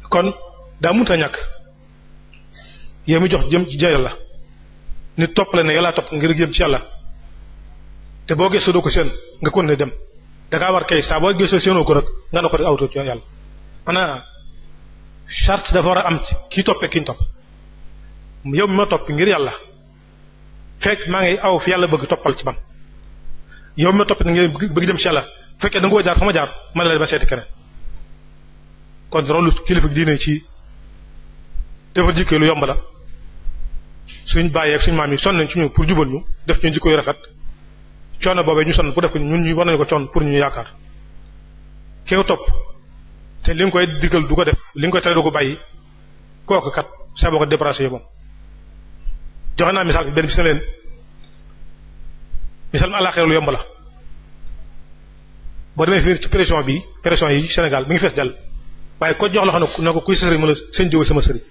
ko kon daa mënut a ñàkk yow mi jox jëm ci yàlla nit toppale ne yàlla topp ngir jëm ci yàlla te boo gëstoo doo ko seen nga kon ne dem da ngaa war kay saa boo gëstoo seenoo ko rek nga ne ko rek awto ci yàlla maanaam charte dafa war a am ci kii toppee ki ñu topp yow mi ma topp ngir yàlla fekk maa ngi aw fi yàlla bëgg toppal ci man yow mi ma topp ngir bëgg dem ci yàlla fekkee da nga koo jaar fa ma jaar ma la ba seeti keneen kon rôle kilifa diine ci defar jikko lu yomb la suñ bàyyeeg suñ maam yi sonn nañ ci ñu pour jubal ñu def ñu jikko yu rafet coono boobee ñu sonn pour def ko ñun ñu war nañu ko coon pour ñu yaakaar kew topp te li nga koy digal du ko def li nga koy tere du ko bàyyi kooku kat saa boo ko débarrassé yow moom joxe naa misaal bi benn bis na leen misaal ma àllaaxira lu yomb la boo demee fii ci pression yi Sénégal mi ngi fees dell waaye ko jox la xam ne ko kuy sëriñ mu la seen jiw sama sëriñ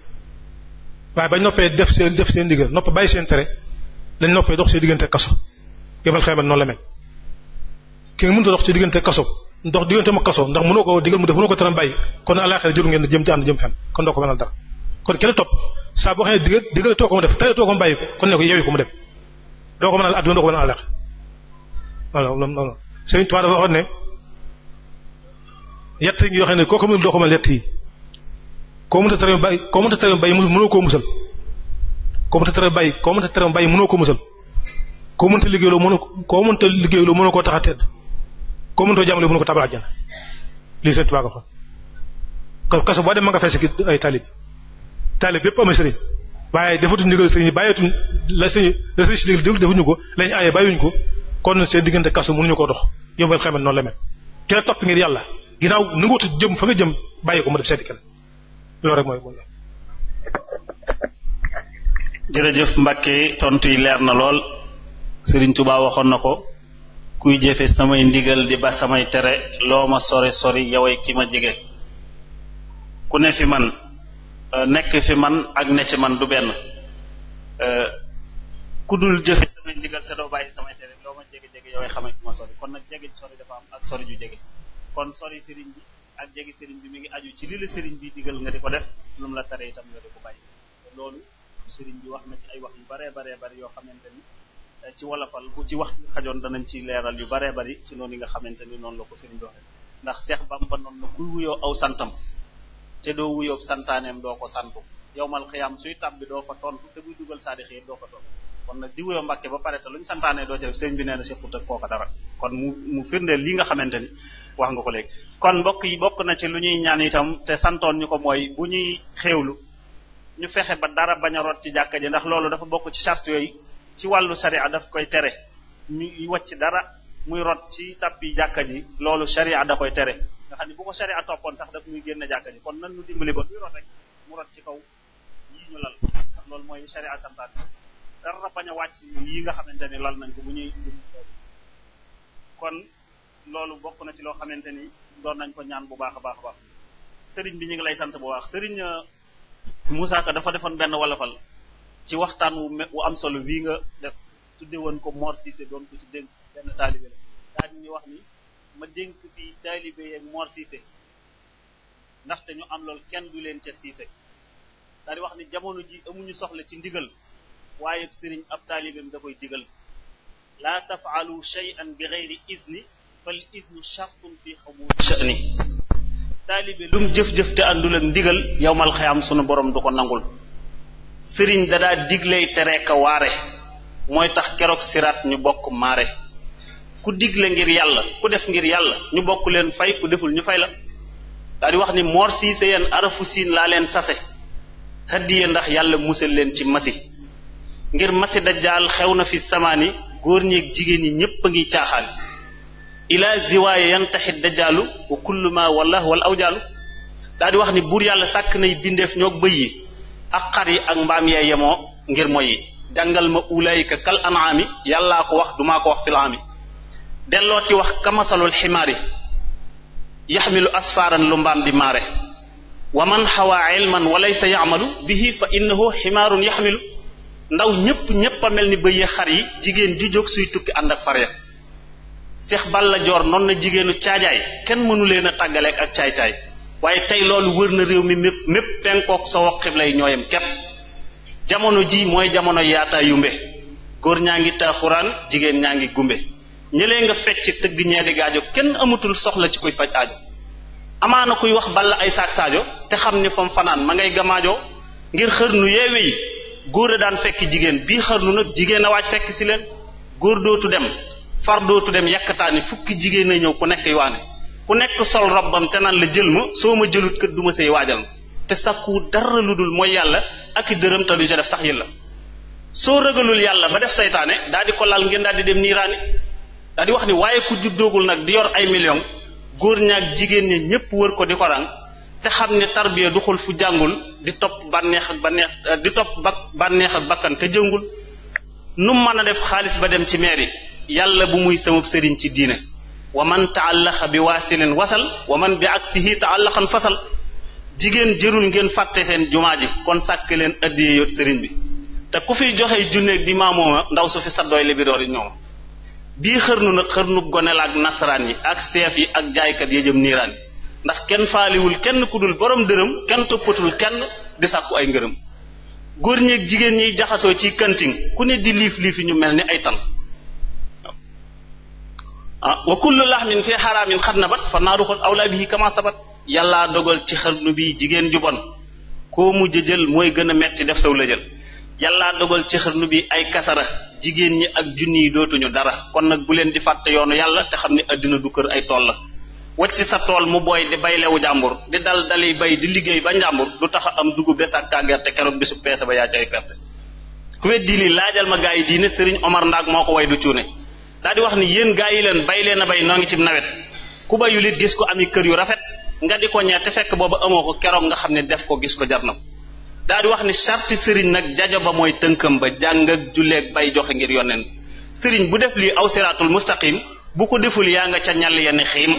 waaye bañ noppee def seen ndigal nopp bàyyi seen tere lañ noppee dox ci diggante kaso yebal xeebat noonu la mel ki nga mënut a dox ci diggante kaso ndox diggante ma kaso ndax mënoo ko digal mu def mënoo ko teram bàyyi kon àllaaxira jëru ngeen jëm ci ànd jëm fenn kon doo ko mënal dara kon ki la topp saa boo xam ne digal too ko mu def tey too ko mu bàyyi ko kon ne ko yeewi ko mu def doo ko mënal àdduna doo ko mënal àllaaxira non Sëriñ Tuubaa dafa waxoon ne yett yi yoo xam ne koo ko mënul doo ko mënal yett yi koo mënta tere bàyyi mënoo koo musal koo mënta tere bàyyi mënoo koo musal koo mënta liggéeyloo mënoo koo tax a tedd koo mëntoo jàmmale mënoo ko tabal àjjana lii Sëriñ Tuubaa ko xool kaso boo dem ma nga fees ki ay taalib yépp amee sëriñ waaye defatuñ ndigal sëriñ yi bàyyeetuñ la sëriñ si digal defuñu ko lañ aaye bàyyiwuñ ko kon seen diggante kaso mënuñu koo dox yombal xamal noonu la mel ki la topp ngir yàlla ginnaaw nanguutu jëm fa nga jëm bàyyi ko mu def seeti kenn loolu rek mooy jërëjëf Mbacke tontu yi leer na lool Serigne Touba waxoon na ko kuy jëfe samay ndigal di ba samay tere loo ma sori sori yoway ki ma jege ku ne fi man nekk fi man ak ne ci man du benn ku dul jëfe samay ndigal te doo bàyyi samay tere loo ma jege-jege yoway xamee ki ma sori kon nag jege sori dafa am ak sori ju jege kon sori Serigne bi ak jege Serigne bi mi ngi aju ci li la Serigne bi digal nga di ko def lu mu la tere itam nga di ko bàyyi loolu Serigne bi wax na ci ay wax yu baree bari yoo xamante ni ci wolofal bu ci wax xajoon danañ ci leeral yu baree bari ci noonu yi nga xamante ni noonu la ko Serigne bi waxee ndax Seex Bamba noonu la kuy wuyoo aw santam te doo wuyoo santaaneem doo ko santu yowmal xiyaam suy tàbbi doo fa tontu te buy dugal saadi xëy doo ko tontu kon nag di wuyoo Mbàkke ba pare te luñ santaanee doo ci def Serigne bi nee na sequt ak kooka dara kon mu firndeel li nga xamante ni wax nga ko léegi kon mbokk yi bokk na ci lu ñuy ñaan itam te santoon ñu ko mooy bu ñuy xéewlu ñu fexe ba dara bañ a rot ci jàkka ji ndax loolu dafa bokk ci charte yooyu ci wàllu sharia daf koy tere ñu wàcc dara muy rot ci tappi jàkka ji loolu sharia da koy tere nga xam ne bu ko sharia toppoon sax daf muy génn jàkka ji kon nan ñu dimbali ba luy rot rek mu rot ci kaw yii ñu lal ndax loolu mooy sharia santaat dara bañ a wàcc yi nga xamante ni lal nañ ko bu ñuy kon loolu bokk na ci loo xamante ni doon nañ ko ñaan bu baax a baax a baax sëriñ bi ñu ngi lay sant bu baax sëriñ Moussa Ka dafa defoon benn wolofal ci waxtaan wu am solo bii nga def tudde woon ko Mor Cissé doon ko ci dénk benn taalibe la daal di ñuy wax ni ma dénk fii taalibe yeeg Mor Cissé ndaxte ñu am loolu kenn du leen ca Cissé daal di wax ni jamono ji amuñu soxla ci ndigal waaye sëriñ ab taalibeem da koy digal laa tafaalu shay'an bi ghayri izni fal iznu shartun fi xamul sha'ni taalibe lu mu jëf-jëf te àndul ak ndigal yowmal xayaam sunu borom du ko nangul sëriñ da daa digley tere ka waare mooy tax keroog siraat ñu bokk maare ku digle ngir yàlla ku def ngir yàlla ñu bokk leen fay ku deful ñu fay la daal di wax ni Mor Cissé yéen arafu siin laa leen sase hadiya ndax yàlla musal leen ci masi ngir masi dajjaal xew na fi samaani góor ñeeg jigéen ñi ñépp a ngi caaxaan ila ziwaaya yantaxit dajaalu wa kullu ma wallah wal awjaalu daal di wax ni buur yàlla sàkk nay bindeef ñoog bëy yi ak xar yi ak mbaam yee yemoo ngir moy yi jàngal ma ulaayika kal anaami yàllaa ko wax dumaa ko wax filaami dellooti wax kamasalul ximaari yaxmilu asfaaran lu mbaam di maare wa man xawaa ilman walaysa yamalu bihi fa innahu ximaarun yaxmilu ndaw ñépp a mel ni bëy yi xar yi jigéen di jóg suy tukki ànd ak far ya Seex Balla Joor noonu na jigéenu caajaay kenn mënu leen a tàggaleek ak caay-caay waaye tey loolu wër na réew mi mépp penkook soo wax xibla yi ñooyam képp jamono ji mooy jamono yaataa yumbe góor ñaa ngi taaxuraan jigéen ñaa ngi gumbe ñëlee nga fecc tëgg ñeedi gaajo kenn amatul soxla ci kuy faj aajo amaana kuy wax Balla ay saak saajo te xam ni fam fanaan ma ngay gamaajoo ngir xërnu yeewe yi góor a daan fekk jigéen bii xërnu nag jigéen a waaj fekk si leen góor dootu dem far dootu dem yàkkataani fukki jigéen a ñëw ku nekk waane ku nekk sol robbam te naan la jël ma soo ma jëlut kët du ma sëy waajal ma te sakku dara lu dul mooy yàlla ak i dërëm te du ca def sax yëlla soo ragalul yàlla ba def saytaane daal di ko laal ngeen daal di dem niiraani daal di wax ni waaye ku juddoogul nag di yor ay million góor ñaak jigéen ñi ñépp wër ko di ko rang te xam ne tarbiya du xul fu jàngul di topp bànneex ak bakkan te jëngul nu mën a def xaalis ba dem ci meeri yàlla bu muy sama sëriñ ci diine wa man taallaqa bi waasilin wasal wa man bi aksihi taallaqan fasal jigéen jërul ngeen fàtte seen jumaa ji kon sàkk leen addiyee yot sëriñ bi te ku fi joxe junneeg di maamooma ndaw su fi saddooy libidoor yi ñoom bii xërnu nag xërnu gone la ak nasaraan yi ak seef yi ak jaaykat yi jëm niiraan yi ndax kenn faaliwul kenn ku dul borom dërëm kenn toppatul kenn di sàkku ay ngërëm góor ñeeg jigéen ñiy jaxasoo ci kanting ku ne di liif liif yi ñu mel ni ay tan wa kullu lahmin fi xaraamin xat nabat fa naaruxul awlaa bihi kama sabat yàllaa dogal ci xarnu bi jigéen ju bon koo mujj jël mooy gën a metti def saw la jël yàllaa dogal ci xarnu bi ay kasara jigéen ñi ak junni yi dootuñu dara kon nag bu leen di fàtte yoonu yàlla te xam ne àddina du kër ay tool la wacc sa tool mu booy di bay lewu jàmbur di dal dali bay di liggéey ba njàmbur du tax a am dugub des ak gerte keroog bisu peese ba yaa cay perte ku wet diini laajal ma gaa yi diine Sëriñ Omar Ndaak moo ko way du cuune daa di wax ni yéen gaa yi leen bay leen a bay noo ngi ci nawet ku bayul it gis ko ami kër yu rafet nga di ko ñeer te fekk booba amoo ko keroog nga xam ne def ko gis ko jar na daa di wax ni sarti sëriñ nag jajo ba mooy tënkam ba jàng ak julleeg bay joxe ngir yoneen sëriñ bu def lii aw siraatul mustaqim bu ko deful yaa nga ca ñàll ya ne xiim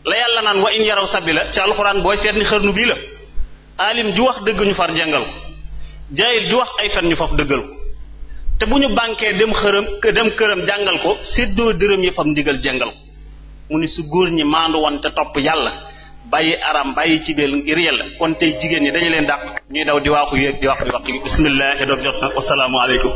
la yàlla naan wa in yaraw sabila ci alxuraan booy seet ni xërnu bii la alim ju wax dëgg ñu far jàngal ko jaayil ju wax ay fen ñu faf dëggal ko te bu ñu bànkee dem këram jàngal ko séddoo dërëm yi fam ndigal jàngal ko mu ni su góor ñi maandu woon te topp yàlla bàyyi aram bàyyi ci beel ngir yàlla kon tey jigéen ñi dañu leen dàq ñuy daw di waaxu yéeg di wax di wax bismillah doog jot na wasalaamu aleykum